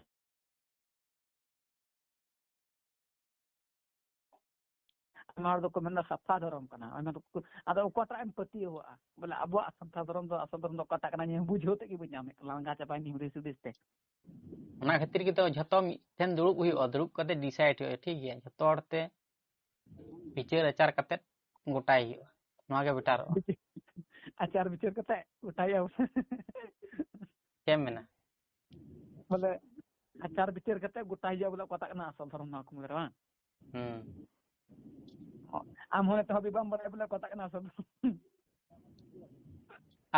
ᱟᱭᱢᱟ ᱦᱚᱲ ᱫᱚᱠᱚ ᱢᱮᱱᱫᱟ ᱥᱟᱯᱷᱟ ᱫᱷᱚᱨᱚᱢ ᱠᱟᱱᱟ᱾ ᱟᱭᱢᱟ ᱫᱚᱠᱚ, ᱟᱫᱚ ᱚᱠᱟᱴᱟᱜ ᱮᱢ ᱯᱟᱹᱛᱭᱟᱹᱣᱟᱜᱼᱟ? ᱵᱚᱞᱮ ᱟᱵᱚᱣᱟᱜ ᱥᱟᱱᱛᱟᱲ ᱫᱷᱚᱨᱚᱢ ᱫᱚ ᱟᱥᱚᱞ ᱫᱷᱚᱨᱚᱢ ᱫᱚ ᱚᱠᱟᱴᱟᱜ ᱠᱟᱱᱟ? ᱤᱧ ᱵᱩᱡᱷᱟᱹᱣ ᱛᱮᱫ ᱜᱮ ᱵᱟᱹᱧ ᱧᱟᱢᱮᱫ ᱠᱟᱱᱟ, ᱞᱟᱸᱜᱟ ᱪᱟᱵᱟᱭᱮᱱᱟᱹᱧ ᱦᱩᱫᱤᱥ ᱦᱩᱫᱤᱥ ᱛᱮ᱾ ᱚᱱᱟ ᱠᱷᱟᱹᱛᱤᱨ ᱜᱮᱛᱚ ᱡᱷᱚᱛᱚ ᱢᱤᱫ ᱴᱷᱮᱱ ᱫᱩᱲᱩᱵ ᱦᱩᱭᱩᱜᱼᱟ, ᱫᱩᱲᱩᱵ ᱠᱟᱛᱮ decide ᱦᱩᱭᱩᱜᱼᱟ, ᱴᱷᱤᱠ ᱜᱮᱭᱟ? ᱡᱷᱚᱛᱚ ᱦᱚᱲ ᱛᱮ ᱵᱤᱪᱟᱹᱨ ᱟᱪᱟᱨ ᱠᱟᱛᱮ ᱜᱚᱴᱟᱭ ᱦᱩᱭᱩᱜᱼᱟ, ᱱᱚᱣᱟ ᱜᱮ betterᱚᱜᱼᱟ᱾ ᱟᱪᱟᱨ ᱵᱤᱪᱟᱹᱨ ᱠᱟᱛᱮ ᱜᱚᱴᱟᱭ ᱦᱩᱭᱩᱜᱼᱟ᱾ ᱪᱮᱫ ᱮᱢ ᱢᱮᱱᱟ? ᱵᱚᱞᱮ ᱟᱪᱟᱨ ᱵᱤᱪᱟᱹᱨ ᱠᱟᱛᱮ ᱜᱚᱴᱟᱭ ᱦᱩᱭᱩᱜᱼᱟ, ᱵᱚᱞᱮ ᱚᱠᱟᱴᱟᱜ ᱠᱟᱱᱟ ᱟᱥᱚᱞ ᱫᱷᱚᱨᱚᱢ ᱱᱚᱣᱟ ᱠᱚ ᱢᱩᱫᱽ ᱨᱮ, ᱵᱟᱝ? ᱦᱩᱸ᱾ ᱟᱢ ᱦᱚᱸ ᱱᱤᱛᱚᱜ ᱦᱟᱹᱵᱤᱡ ᱵᱟᱢ ᱵᱟᱲᱟᱭᱟ ᱵᱚᱞᱮ ᱚᱠᱟᱴᱟᱜ ᱠᱟᱱᱟ ᱟᱥᱚᱞ ᱫᱚ᱾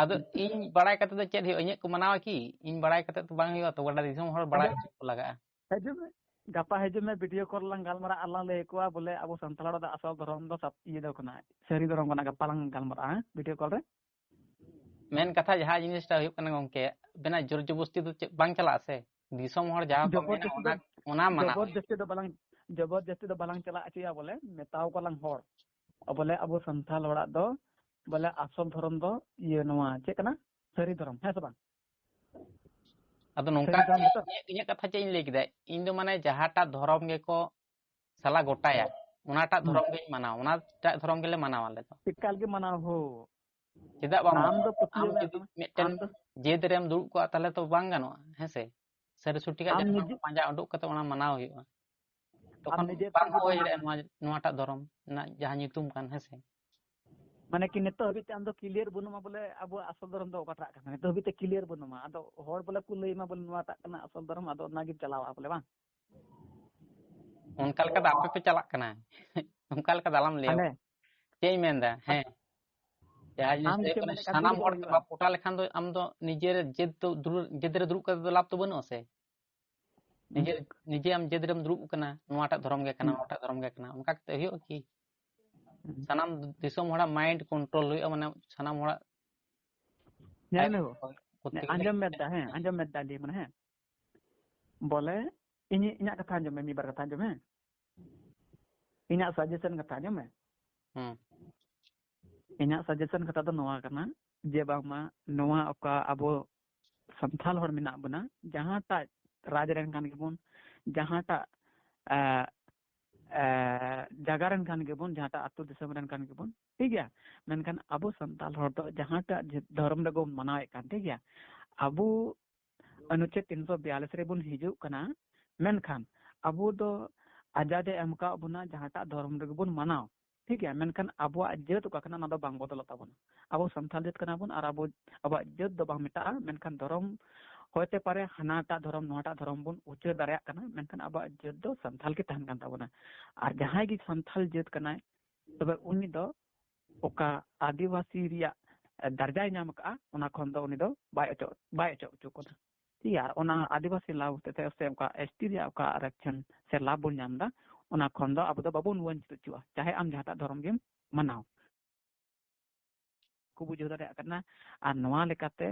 ᱟᱫᱚ ᱤᱧ ᱵᱟᱲᱟᱭ ᱠᱟᱛᱮ ᱫᱚ ᱪᱮᱫ ᱦᱩᱭᱩᱜᱼᱟ? ᱤᱧᱟᱹᱜ ᱠᱚ ᱢᱟᱱᱟᱣᱟ ᱠᱤ? ᱤᱧ ᱵᱟᱲᱟᱭ ᱠᱟᱛᱮ ᱫᱚ ᱵᱟᱝ ᱦᱩᱭᱩᱜᱼᱟ ᱛᱚ, ᱜᱚᱴᱟ ᱫᱤᱥᱚᱢ ᱦᱚᱲ ᱵᱟᱲᱟᱭ ᱟᱫᱚ ᱦᱚᱪᱚ ᱠᱚ ᱞᱟᱜᱟᱜᱼᱟ᱾ ᱦᱤᱡᱩᱜ ᱢᱮ, ᱜᱟᱯᱟ ᱦᱤᱡᱩᱜ ᱢᱮ, ᱵᱷᱤᱰᱤᱭᱳ ᱠᱚᱞ ᱞᱟᱝ ᱜᱟᱞᱢᱟᱨᱟᱜᱼᱟ, ᱟᱨ ᱞᱟᱝ ᱞᱟᱹᱭ ᱟᱠᱚᱣᱟ ᱵᱚᱞᱮ ᱟᱵᱚ ᱥᱟᱱᱛᱟᱲ ᱦᱚᱲ ᱫᱚ ᱟᱥᱚᱞ ᱫᱷᱚᱨᱚᱢ ᱫᱚ ᱥᱟᱛ-, ᱤᱭᱟᱹ ᱫᱚ ᱠᱟᱱᱟ, ᱥᱟᱹᱨᱤ ᱫᱷᱚᱨᱚᱢ ᱠᱟᱱᱟ᱾ ᱜᱟᱯᱟ ᱞᱟᱝ ᱜᱟᱞᱢᱟᱨᱟᱜᱼᱟ, ᱦᱮᱸ, ᱵᱷᱤᱰᱤᱭᱳ ᱠᱚᱞ ᱨᱮ᱾ ᱢᱮᱱ ᱠᱟᱛᱷᱟ ᱡᱟᱦᱟᱸ ᱡᱤᱱᱤᱥᱴᱟ ᱦᱩᱭᱩᱜ ᱠᱟᱱᱟ ᱜᱚᱝᱠᱮ, ᱟᱵᱮᱱᱟᱜ ᱡᱳᱨ ᱡᱚᱵᱚᱥᱛᱤ ᱫᱚ ᱪᱮᱫ ᱵᱟᱝ ᱪᱟᱞᱟᱜᱼᱟ ᱥᱮ, ᱫᱤᱥᱚᱢ ᱦᱚᱲ ᱡᱟᱦᱟᱸ ᱠᱚ ᱢᱮᱱᱟ ᱡᱚᱵᱚᱨᱫᱚᱥᱛᱤ ᱚᱱᱟ, ᱫᱚ, ᱚᱱᱟ ᱢᱟᱱᱟᱣ ᱦᱩᱭᱩᱜᱼᱟ᱾ ᱡᱚᱵᱚᱨᱫᱚᱥᱛᱤ ᱫᱚ ᱵᱟᱞᱟᱝ, ᱡᱚᱵᱚᱨᱫᱚᱥᱛᱤ ᱫᱚ ᱵᱟᱞᱟᱝ ᱪᱟᱞᱟᱜ ᱦᱚᱪᱚᱭᱟ ᱵᱚᱞᱮ, ᱢᱮᱛᱟᱣ ᱠᱚᱣᱟ ᱞᱟᱝ ᱦᱚᱲ ᱵᱚᱞᱮ ᱟᱵᱚ ᱥᱟᱱᱛᱟᱲ ᱦᱚᱲᱟᱜ ᱫᱚ ᱵᱚᱞᱮ ᱟᱥᱚᱞ ᱫᱷᱚᱨᱚᱢ ᱫᱚ ᱤᱭᱟᱹ ᱱᱚᱣᱟ ᱪᱮᱫ ᱠᱟᱱᱟ? ᱥᱟᱹᱨᱤ ᱫᱷᱚᱨᱚᱢ, ᱦᱮᱸ ᱥᱮ ᱵᱟᱝ? ᱟᱫᱚ ᱱᱚᱝᱠᱟ ᱥᱟᱹᱨᱤ ᱫᱷᱚᱨᱚᱢ ᱜᱮᱛᱚ? ᱤᱧᱟᱹᱜ, ᱤᱧᱟᱹᱜ ᱠᱟᱛᱷᱟ ᱪᱮᱫ ᱤᱧ ᱞᱟᱹᱭ ᱠᱮᱫᱟ, ᱤᱧ ᱫᱚ ᱢᱟᱱᱮ ᱡᱟᱦᱟᱸᱴᱟᱜ ᱫᱷᱚᱨᱚᱢ ᱜᱮᱠᱚ ᱥᱟᱞᱟ ᱜᱚᱴᱟᱭᱟ, ᱚᱱᱟᱴᱟᱜ ᱦᱩᱸ᱾ ᱫᱷᱚᱨᱚᱢ ᱜᱮᱧ ᱢᱟᱱᱟᱣᱟ, ᱚᱱᱟᱴᱟᱜ ᱫᱷᱚᱨᱚᱢ ᱜᱮᱞᱮ ᱢᱟᱱᱟᱣᱟ ᱟᱞᱮ ᱫᱚ᱾ ᱮᱠᱟᱞ ᱜᱮ ᱢᱟᱱᱟᱣ ᱦᱳ᱾ ᱪᱮᱫᱟᱜ ᱵᱟᱝ ᱟᱢ ᱢᱟᱱᱟᱣᱟ? ᱫᱚ ᱯᱟᱹᱛᱭᱟᱹᱣ ᱟᱢ ᱢᱮ, ᱡᱩᱫᱤ ᱟᱢ, ᱢᱤᱫᱴᱮᱱ ᱟᱢ ᱫᱚ ᱡᱟᱹᱛ ᱨᱮᱢ ᱫᱩᱲᱩᱵ ᱠᱚᱜᱼᱟ, ᱛᱟᱦᱞᱮ ᱛᱚ ᱵᱟᱝ ᱜᱟᱱᱚᱜᱼᱟ, ᱦᱮᱸ ᱥᱮ? ᱥᱟᱹᱨᱤ ᱥᱚᱴᱷᱤᱠᱟᱜ ᱟᱢ ᱡᱟᱦᱟᱸ ᱱᱤᱡᱮ ᱯᱟᱸᱡᱟ ᱩᱰᱩᱠ ᱠᱟᱛᱮ ᱚᱱᱟ ᱢᱟᱱᱟᱣ ᱦᱩᱭᱩᱜᱼᱟ᱾ ᱟᱢ ᱛᱚᱠᱷᱚᱱ ᱱᱤᱡᱮ ᱵᱟᱝ ᱛᱮᱢ ᱦᱩᱭ ᱟᱢ ᱫᱟᱲᱮᱭᱟᱜᱼᱟ ᱱᱚᱣᱟ, ᱱᱚᱣᱟᱴᱟᱜ ᱫᱷᱚᱨᱚᱢ ᱨᱮᱱᱟᱜ ᱡᱟᱦᱟᱸ ᱧᱩᱛᱩᱢ ᱠᱟᱱ, ᱦᱮᱸ ᱥᱮ? ᱢᱟᱱᱮ ᱠᱤ ᱱᱤᱛᱚᱜ ᱦᱟᱹᱵᱤᱡ ᱛᱮ ᱟᱢ ᱫᱚ clear ᱵᱟᱹᱱᱩᱜ ᱢᱟ ᱵᱚᱞᱮ ᱟᱵᱚᱣᱟᱜ ᱟᱥᱚᱞ ᱫᱷᱚᱨᱚᱢ ᱫᱚ ᱚᱠᱟᱴᱟᱜ ᱠᱟᱱᱟ, ᱱᱤᱛᱚᱜ ᱦᱟᱹᱵᱤᱡ ᱛᱮ clear ᱵᱟᱹᱱᱩᱜ ᱢᱟ᱾ ᱟᱫᱚ ᱦᱚᱲ ᱵᱚᱞᱮ ᱠᱚ ᱞᱟᱹᱭ ᱢᱟ ᱵᱚᱞᱮ ᱱᱚᱣᱟᱴᱟᱜ ᱠᱟᱱᱟ ᱟᱥᱚᱞ ᱫᱷᱚᱨᱚᱢ, ᱟᱫᱚ ᱚᱱᱟᱜᱮᱢ ᱪᱟᱞᱟᱣᱟ ᱵᱚᱞᱮ, ᱵᱟᱝ? ᱚᱱᱠᱟ ᱞᱮᱠᱟ ᱫᱚ ᱟᱯᱮ ᱯᱮ ᱪᱟᱞᱟᱜ ᱠᱟᱱᱟ᱾ ᱚᱱᱠᱟ ᱞᱮᱠᱟ ᱫᱚ ᱟᱞᱚᱢ ᱞᱟᱹᱭᱟ᱾ ᱦᱟᱱᱮ ᱪᱮᱫ ᱤᱧ ᱢᱮᱱᱫᱟ? ᱦᱮᱸ, ᱡᱟᱦᱟᱸ ᱡᱤᱱᱤᱥ ᱟᱢ ᱫᱚ ᱦᱩᱭᱩᱜ ᱜᱮᱪᱚ ᱠᱟᱱᱟ, ᱢᱮᱱᱮᱫ ᱠᱟᱱ ᱛᱤᱧ ᱥᱟᱱᱟᱢ ᱫᱚ ᱦᱚᱲ ᱦᱩᱭᱩᱜᱼᱟ᱾ ᱵᱟᱢ ᱯᱚᱴᱟᱣ ᱞᱮᱠᱷᱟᱱ ᱫᱚ ᱟᱢ ᱫᱚ ᱱᱤᱡᱮᱨ ᱡᱟᱹᱛ ᱫᱚ ᱫᱩᱨ-, ᱡᱟᱹᱛ ᱨᱮ ᱫᱩᱲᱩᱵ ᱠᱟᱛᱮ ᱫᱚ ᱞᱟᱵᱷ ᱫᱚ ᱵᱟᱹᱱᱩᱜᱼᱟ ᱥᱮ᱾ ᱱᱤᱡᱮ, ᱱᱤᱡᱮ ᱟᱢ ᱡᱟᱹᱛ ᱨᱮᱢ ᱫᱩᱲᱩᱵ ᱠᱟᱱᱟ, ᱱᱚᱣᱟᱴᱟᱜ ᱫᱷᱚᱨᱚᱢ ᱜᱮ ᱠᱟᱱᱟ, ᱦᱩᱸ᱾ ᱱᱚᱣᱟᱴᱟᱜ ᱫᱷᱚᱨᱚᱢ ᱜᱮ ᱠᱟᱱᱟ, ᱚᱱᱠᱟ ᱠᱟᱛᱮ ᱦᱩᱭᱩᱜᱼᱟ ᱠᱤ? ᱦᱩᱸ᱾ ᱥᱟᱱᱟᱢ ᱫᱤᱥᱚᱢ ᱦᱚᱲᱟᱜ mind control ᱦᱩᱭᱩᱜᱼᱟ, ᱢᱟᱱᱮ ᱥᱟᱱᱟᱢ ᱦᱚᱲᱟᱜ ᱧᱮᱞ ᱟᱭ-, ᱢᱮ ᱦᱳ, ᱠᱚᱨᱛᱮ ᱜᱮᱞᱮ ᱟᱸᱡᱚᱢ ᱢᱮ ᱫᱟ, ᱦᱮᱸ, ᱟᱸᱡᱚᱢ ᱢᱮ ᱫᱟ, ᱞᱟᱹᱭ ᱢᱮ, ᱦᱮᱸ᱾ ᱵᱚᱞᱮ ᱤᱧ, ᱤᱧᱟᱹᱜ ᱠᱟᱛᱷᱟ ᱟᱸᱡᱚᱢ ᱢᱮ, ᱢᱤᱫ ᱵᱟᱨ ᱠᱟᱛᱷᱟ ᱟᱸᱡᱚᱢ ᱢᱮ, ᱦᱮᱸ᱾ ᱤᱧᱟᱹᱜ suggestion ᱠᱟᱛᱷᱟ ᱟᱸᱡᱚᱢ ᱢᱮ᱾ ᱦᱩᱸ᱾ ᱤᱧᱟᱹᱜ suggestion ᱠᱟᱛᱷᱟ ᱫᱚ ᱱᱚᱣᱟ ᱠᱟᱱᱟ ᱡᱮ ᱵᱟᱝᱢᱟ ᱱᱚᱣᱟ ᱚᱠᱟ ᱟᱵᱚ ᱥᱟᱱᱛᱟᱲ ᱦᱚᱲ ᱢᱮᱱᱟᱜ ᱵᱚᱱᱟ, ᱡᱟᱦᱟᱸᱴᱟᱜ ᱨᱟᱡᱽ ᱨᱮᱱ ᱠᱟᱱ ᱜᱮᱵᱚᱱ, ᱡᱟᱦᱟᱸᱴᱟᱜ, ᱮ, ᱮ, ᱡᱟᱭᱜᱟ ᱨᱮᱱ ᱠᱟᱱ ᱜᱮᱵᱚᱱ, ᱡᱟᱦᱟᱸᱴᱟᱜ ᱟᱹᱛᱩ ᱫᱤᱥᱚᱢ ᱨᱮᱱ ᱠᱟᱱ ᱜᱮᱵᱚᱱ, ᱴᱷᱤᱠ ᱜᱮᱭᱟ? ᱢᱮᱱᱠᱷᱟᱱ ᱟᱵᱚ ᱥᱟᱱᱛᱟᱲ ᱦᱚᱲ ᱫᱚ ᱡᱟᱦᱟᱸᱴᱟᱜ ᱡᱟᱹ-, ᱫᱷᱚᱨᱚᱢ ᱨᱮᱵᱚᱱ ᱢᱟᱱᱟᱣᱮᱫ ᱠᱟᱱ, ᱴᱷᱤᱠ ᱜᱮᱭᱟ? ᱟᱵᱚ ᱚᱱᱩᱪᱪᱷᱮᱫ ᱛᱤᱱᱥᱚ ᱵᱤᱭᱟᱞᱤᱥ ᱨᱮᱵᱚᱱ ᱦᱤᱡᱩᱜ ᱠᱟᱱᱟ, ᱢᱮᱱᱠᱷᱟᱱ ᱟᱵᱚ ᱫᱚ ᱟᱡᱟᱫ ᱮ ᱮᱢ ᱟᱠᱟᱫ ᱵᱚᱱᱟ ᱡᱟᱦᱟᱸᱴᱟᱜ ᱫᱷᱚᱨᱚᱢ ᱨᱮᱜᱮ ᱵᱚᱱ ᱢᱟᱱᱟᱣ, ᱴᱷᱤᱠ ᱜᱮᱭᱟ? ᱢᱮᱱᱠᱷᱟᱱ ᱟᱵᱚᱣᱟᱜ ᱡᱟᱹᱛ ᱚᱠᱟ ᱠᱟᱱᱟ ᱚᱱᱟ ᱫᱚ ᱵᱟᱝ ᱵᱚᱫᱚᱞᱚᱜ ᱛᱟᱵᱚᱱᱟ᱾ ᱟᱵᱚ ᱥᱟᱱᱛᱟᱲ ᱡᱟᱹᱛ ᱠᱟᱱᱟ ᱵᱚᱱ ᱟᱨ ᱟᱵᱚ, ᱟᱵᱚᱣᱟᱜ ᱡᱟᱹᱛ ᱫᱚ ᱵᱟᱝ ᱢᱮᱴᱟᱜᱼᱟ, ᱢᱮᱱᱠᱷᱟᱱ ᱫᱷᱚᱨᱚᱢ ᱦᱚᱭᱛᱮ ᱯᱟᱨᱮ ᱦᱟᱱᱟᱴᱟᱜ ᱫᱷᱚᱨᱚᱢ ᱱᱚᱣᱟᱴᱟᱜ ᱫᱷᱚᱨᱚᱢ ᱵᱚᱱ ᱩᱪᱟᱹᱲ ᱫᱟᱲᱮᱭᱟᱜ ᱠᱟᱱᱟ, ᱢᱮᱱᱠᱷᱟᱱ ᱟᱵᱚᱣᱟᱜ ᱡᱟᱹᱛ ᱫᱚ ᱥᱟᱱᱛᱟᱞ ᱜᱮ ᱛᱟᱦᱮᱱ ᱠᱟᱱ ᱛᱟᱵᱚᱱᱟ᱾ ᱟᱨ ᱡᱟᱦᱟᱸᱭ ᱜᱮ ᱥᱟᱱᱛᱟᱞ ᱡᱟᱹᱛ ᱠᱟᱱᱟᱭ, ᱛᱚᱵᱮ ᱩᱱᱤ ᱫᱚ ᱚᱠᱟ ᱟᱹᱫᱤᱵᱟᱹᱥᱤ ᱨᱮᱭᱟᱜ ᱫᱟᱨᱡᱟᱭ ᱧᱟᱢ ᱟᱠᱟᱫᱼᱟ, ᱚᱱᱟ ᱠᱷᱚᱱ ᱫᱚ ᱩᱱᱤ ᱫᱚ ᱵᱟᱭ ᱚᱪᱚᱜ, ᱵᱟᱭ ᱚᱪᱚᱜ ᱦᱚᱪᱚ ᱠᱟᱱᱟ᱾ ᱴᱷᱤᱠ ᱜᱮᱭᱟ? ᱟᱨ ᱚᱱᱟ ᱟᱹᱫᱤᱵᱟᱹᱥᱤ ᱞᱟᱵᱷ ᱦᱚᱛᱮᱛᱮ ᱥᱮ ᱚᱱᱠᱟ ᱮᱥ ᱴᱤ ᱨᱮᱭᱟᱜ ᱚᱠᱟ ᱟᱨᱚᱠᱪᱷᱚᱱ ᱥᱮ ᱞᱟᱵᱷ ᱵᱚᱱ ᱧᱟᱢ ᱮᱫᱟ, ᱚᱱᱟ ᱠᱷᱚᱱ ᱫᱚ ᱟᱵᱚ ᱫᱚ ᱵᱟᱵᱚᱱ ᱵᱚᱧᱪᱤᱛ ᱦᱚᱪᱚᱜᱼᱟ, ᱪᱟᱦᱮ ᱟᱢ ᱡᱟᱦᱟᱸᱴᱟᱜ ᱫᱷᱚᱨᱚᱢ ᱜᱮᱢ ᱢᱟᱱᱟᱣ᱾ ᱠᱚ ᱵᱩᱡᱷᱟᱹᱣ ᱫᱟᱲᱮᱭᱟᱜ ᱠᱟᱱᱟ᱾ ᱟᱨ ᱱᱚᱣᱟ ᱞᱮᱠᱟᱛᱮ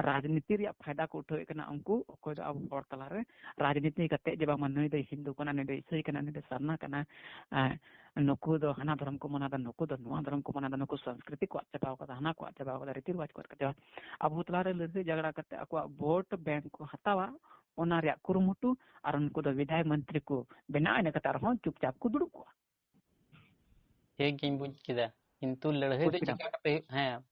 ᱨᱟᱡᱽᱱᱤᱛᱤ ᱨᱮᱭᱟᱜ ᱯᱷᱟᱭᱫᱟ ᱠᱚ ᱩᱴᱷᱟᱹᱣᱮᱫ ᱠᱟᱱᱟ ᱩᱱᱠᱩ, ᱚᱠᱚᱭ ᱫᱚ ᱟᱵᱚ ᱦᱚᱲ ᱛᱟᱞᱟᱨᱮ ᱨᱟᱡᱽᱱᱤᱛᱤ ᱠᱟᱛᱮ ᱡᱮ ᱵᱟᱝᱢᱟ ᱱᱩᱭ ᱫᱚᱭ ᱦᱤᱱᱫᱩ ᱠᱟᱱᱟ, ᱱᱩᱭ ᱫᱚᱭ ᱤᱥᱟᱹᱭ ᱠᱟᱱᱟ, ᱱᱩᱭ ᱫᱚᱭ ᱥᱟᱨᱱᱟ ᱠᱟᱱᱟ, ᱮᱸ, ᱱᱩᱠᱩ ᱫᱚ ᱦᱟᱱᱟ ᱫᱷᱚᱨᱚᱢ ᱠᱚ ᱢᱟᱱᱟᱣᱫᱟ, ᱱᱩᱠᱩ ᱫᱚ ᱱᱚᱣᱟ ᱫᱷᱚᱨᱚᱢ ᱠᱚ ᱢᱟᱱᱟᱣᱫᱟ, ᱱᱩᱠᱩ ᱥᱚᱝᱥᱠᱨᱤᱛᱤ ᱠᱚ ᱟᱫ ᱪᱟᱵᱟᱣ ᱠᱟᱫᱟ, ᱦᱟᱱᱟ ᱠᱚ ᱟᱫ ᱪᱟᱵᱟᱣ ᱠᱟᱫᱟ, ᱨᱤᱛᱤ ᱨᱮᱣᱟᱡᱽ ᱠᱚ ᱟᱫ ᱪᱟᱵᱟᱣ᱾ ᱟᱵᱚ ᱛᱟᱞᱟᱨᱮ ᱞᱟᱹᱲᱦᱟᱹᱭ ᱡᱷᱟᱜᱽᱲᱟ ᱠᱟᱛᱮ ᱟᱠᱚᱣᱟᱜ ᱵᱷᱳᱴ ᱵᱮᱝᱠ ᱠᱚ ᱦᱟᱛᱟᱣᱟ, ᱚᱱᱟ ᱨᱮᱭᱟᱜ ᱠᱩᱨᱩᱢᱩᱴᱩ, ᱟᱨ ᱩᱱᱠᱩ ᱫᱚ ᱵᱤᱫᱷᱟᱭᱚᱠ ᱢᱚᱱᱛᱨᱤ ᱠᱚ ᱵᱮᱱᱟᱣ, ᱤᱱᱟᱹ ᱠᱟᱛᱮ ᱟᱨᱦᱚᱸ ᱪᱩᱯᱪᱟᱯ ᱠᱚ ᱫᱩᱲᱩᱵ ᱠᱚᱜᱼᱟ᱾ ᱴᱷᱤᱠ ᱜᱤᱧ ᱵᱩᱡᱽ ᱠᱮᱫᱟ, ᱠᱤᱱᱛᱩ ᱞᱟᱹᱲᱦᱟᱹᱭ ᱵᱩᱡᱽ ᱫᱚ ᱠᱮᱫᱟᱢ? ᱪᱮᱠᱟ ᱠᱟᱛᱮ ᱦᱩᱭᱩᱜ, ᱦᱮᱸ,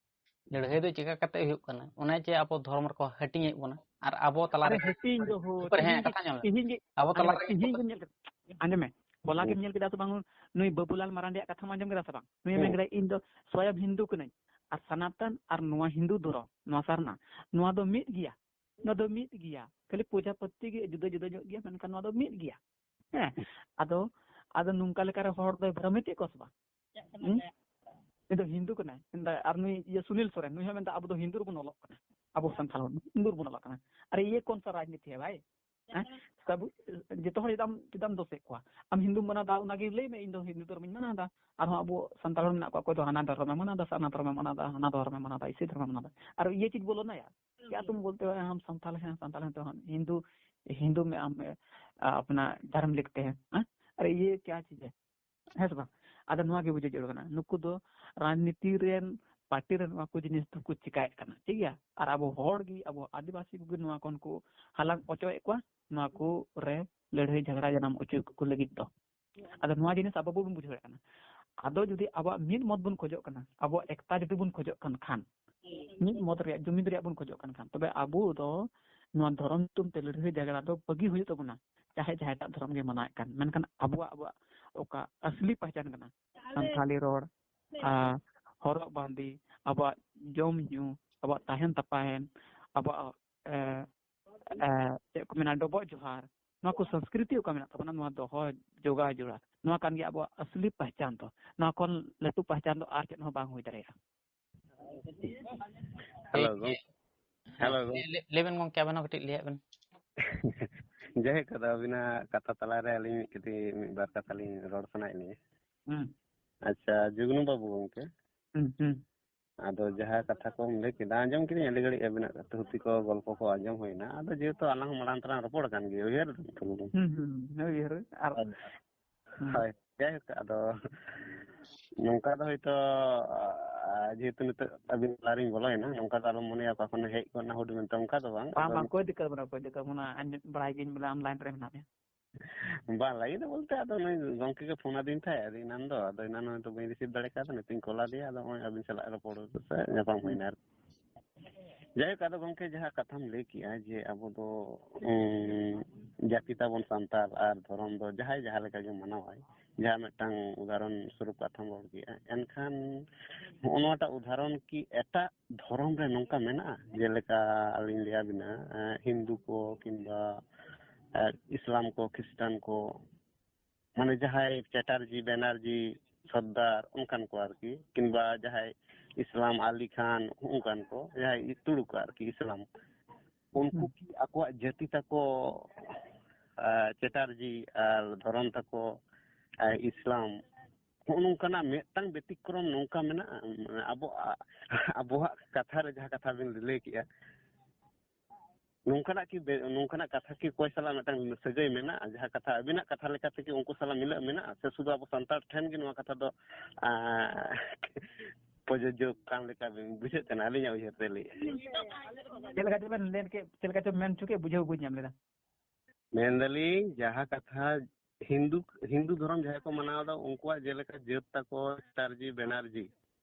ᱞᱟᱹᱲᱦᱟᱹᱭ ᱫᱚ ᱪᱮᱠᱟ ᱠᱟᱛᱮ ᱦᱩᱭᱩᱜ ᱠᱟᱱᱟ? ᱚᱱᱮ ᱡᱮ ᱟᱵᱚ ᱫᱷᱚᱨᱚᱢ ᱨᱮᱠᱚ ᱦᱟᱹᱴᱤᱧᱮᱫ ᱵᱚᱱᱟ ᱟᱨ ᱟᱵᱚ ᱛᱟᱞᱟ ᱟᱨᱮ ᱨᱮ ᱦᱟᱹᱴᱤᱧ ᱫᱚ ᱦᱳ, ᱠᱷᱟᱹᱯᱟᱹᱨᱤ, ᱦᱮᱸ, ᱛᱤᱦᱤᱧ ᱜᱮ, ᱠᱟᱛᱷᱟ ᱟᱸᱡᱚᱢ ᱢᱮ᱾ ᱛᱤᱦᱤᱧ ᱜᱮ, ᱟᱵᱚ ᱛᱟᱞᱟ ᱟᱸᱡᱚᱢ ᱢᱮ, ᱨᱮ ᱛᱤᱦᱤᱧ ᱜᱮᱢ ᱧᱮᱞ ᱠᱮᱫᱟ, ᱟᱸᱡᱚᱢ ᱢᱮ, ᱦᱚᱞᱟ ᱜᱮᱢ ᱧᱮᱞ ᱠᱮᱫᱟ ᱥᱮ ᱵᱟᱝ? ᱱᱩᱭ ᱵᱟᱹᱵᱩᱞᱟᱞ ᱢᱟᱨᱟᱱᱰᱤᱭᱟᱜ ᱠᱟᱛᱷᱟᱢ ᱟᱸᱡᱚᱢ ᱠᱮᱫᱟ ᱥᱮ ᱵᱟᱝ? ᱱᱩᱭ ᱢᱮᱱ ᱠᱮᱫᱟ, "ᱤᱧ ᱫᱚ ᱥᱚᱭᱚᱢ ᱦᱤᱱᱫᱩ ᱠᱟᱹᱱᱟᱹᱧ, ᱟᱨ ᱥᱟᱱᱟᱛᱚᱱ ᱟᱨ ᱱᱚᱣᱟ ᱦᱤᱱᱫᱩ ᱫᱷᱚᱨᱚᱢ, ᱱᱚᱣᱟ ᱥᱟᱨᱱᱟ, ᱱᱚᱣᱟ ᱫᱚ ᱢᱤᱫ ᱜᱮᱭᱟ, ᱱᱚᱣᱟ ᱫᱚ ᱢᱤᱫ ᱜᱮᱭᱟ, ᱠᱷᱟᱹᱞᱤ ᱯᱩᱡᱟ ᱯᱚᱫᱽᱫᱷᱚᱛᱤ ᱜᱮ ᱡᱩᱫᱟᱹ ᱡᱩᱫᱟᱹ ᱧᱚᱜ ᱜᱮᱭᱟ, ᱢᱮᱱᱠᱷᱟᱱ ᱱᱚᱣᱟ ᱫᱚ ᱢᱤᱫ ᱜᱮᱭᱟ᱾" ᱦᱮᱸ, ᱟᱫᱚ, ᱟᱫᱚ ᱱᱚᱝᱠᱟ ᱞᱮᱠᱟᱨᱮ ᱦᱚᱲ ᱫᱚᱭ ᱵᱷᱨᱚᱢᱤᱛᱮᱫ ᱠᱚᱣᱟ ᱥᱮ ᱵᱟᱝ? ᱦᱩᱸ? ᱩᱱᱤ ᱫᱚ ᱦᱤᱱᱫᱩ ᱠᱟᱱᱟᱭ, ᱢᱮᱱᱫᱟ, ᱟᱨ ᱱᱩᱭ ᱤᱭᱟᱹ ᱥᱩᱱᱤᱞ ᱥᱚᱨᱮᱱ, ᱱᱩᱭ ᱦᱚᱸ ᱢᱮᱱᱫᱟ, "ᱟᱵᱚ ᱫᱚ ᱦᱤᱱᱫᱩ ᱨᱮᱵᱚᱱ ᱚᱞᱚᱜ ᱠᱟᱱᱟ, ᱟᱵᱚ ᱥᱟᱱᱛᱟᱲ ᱦᱚᱲ ᱦᱤᱱᱫᱩ ᱨᱮᱵᱚᱱ ᱚᱞᱚᱜ ᱠᱟᱱᱟ᱾" ᱟᱨᱮ, ᱤᱭᱟᱹ ᱠᱚᱱ ᱥᱟ ᱨᱟᱡᱽᱱᱤᱛᱤ ᱦᱮ ᱵᱷᱟᱭ? ᱦᱮᱸ? ᱥᱟᱵᱩ, ᱡᱚᱛᱚ ᱦᱚᱲ ᱪᱮᱫᱟᱜ ᱮᱢ, ᱪᱮᱫᱟᱜ ᱮᱢ ᱫᱳᱥᱮᱫ ᱠᱚᱣᱟ? ᱟᱢ ᱦᱤᱱᱫᱩᱢ ᱢᱟᱱᱟᱣᱫᱟ, ᱚᱱᱟᱜᱮ ᱞᱟᱹᱭ ᱢᱮ, "ᱤᱧ ᱫᱚ ᱦᱤᱱᱫᱩ ᱫᱷᱚᱨᱚᱢᱤᱧ ᱢᱟᱱᱟᱣᱫᱟ᱾" ᱟᱨᱦᱚᱸ ᱟᱵᱚ ᱥᱟᱱᱛᱟᱲ ᱦᱚᱲ ᱢᱮᱱᱟᱜ ᱠᱚᱣᱟ, ᱚᱠᱚᱭ ᱫᱚ ᱦᱟᱱᱟ ᱫᱷᱚᱨᱚᱢᱮ ᱢᱟᱱᱟᱣᱫᱟ, ᱥᱟᱨᱱᱟ ᱫᱷᱚᱨᱚᱢᱮ ᱢᱟᱱᱟᱣᱫᱟ, ᱦᱟᱱᱟ ᱫᱷᱚᱨᱚᱢᱮ ᱢᱟᱱᱟᱣᱫᱟ, ᱤᱥᱟᱹᱭ ᱫᱷᱚᱨᱚᱢᱮ ᱢᱟᱱᱟᱣᱫᱟ᱾ ᱟᱨ ᱤᱭᱟᱹ ᱪᱮᱫ ᱵᱚᱞᱚᱱᱟ ᱭᱟᱨ? क्या तुम बोलते हो, हम संथाल हैं, संथाल हैं तो हम हिंदू, हिंदू में हम, अ, अपना धर्म लिखते हैं, हाँ? अरे, ये क्या चीज है? ᱦᱮᱸ ᱥᱮ ᱵᱟᱝ? ᱟᱫᱚ ᱱᱚᱣᱟ ᱜᱮ ᱵᱩᱡᱷᱟᱹᱣ ᱡᱟᱹᱨᱩᱲ ᱠᱟᱱᱟ, ᱱᱩᱠᱩ ᱫᱚ ᱨᱟᱡᱽᱱᱤᱛᱤ ᱨᱮᱱ ᱯᱟᱨᱴᱤ ᱨᱮ ᱱᱚᱣᱟ ᱠᱚ ᱡᱤᱱᱤᱥ ᱫᱚᱠᱚ ᱪᱤᱠᱟᱭᱮᱫ ᱠᱟᱱᱟ, ᱴᱷᱤᱠ ᱜᱮᱭᱟ? ᱟᱨ ᱟᱵᱚ ᱦᱚᱲ ᱜᱮ, ᱟᱵᱚ ᱟᱹᱫᱤᱵᱟᱹᱥᱤ ᱠᱚᱜᱮ ᱱᱚᱣᱟ ᱠᱷᱚᱱ ᱠᱚ ᱦᱟᱞᱟᱝ ᱚᱪᱚᱭᱮᱫ ᱠᱚᱣᱟ, ᱱᱚᱣᱟ ᱠᱚ ᱨᱮ ᱞᱟᱹᱲᱦᱟᱹᱭ ᱡᱷᱟᱜᱽᱲᱟ ᱡᱟᱱᱟᱢ ᱚᱪᱚ ᱠᱚ ᱞᱟᱹᱜᱤᱫ ᱫᱚ᱾ ᱟᱫᱚ ᱱᱚᱣᱟ ᱡᱤᱱᱤᱥ ᱟᱵᱚ ᱵᱟᱵᱚᱱ ᱵᱩᱡᱷᱟᱹᱣ ᱫᱟᱲᱮᱭᱟᱜ ᱠᱟᱱᱟ᱾ ᱟᱫᱚ ᱡᱩᱫᱤ ᱟᱵᱚᱣᱟᱜ ᱢᱤᱫ ᱢᱚᱛ ᱵᱚᱱ ᱠᱷᱚᱡᱚᱜ ᱠᱟᱱᱟ, ᱟᱵᱚᱣᱟᱜ ᱮᱠᱛᱟ ᱡᱩᱫᱤ ᱵᱚᱱ ᱠᱷᱚᱡᱚᱜ ᱠᱟᱱ ᱠᱷᱟᱱ, ᱢᱤᱫ ᱢᱚᱛ ᱨᱮᱭᱟᱜ, ᱡᱩᱢᱤᱫ ᱨᱮᱭᱟᱜ ᱵᱚᱱ ᱠᱷᱚᱡᱚᱜ ᱠᱟᱱ ᱠᱷᱟᱱ, ᱛᱚᱵᱮ ᱟᱵᱚ ᱫᱚ ᱱᱚᱣᱟ ᱫᱷᱚᱨᱚᱢ ᱧᱩᱛᱩᱢ ᱛᱮ ᱞᱟᱹᱲᱦᱟᱹᱭ ᱡᱷᱟᱜᱽᱲᱟ ᱫᱚ ᱵᱟᱹᱜᱤ ᱦᱩᱭᱩᱜ ᱛᱟᱵᱚᱱᱟ, ᱪᱟᱦᱮ ᱡᱟᱦᱟᱸᱭᱴᱟᱜ ᱫᱷᱚᱨᱚᱢ ᱜᱮ ᱢᱟᱱᱟᱣᱮᱫ ᱠᱟᱱ᱾ ᱢᱮᱱᱠᱷᱟᱱ ᱟᱵᱚᱣᱟᱜ, ᱟᱵᱚᱣᱟᱜ ᱚᱠᱟ ᱟᱥᱞᱤ ᱯᱟᱦᱪᱟᱱ ᱠᱟᱱᱟ, ᱥᱟᱱᱛᱷᱟᱞᱤ ᱨᱚᱲ, ᱟᱨ ᱦᱚᱨᱚᱜ ᱵᱟᱸᱫᱮ, ᱟᱵᱚᱣᱟᱜ ᱡᱚᱢ ᱧᱩ, ᱟᱵᱚᱣᱟᱜ ᱛᱟᱦᱮᱱ ᱛᱟᱯᱟᱦᱮᱱ, ᱟᱵᱚᱣᱟᱜ, ᱮ, ᱮ, ᱪᱮᱫ ᱠᱚ ᱢᱮᱱᱟ, ᱰᱚᱵᱚᱜ ᱡᱚᱦᱟᱨ, ᱱᱚᱣᱟ ᱠᱚ ᱥᱚᱝᱥᱠᱨᱤᱛᱤ ᱚᱠᱟ ᱢᱮᱱᱟᱜ ᱛᱟᱵᱚᱱᱟ, ᱱᱚᱣᱟ ᱫᱚᱦᱚ ᱡᱚᱜᱟᱣ ᱡᱚᱲᱟ, ᱱᱚᱣᱟ ᱠᱟᱱ ᱜᱮᱭᱟ ᱟᱵᱚᱣᱟᱜ ᱟᱥᱞᱤ ᱯᱟᱦᱪᱟᱱ ᱫᱚ᱾ ᱱᱚᱣᱟ ᱠᱷᱚᱱ ᱞᱟᱹᱴᱩ ᱯᱟᱦᱪᱟᱱ ᱫᱚ ᱟᱨ ᱪᱮᱫ ᱦᱚᱸ ᱵᱟᱝ ᱦᱩᱭ ᱫᱟᱲᱮᱭᱟᱜᱼᱟ᱾ ᱦᱮᱞᱳ ᱜᱚᱝᱠᱮ᱾ ᱦᱮᱞᱳ ᱜᱚᱝᱠᱮ᱾ ᱞᱟᱹᱭ- ᱞᱟᱹᱭ ᱵᱮᱱ ᱜᱚᱝᱠᱮ, ᱟᱵᱮᱱ ᱦᱚᱸ ᱠᱟᱹᱴᱤᱡ ᱞᱟᱹᱭᱟᱜ ᱵᱮᱱ᱾ ᱡᱟᱭᱦᱳᱠ, ᱟᱫᱚ ᱟᱹᱵᱤᱱᱟᱜ ᱠᱟᱛᱷᱟ ᱛᱟᱞᱟᱨᱮ ᱟᱹᱞᱤᱧ ᱢᱤᱫ ᱠᱟᱹᱴᱤᱡ ᱢᱤᱫ ᱵᱟᱨ ᱠᱟᱛᱷᱟ ᱞᱤᱧ ᱨᱚᱲ ᱥᱟᱱᱟᱭᱮᱫ ᱞᱤᱧᱟ᱾ ᱦᱩᱸ, ᱟᱪᱪᱷᱟ, ᱡᱩᱜᱽᱱᱩ ᱵᱟᱹᱵᱩ ᱜᱚᱝᱠᱮ, ᱦᱩᱸ, ᱦᱩᱸ᱾ ᱟᱫᱚ ᱡᱟᱦᱟᱸ ᱠᱟᱛᱷᱟ ᱠᱚᱢ ᱞᱟᱹᱭ ᱠᱮᱫᱟ, ᱟᱸᱡᱚᱢ ᱠᱤᱫᱟᱹᱧ ᱟᱹᱰᱤ ᱜᱷᱟᱹᱲᱤᱡ ᱟᱹᱵᱤᱱᱟᱜ ᱠᱟᱛᱷᱟ, ᱛᱷᱩᱛᱤ ᱠᱚ, ᱜᱚᱞᱯᱚ ᱠᱚ ᱟᱸᱡᱚᱢ ᱦᱩᱭᱱᱟ᱾ ᱟᱫᱚ ᱡᱮᱦᱮᱛᱩ ᱟᱞᱟᱝ ᱦᱚᱸ ᱢᱟᱲᱟᱝ ᱛᱮᱞᱟᱝ ᱨᱚᱯᱚᱲ ᱟᱠᱟᱱ ᱜᱮᱭᱟ, ᱩᱭᱦᱟᱹᱨ ᱫᱟᱵᱤᱱ ᱛᱚ? ᱦᱩᱸ, ᱦᱩᱸ, ᱦᱩᱸ, ᱩᱭᱦᱟᱹᱨ᱾ ᱟᱨ ᱦᱩᱸ᱾ ᱦᱳᱭ, ᱡᱟᱭᱦᱳᱠ, ᱟᱫᱚ ᱱᱚᱝᱠᱟ ᱫᱚ ᱦᱚᱭᱛᱳ, ᱟᱨ ᱡᱮᱦᱮᱛᱩ ᱱᱤᱛᱚᱜ ᱟᱹᱵᱤᱱ ᱛᱟᱞᱟᱨᱤᱧ ᱵᱚᱞᱚᱭᱮᱱᱟ, ᱱᱚᱝᱠᱟ ᱫᱚ ᱟᱞᱚᱢ ᱢᱚᱱᱮᱭᱟ ᱚᱠᱟ ᱠᱷᱚᱱ ᱦᱮᱡ ᱜᱚᱫ ᱮᱱᱟ ᱦᱩᱰᱤᱧ ᱢᱮᱱᱛᱮ, ᱚᱱᱠᱟ ᱫᱚ ᱵᱟᱝ᱾ ᱵᱟᱝ, ᱟᱫᱚ ᱵᱟᱝ, ᱠᱳᱭ ᱫᱤᱠᱠᱟᱛ ᱵᱟᱹᱱᱩᱜᱼᱟ, ᱠᱳᱭ ᱫᱤᱠᱠᱟᱛ ᱵᱟᱹᱱᱩᱜᱼᱟ᱾ ᱟᱸᱡᱚᱢ ᱵᱟᱲᱟᱭ ᱜᱤᱧ ᱵᱚᱞᱮ ᱟᱢ line ᱨᱮ ᱢᱮᱱᱟᱜ ᱢᱮᱭᱟ᱾ ᱵᱟᱝ, ᱞᱟᱹᱜᱤᱫ ᱫᱚ ᱵᱚᱞᱛᱮ ᱟᱫᱚ ᱱᱩᱭ ᱜᱚᱝᱠᱮ ᱜᱮ ᱯᱷᱳᱱ ᱟᱹᱫᱤᱧ ᱛᱟᱦᱮᱸᱫ ᱟᱫᱚ ᱮᱱᱟᱱ ᱫᱚ, ᱟᱫᱚ ᱮᱱᱟᱱ ᱦᱚᱭᱛᱳ ᱵᱟᱹᱧ receive ᱫᱟᱲᱮ ᱠᱟᱣᱫᱟ, ᱱᱤᱛᱚᱧ ᱠᱚᱞ ᱟᱫᱮᱭᱟ, ᱟᱫᱚ ᱱᱚᱜᱼᱚᱭ ᱟᱹᱵᱤᱱ ᱥᱟᱞᱟᱜ ᱨᱚᱯᱚᱲ ᱥᱮ ᱧᱟᱯᱟᱢ ᱦᱩᱭᱱᱟ ᱟᱨᱠᱤ᱾ ᱡᱟᱭᱦᱳᱠ, ᱟᱫᱚ ᱜᱚᱝᱠᱮ ᱡᱟᱦᱟᱸ ᱠᱟᱛᱷᱟᱢ ᱞᱟᱹᱭ ᱠᱮᱜᱼᱟ ᱡᱮ ᱟᱵᱚ ᱫᱚ, ᱩᱸ, ᱡᱟᱹᱛᱤ ᱛᱟᱵᱚᱱ ᱥᱟᱱᱛᱟᱲ ᱟᱨ ᱫᱷᱚᱨᱚᱢ ᱫᱚ ᱡᱟᱦᱟᱸᱭ ᱡᱟᱦᱟᱸ ᱞᱮᱠᱟ ᱜᱮ ᱢᱟᱱᱟᱣᱟᱭ, ᱡᱟᱦᱟᱸ ᱢᱤᱫᱴᱟᱝ ᱩᱫᱟᱦᱚᱨᱚᱱ ᱥᱚᱨᱩᱯ ᱠᱟᱛᱷᱟᱢ ᱨᱚᱲ ᱠᱮᱜᱼᱟ, ᱮᱱᱠᱷᱟᱱ ᱱᱚᱜᱼᱚ ᱱᱚᱣᱟᱴᱟᱜ ᱩᱫᱟᱦᱚᱨᱚᱱ ᱠᱤ ᱮᱴᱟᱜ ᱫᱷᱚᱨᱚᱢ ᱨᱮ ᱱᱚᱝᱠᱟ ᱢᱮᱱᱟᱜᱼᱟ? ᱡᱮᱞᱮᱠᱟ ᱟᱹᱞᱤᱧ ᱞᱟᱹᱭ ᱟᱵᱤᱱᱟ, ᱮᱸ, ᱦᱤᱱᱫᱩ ᱠᱚ ᱠᱤᱝᱵᱟ, ᱮᱸ, ᱤᱥᱞᱟᱢ ᱠᱚ, ᱠᱷᱨᱤᱥᱴᱟᱱ ᱠᱚ, ᱢᱟᱱᱮ ᱡᱟᱦᱟᱸᱭ ᱪᱮᱴᱟᱨᱡᱤ, ᱵᱮᱱᱟᱨᱡᱤ, ᱥᱚᱨᱫᱟᱨ ᱚᱱᱠᱟᱱ ᱠᱚ ᱟᱨᱠᱤ, ᱠᱤᱝᱵᱟ ᱡᱟᱦᱟᱸᱭ ᱤᱥᱞᱟᱢ ᱟᱞᱤ ᱠᱷᱟᱱ ᱚᱱᱠᱟᱱ ᱠᱚ, ᱡᱟᱦᱟᱸᱭ ᱛᱩᱲᱩᱠ ᱟᱨᱠᱤ ᱤᱥᱞᱟᱢ, ᱩᱱᱠᱩ ᱦᱩᱸ᱾ ᱠᱤ ᱟᱠᱚᱣᱟᱜ ᱡᱟᱹᱛᱤ ᱛᱟᱠᱚ, ᱟᱸ, ᱪᱮᱴᱟᱨᱡᱤ ᱟᱨ ᱫᱷᱚᱨᱚᱢ ᱛᱟᱠᱚ, ᱟᱸ, ᱤᱥᱞᱟᱢ, ᱱᱚᱜᱼᱚ ᱱᱚᱝᱠᱟᱱᱟᱜ ᱢᱤᱫᱴᱟᱝ ᱵᱮᱛᱤᱠᱨᱚᱢ ᱱᱚᱝᱠᱟ ᱢᱮᱱᱟᱜᱼᱟ? ᱢᱟᱱᱮ ᱟᱵᱚᱣᱟᱜ, ᱟᱵᱚᱣᱟᱜ ᱠᱟᱛᱷᱟ ᱨᱮ ᱡᱟᱦᱟᱸ ᱠᱟᱛᱷᱟ ᱵᱤᱱ ᱞᱟᱹᱭ ᱠᱮᱜᱼᱟ, ᱱᱚᱝᱠᱟᱱᱟᱜ ᱠᱤ ᱵᱮ-, ᱱᱚᱝᱠᱟᱱᱟᱜ ᱠᱟᱛᱷᱟ ᱠᱤ ᱚᱠᱚᱭ ᱥᱟᱞᱟᱜ ᱢᱤᱫᱴᱟᱝ ᱥᱟᱹᱜᱟᱹᱭ ᱢᱮᱱᱟᱜᱼᱟ? ᱡᱟᱦᱟᱸ ᱠᱟᱛᱷᱟ ᱟᱹᱵᱤᱱᱟᱜ ᱠᱟᱛᱷᱟ ᱞᱮᱠᱟ ᱛᱮᱜᱮ ᱩᱱᱠᱩ ᱥᱟᱞᱟᱜ ᱢᱤᱞᱟᱹᱜ ᱢᱮᱱᱟᱜᱼᱟ? ᱥᱮ ᱥᱩᱫᱷᱩ ᱟᱵᱚ ᱥᱟᱱᱛᱟᱲ ᱴᱷᱮᱱ ᱜᱮ ᱱᱚᱣᱟ ᱠᱟᱛᱷᱟ ᱫᱚ, ᱟᱸ, ᱯᱨᱚᱡᱳᱡᱡᱚ ᱠᱟᱱ ᱞᱮᱠᱟ ᱵᱤᱱ ᱵᱩᱡᱷᱟᱹᱜ ᱠᱟᱱᱟ? ᱟᱹᱞᱤᱧᱟᱜ ᱩᱭᱦᱟᱹᱨ ᱛᱮ ᱞᱟᱹᱭᱮᱫᱼᱟ᱾ ᱪᱮᱫ ᱞᱮᱠᱟ ᱪᱚ ᱵᱮᱱ ᱞᱟᱹᱭ ᱠᱮᱫ, ᱪᱮᱫ ᱞᱮᱠᱟ ᱪᱚ ᱢᱮᱱ ᱦᱚᱪᱚ ᱠᱮᱫ, ᱵᱩᱡᱷᱟᱹᱣ ᱵᱟᱹᱧ ᱧᱟᱢ ᱞᱮᱫᱟ᱾ ᱢᱮᱱᱫᱟᱞᱤᱧ, ᱡᱟᱦᱟᱸ ᱠᱟᱛᱷᱟ ᱦᱤᱱᱫᱩ, ᱦᱤᱱᱫᱩ ᱫᱷᱚᱨᱚᱢ ᱡᱟᱦᱟᱸᱭ ᱠᱚ ᱢᱟᱱᱟᱣ ᱮᱫᱟ, ᱩᱱᱠᱩᱣᱟᱜ ᱡᱮᱞᱮᱠᱟ ᱡᱟᱹᱛ ᱛᱟᱠᱚ ᱪᱮᱴᱟᱨᱡᱤ, ᱵᱮᱱᱟᱨᱡᱤ,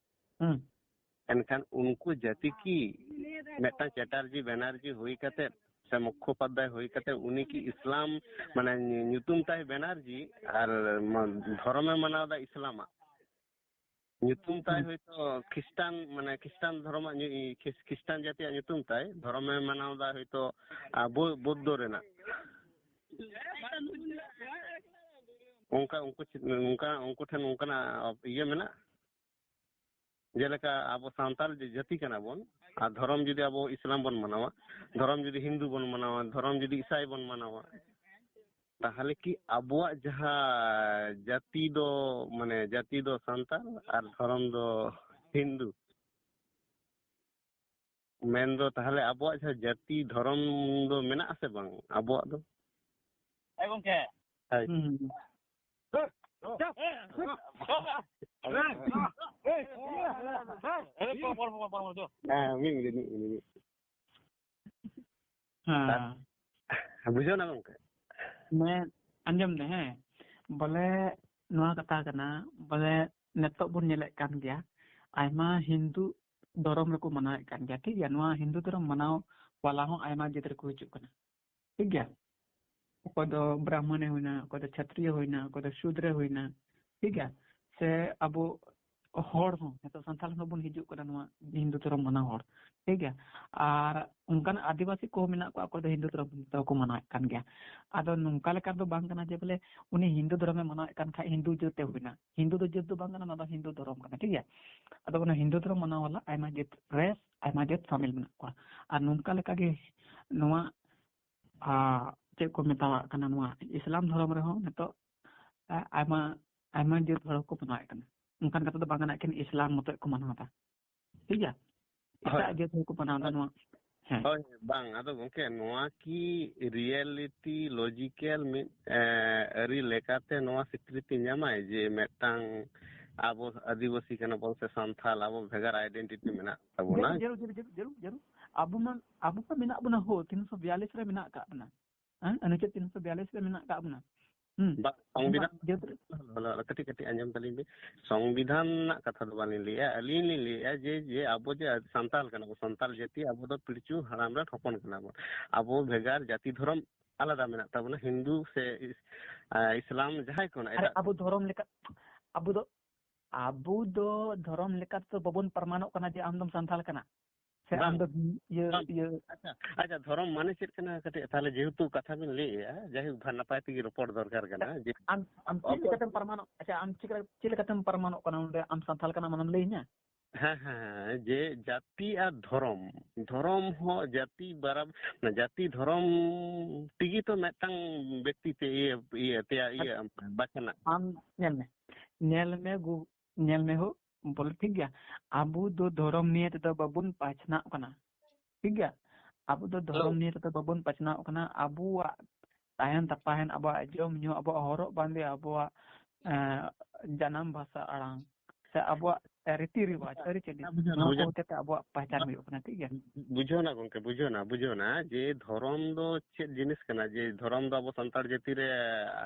ᱦᱩᱸ᱾ ᱮᱱᱠᱷᱟᱱ ᱩᱱᱠᱩ ᱡᱟᱹᱛᱤ ᱠᱤ ᱢᱤᱫᱴᱟᱝ ᱪᱮᱴᱟᱨᱡᱤ, ᱵᱮᱱᱟᱨᱡᱤ ᱦᱩᱭ ᱠᱟᱛᱮ ᱥᱮ ᱢᱩᱠᱷᱳᱯᱟᱫᱽᱫᱷᱟᱭ ᱦᱩᱭ ᱠᱟᱛᱮ ᱩᱱᱤ ᱠᱤ ᱤᱥᱞᱟᱢ, ᱢᱟᱱᱮ, ᱧᱩᱛᱩᱢ ᱛᱟᱭ ᱵᱮᱱᱟᱨᱡᱤ ᱟᱨ ᱢᱟ-, ᱫᱷᱚᱨᱚᱢᱮ ᱢᱟᱱᱟᱣ ᱮᱫᱟ ᱤᱥᱞᱟᱢᱟᱜ? ᱧᱩᱛᱩᱢ ᱛᱟᱭ ᱦᱩᱸ᱾ ᱦᱚᱭᱛᱚ ᱠᱷᱨᱤᱥᱴᱟᱱ, ᱢᱟᱱᱮ ᱠᱷᱨᱤᱥᱴᱟᱱ ᱫᱷᱚᱨᱚᱢᱟᱜ ᱧᱩ-, ᱤ-, ᱠᱷᱨᱤᱥ-, ᱠᱷᱨᱤᱥᱴᱟᱱ ᱡᱟᱹᱛᱤᱭᱟᱜ ᱧᱩᱛᱩᱢ ᱛᱟᱭ, ᱫᱷᱚᱨᱚᱢᱮ ᱢᱟᱱᱟᱣ ᱫᱟ ᱦᱚᱭᱛᱚ, ᱟ, ᱵᱳ-, ᱵᱳᱫᱽᱫᱷᱚ ᱨᱮᱱᱟᱜ᱾ ᱚᱱᱠᱟ ᱩᱱᱠᱩ ᱪᱮ-, ᱚᱱᱠᱟ ᱩᱱᱠᱩ ᱴᱷᱮᱱ ᱚᱱᱠᱟᱱᱟᱜ ᱤᱭᱟᱹ ᱢᱮᱱᱟᱜᱼᱟ? ᱡᱮᱞᱮᱠᱟ ᱟᱵᱚ ᱥᱟᱱᱛᱟᱲ ᱡᱟᱹ-, ᱡᱟᱹᱛᱤ ᱠᱟᱱᱟ ᱵᱚᱱ, ᱟᱨ ᱫᱷᱚᱨᱚᱢ ᱡᱩᱫᱤ ᱟᱵᱚ ᱤᱥᱞᱟᱢ ᱵᱚᱱ ᱢᱟᱱᱟᱣᱟ, ᱫᱷᱚᱨᱚᱢ ᱡᱩᱫᱤ ᱦᱤᱱᱫᱩ ᱵᱚᱱ ᱢᱟᱱᱟᱣᱟ, ᱫᱷᱚᱨᱚᱢ ᱡᱩᱫᱤ ᱤᱥᱟᱭ ᱵᱚᱱ ᱢᱟᱱᱟᱣᱟ, ᱛᱟᱦᱚᱞᱮ ᱠᱤ ᱟᱵᱚᱣᱟᱜ ᱡᱟᱦᱟᱸ ᱡᱟᱹᱛᱤ ᱫᱚ, ᱢᱟᱱᱮ, ᱡᱟᱹᱛᱤ ᱫᱚ ᱥᱟᱱᱛᱟᱲ ᱟᱨ ᱫᱷᱚᱨᱚᱢ ᱫᱚ ᱦᱤᱱᱫᱩ? ᱢᱮᱱᱫᱚ ᱛᱟᱦᱚᱞᱮ ᱟᱵᱚᱣᱟᱜ ᱡᱟᱦᱟᱸ ᱡᱟᱹᱛᱤ ᱫᱷᱚᱨᱚᱢ ᱫᱚ ᱢᱮᱱᱟᱜ ᱟᱥᱮ ᱵᱟᱝ ᱟᱵᱚᱣᱟᱜ ᱫᱚ? ᱦᱮᱸ ᱜᱚᱝᱠᱮ᱾ ᱦᱳᱭ᱾ ᱦᱩᱸ, ᱦᱩᱸ, ᱦᱩᱸ᱾ ᱦᱮᱸ, ᱢᱤᱫ ᱢᱤᱱᱤᱴ, ᱢᱤᱫ ᱢᱤᱱᱤᱴ᱾ ᱦᱮᱸ᱾ ᱵᱩᱡᱷᱟᱹᱣ ᱱᱟ ᱜᱚᱝᱠᱮ? ᱢᱟᱱᱮ, ᱟᱸᱡᱚᱢ ᱢᱮ, ᱦᱮᱸ, ᱵᱚᱞᱮ ᱱᱚᱣᱟ ᱠᱟᱛᱷᱟ ᱠᱟᱱᱟ, ᱵᱚᱞᱮ ᱱᱤᱛᱚᱜ ᱵᱚᱱ ᱧᱮᱞᱮᱫ ᱠᱟᱱ ᱜᱮᱭᱟ, ᱟᱭᱢᱟ ᱦᱤᱱᱫᱩ ᱫᱷᱚᱨᱚᱢ ᱨᱮᱠᱚ ᱢᱟᱱᱟᱣᱮᱫ ᱠᱟᱱ ᱜᱮᱭᱟ, ᱴᱷᱤᱠ ᱜᱮᱭᱟ? ᱱᱚᱣᱟ ᱦᱤᱱᱫᱩ ᱫᱷᱚᱨᱚᱢ ᱢᱟᱱᱟᱣ ᱣᱟᱞᱟ ᱦᱚᱸ ᱟᱭᱢᱟ ᱡᱟᱹᱛ ᱨᱮᱠᱚ ᱦᱤᱡᱩᱜ ᱠᱟᱱᱟ, ᱴᱷᱤᱠ ᱜᱮᱭᱟ? ᱚᱠᱚᱭ ᱫᱚ ᱵᱨᱟᱦᱢᱚᱬᱮ ᱦᱩᱭᱱᱟ, ᱚᱠᱚᱭ ᱫᱚ ᱪᱷᱟᱛᱨᱤᱭᱚ ᱦᱩᱭᱱᱟ, ᱚᱠᱚᱭ ᱫᱚ ᱥᱩᱫᱨᱮ ᱦᱩᱭᱱᱟ, ᱴᱷᱤᱠ ᱜᱮᱭᱟ? ᱥᱮ ᱟᱵᱚ ᱦᱚᱲ ᱦᱚᱸ ᱱᱤᱛᱚᱜ ᱥᱟᱱᱛᱟᱲ ᱦᱚᱸ ᱵᱚᱱ ᱦᱤᱡᱩᱜ ᱠᱟᱱᱟ ᱱᱚᱣᱟ ᱦᱤᱱᱫᱩ ᱫᱷᱚᱨᱚᱢ ᱢᱟᱱᱟᱣ ᱦᱚᱲ, ᱴᱷᱤᱠ ᱜᱮᱭᱟ? ᱟᱨ ᱚᱱᱠᱟᱱ ᱟᱹᱫᱤᱵᱟᱹᱥᱤ ᱠᱚᱦᱚᱸ ᱢᱮᱱᱟᱜ ᱠᱚᱣᱟ, ᱚᱠᱚᱭ ᱫᱚ ᱦᱤᱱᱫᱩ ᱫᱷᱚᱨᱚᱢ ᱫᱚᱠᱚ ᱢᱟᱱᱟᱣᱮᱫ ᱠᱟᱱ ᱜᱮᱭᱟ᱾ ᱟᱫᱚ ᱱᱚᱝᱠᱟ ᱞᱮᱠᱟ ᱫᱚ ᱵᱟᱝ ᱠᱟᱱᱟ ᱡᱮ ᱵᱚᱞᱮ ᱩᱱᱤ ᱦᱤᱱᱫᱩ ᱫᱷᱚᱨᱚᱢᱮ ᱢᱟᱱᱟᱣᱮᱫ ᱠᱟᱱ ᱠᱷᱟᱡ ᱦᱤᱱᱫᱩ ᱡᱟᱹᱛ ᱮ ᱦᱩᱭᱱᱟ᱾ ᱦᱤᱱᱫᱩ ᱫᱚ ᱡᱟᱹᱛ ᱫᱚ ᱵᱟᱝ ᱠᱟᱱᱟ, ᱱᱚᱣᱟ ᱫᱚ ᱦᱤᱱᱫᱩ ᱫᱷᱚᱨᱚᱢ ᱠᱟᱱᱟ, ᱴᱷᱤᱠ ᱜᱮᱭᱟ? ᱟᱫᱚ ᱚᱱᱟ ᱦᱤᱱᱫᱩ ᱫᱷᱚᱨᱚᱢ ᱢᱟᱱᱟᱣ ᱣᱟᱞᱟ ᱟᱭᱢᱟ ᱡᱟᱹᱛ, ᱨᱮᱥ, ᱟᱭᱢᱟ ᱡᱟᱹᱛ ᱥᱟᱢᱤᱞ ᱢᱮᱱᱟᱜ ᱠᱚᱣᱟ᱾ ᱟᱨ ᱱᱚᱝᱠᱟ ᱞᱮᱠᱟ ᱜᱮ ᱱᱚᱣᱟ, ᱟᱨ ᱪᱮᱫ ᱠᱚ ᱢᱮᱛᱟᱣᱟᱜ ᱠᱟᱱᱟ, ᱱᱚᱣᱟ ᱤᱥᱞᱟᱢ ᱫᱷᱚᱨᱚᱢ ᱨᱮᱦᱚᱸ ᱱᱤᱛᱚᱜ, ᱟ-, ᱟᱭᱢᱟ, ᱟᱭᱢᱟ ᱡᱟᱹᱛ ᱦᱚᱲ ᱠᱚ ᱢᱟᱱᱟᱣᱮᱫ ᱠᱟᱱᱟ᱾ ᱚᱱᱠᱟᱱ ᱠᱟᱛᱷᱟ ᱫᱚ ᱵᱟᱝ ᱠᱟᱱᱟ, ᱮᱠᱮᱱ ᱤᱥᱞᱟᱢ ᱢᱚᱛᱚ ᱠᱚ ᱢᱟᱱᱟᱣ ᱮᱫᱟ, ᱴᱷᱤᱠ ᱜᱮᱭᱟ? ᱦᱳᱭ᱾ ᱮᱴᱟᱜ ᱡᱟᱹᱛ ᱦᱚᱸᱠᱚ ᱢᱟᱱᱟᱣ ᱮᱫᱟ ᱱᱚᱣᱟ᱾ ᱦᱮᱸ᱾ ᱦᱳᱭ, ᱵᱟᱝ, ᱟᱫᱚ ᱜᱚᱝᱠᱮ, ᱱᱚᱣᱟ ᱠᱤ reality logical ᱢᱤᱫ, ᱮ, ᱟᱹᱨᱤ ᱞᱮᱠᱟᱛᱮ ᱱᱚᱣᱟ ᱥᱤᱠᱨᱤᱛᱤ ᱧᱟᱢᱟᱭ ᱡᱮ ᱢᱤᱫᱴᱟᱝ ᱟᱵᱚ ᱟᱹᱫᱤᱵᱟᱹᱥᱤ ᱠᱟᱱᱟ ᱵᱚᱱ ᱥᱮ ᱥᱟᱱᱛᱷᱟᱞ, ᱟᱵᱚ ᱵᱷᱮᱜᱟᱨ identity ᱢᱮᱱᱟᱜ ᱛᱟᱵᱚᱱᱟ? ᱡᱟᱹᱨᱩᱲ, ᱡᱟᱹᱨᱩᱲ, ᱡᱟᱹᱨᱩᱲ, ᱡᱟᱹᱨᱩᱲ, ᱡᱟᱹᱨᱩᱲ᱾ ᱟᱵᱚ ᱢᱟ, ᱟᱵᱚ ᱢᱟ ᱢᱮᱱᱟᱜ ᱵᱚᱱᱟ ᱦᱳ, ᱛᱤᱱᱥᱚ ᱵᱤᱭᱟᱞᱤᱥ ᱨᱮ ᱢᱮᱱᱟᱜ ᱟᱠᱟᱫ ᱵᱚᱱᱟ᱾ ᱦᱮᱸ, ᱚᱱᱩᱪᱷᱮᱫ ᱛᱤᱱᱥᱚ ᱵᱤᱭᱟᱞᱤᱥ ᱨᱮ ᱢᱮᱱᱟᱜ ᱟᱠᱟᱫ ᱵᱚᱱᱟ᱾ ᱦᱩᱸ᱾ ᱵᱟ, ᱟᱵᱚ ᱢᱟ ᱥᱚᱝᱵᱤᱫᱷᱟᱱ ᱡᱟᱹᱛ ᱨᱮ ᱦᱚᱞᱚ, ᱦᱚᱞᱚ, ᱠᱟᱹᱴᱤᱡ, ᱠᱟᱹᱴᱤᱡ ᱟᱸᱡᱚᱢ ᱛᱟᱹᱞᱤᱧ ᱵᱤᱱ᱾ ᱥᱚᱝᱵᱤᱫᱷᱟᱱ ᱨᱮᱱᱟᱜ ᱠᱟᱛᱷᱟ ᱫᱚ ᱵᱟᱹᱞᱤᱧ ᱞᱟᱹᱭᱮᱜᱼᱟ᱾ ᱟᱹᱞᱤᱧ ᱞᱤᱧ ᱞᱟᱹᱭᱮᱜᱼᱟ ᱡᱮ, ᱡᱮ ᱟᱵᱚ ᱡᱮ ᱥᱟᱱᱛᱟᱲ ᱠᱟᱱᱟ ᱵᱚᱱ, ᱥᱟᱱᱛᱟᱲ ᱡᱟᱹᱛᱤ, ᱟᱵᱚ ᱫᱚ ᱯᱤᱞᱪᱩ ᱦᱟᱲᱟᱢ ᱨᱮᱱ ᱦᱚᱯᱚᱱ ᱠᱟᱱᱟ ᱵᱚᱱ᱾ ᱟᱵᱚ ᱵᱷᱮᱜᱟᱨ ᱡᱟᱹᱛᱤ ᱫᱷᱚᱨᱚᱢ ᱟᱞᱟᱫᱟ ᱢᱮᱱᱟᱜ ᱛᱟᱵᱚᱱᱟ, ᱦᱤᱱᱫᱩ ᱥᱮ ᱤᱥ-, ᱟ, ᱤᱥᱞᱟᱢ ᱡᱟᱦᱟᱸᱭ ᱠᱚ ᱢᱮᱱᱟᱜ ᱟᱨ ᱮᱴᱟᱜ ᱟᱵᱚ ᱫᱷᱚᱨᱚᱢ ᱞᱮᱠᱟ, ᱟᱵᱚ ᱫᱚ ᱟᱵᱚ ᱫᱚ ᱫᱷᱚᱨᱚᱢ ᱞᱮᱠᱟ ᱛᱮᱫᱚ ᱵᱟᱵᱚᱱ ᱯᱨᱚᱢᱟᱱᱚᱜ ᱠᱟᱱᱟ ᱡᱮ ᱟᱢ ᱫᱚᱢ ᱥᱟᱱᱛᱟᱲ ᱠᱟᱱᱟ᱾ ᱥᱮ ᱟᱢ ᱵᱟᱝ, ᱫᱚ ᱤᱭᱟᱹ, ᱵᱟᱝ᱾ ᱤᱭᱟᱹ ᱟᱪᱪᱷᱟ, ᱟᱪᱪᱷᱟ, ᱫᱷᱚᱨᱚᱢ ᱢᱟᱱᱮ ᱪᱮᱫ ᱠᱟᱱᱟ? ᱠᱟᱹᱴᱤᱡ ᱛᱟᱦᱞᱮ, ᱡᱮᱦᱮᱛᱩ ᱠᱟᱛᱷᱟ ᱵᱤᱱ ᱞᱟᱹᱭᱮᱜᱼᱟ, ᱡᱟᱭᱦᱳᱠ, ᱵᱷᱟ-, ᱱᱟᱯᱟᱭ ᱛᱮᱜᱮ ᱨᱚᱯᱚᱲ ᱫᱚᱨᱠᱟᱨ ᱠᱟᱱᱟ᱾ ᱡᱮ ᱟᱢ, ᱟᱢ ᱪᱮᱫ ᱚᱠᱚᱭ ᱞᱮᱠᱟᱛᱮᱢ ᱯᱨᱚᱢᱟᱱᱚᱜ, ᱟᱪᱪᱷᱟ, ᱟᱢ ᱪᱮᱫ ᱞᱮᱠᱟ, ᱪᱮᱫ ᱞᱮᱠᱟᱛᱮᱢ ᱯᱨᱚᱢᱟᱱᱚᱜ ᱠᱟᱱᱟ ᱚᱸᱰᱮ ᱟᱢ ᱥᱟᱱᱛᱟᱲ ᱠᱟᱱᱟᱢ, ᱚᱱᱟᱢ ᱞᱟᱹᱭᱟᱹᱧᱟ? ᱦᱮᱸ, ᱦᱮᱸ, ᱦᱮᱸ, ᱡᱮ ᱡᱟᱹᱛᱤ ᱟᱨ ᱫᱷᱚᱨᱚᱢ, ᱫᱷᱚᱨᱚᱢ ᱦᱚᱸ ᱡᱟᱹᱛᱤ ᱵᱟᱨᱟᱵ-, ᱡᱟᱹᱛᱤ ᱫᱷᱚᱨᱚᱢ ᱛᱮᱜᱮ ᱛᱚ ᱢᱤᱫᱴᱟᱝ ᱵᱮᱠᱛᱤ ᱛᱮ ᱤᱭᱟᱹ, ᱤᱭᱟᱹ, ᱛᱮᱭᱟ-, ᱤᱭᱟᱹ ᱵᱟᱪᱷᱱᱟᱜ᱾ ᱟᱢ ᱧᱮᱞ ᱢᱮ, ᱧᱮᱞ ᱢᱮ, ᱜᱩ-, ᱧᱮᱞ ᱢᱮ ᱦᱳ, ᱵᱚᱞᱮ ᱴᱷᱤᱠ ᱜᱮᱭᱟ, ᱟᱵᱚ ᱫᱚ ᱫᱷᱚᱨᱚᱢ ᱱᱤᱭᱮ ᱛᱮᱫᱚ ᱵᱟᱵᱚᱱ ᱵᱟᱪᱷᱱᱟᱜ ᱠᱟᱱᱟ, ᱴᱷᱤᱠ ᱜᱮᱭᱟ? ᱟᱵᱚ ᱫᱚ ᱫᱷᱚᱨᱚᱢ ᱦᱮᱞᱳ᱾ ᱱᱤᱭᱮ ᱛᱮᱫᱚ ᱵᱟᱵᱚᱱ ᱵᱟᱪᱷᱱᱟᱜ ᱠᱟᱱᱟ᱾ ᱟᱵᱚᱣᱟᱜ ᱛᱟᱦᱮᱱ ᱛᱟᱯᱟᱦᱮᱱ, ᱟᱵᱚᱣᱟᱜ ᱡᱚᱢ ᱧᱩ, ᱟᱵᱚᱣᱟᱜ ᱦᱚᱨᱚᱜ ᱵᱟᱸᱫᱮ, ᱟᱵᱚᱣᱟᱜ, ᱮᱸ, ᱡᱟᱱᱟᱢ ᱵᱷᱟᱥᱟ ᱟᱲᱟᱝ, ᱥᱮ ᱟᱵᱚᱣᱟᱜ ᱨᱤᱛᱤ ᱨᱮᱣᱟᱡᱽ, ᱟᱹᱨᱤᱪᱟᱹᱞᱤ, ᱦᱮᱸ, ᱵᱩᱡᱷᱟᱹᱣ ᱮᱱᱟ, ᱱᱚᱣᱟ ᱠᱚ ᱵᱩᱡᱷᱟᱹᱣ ᱦᱚᱛᱮ ᱛᱮ ᱟᱵᱚᱣᱟᱜ ᱯᱟᱦᱪᱟᱱ ᱮᱱᱟ᱾ ᱦᱩᱭᱩᱜ ᱠᱟᱱᱟ, ᱴᱷᱤᱠ ᱜᱮᱭᱟ? ᱵᱩᱡᱷᱟᱹᱣ ᱮᱱᱟ ᱜᱚᱝᱠᱮ, ᱵᱩᱡᱷᱟᱹᱣ ᱮᱱᱟ, ᱵᱩᱡᱷᱟᱹᱣ ᱮᱱᱟ ᱡᱮ ᱫᱷᱚᱨᱚᱢ ᱫᱚ ᱪᱮᱫ ᱡᱤᱱᱤᱥ ᱠᱟᱱᱟ, ᱡᱮ ᱫᱷᱚᱨᱚᱢ ᱫᱚ ᱟᱵᱚ ᱥᱟᱱᱛᱟᱲ ᱡᱟᱹᱛᱤ ᱨᱮ,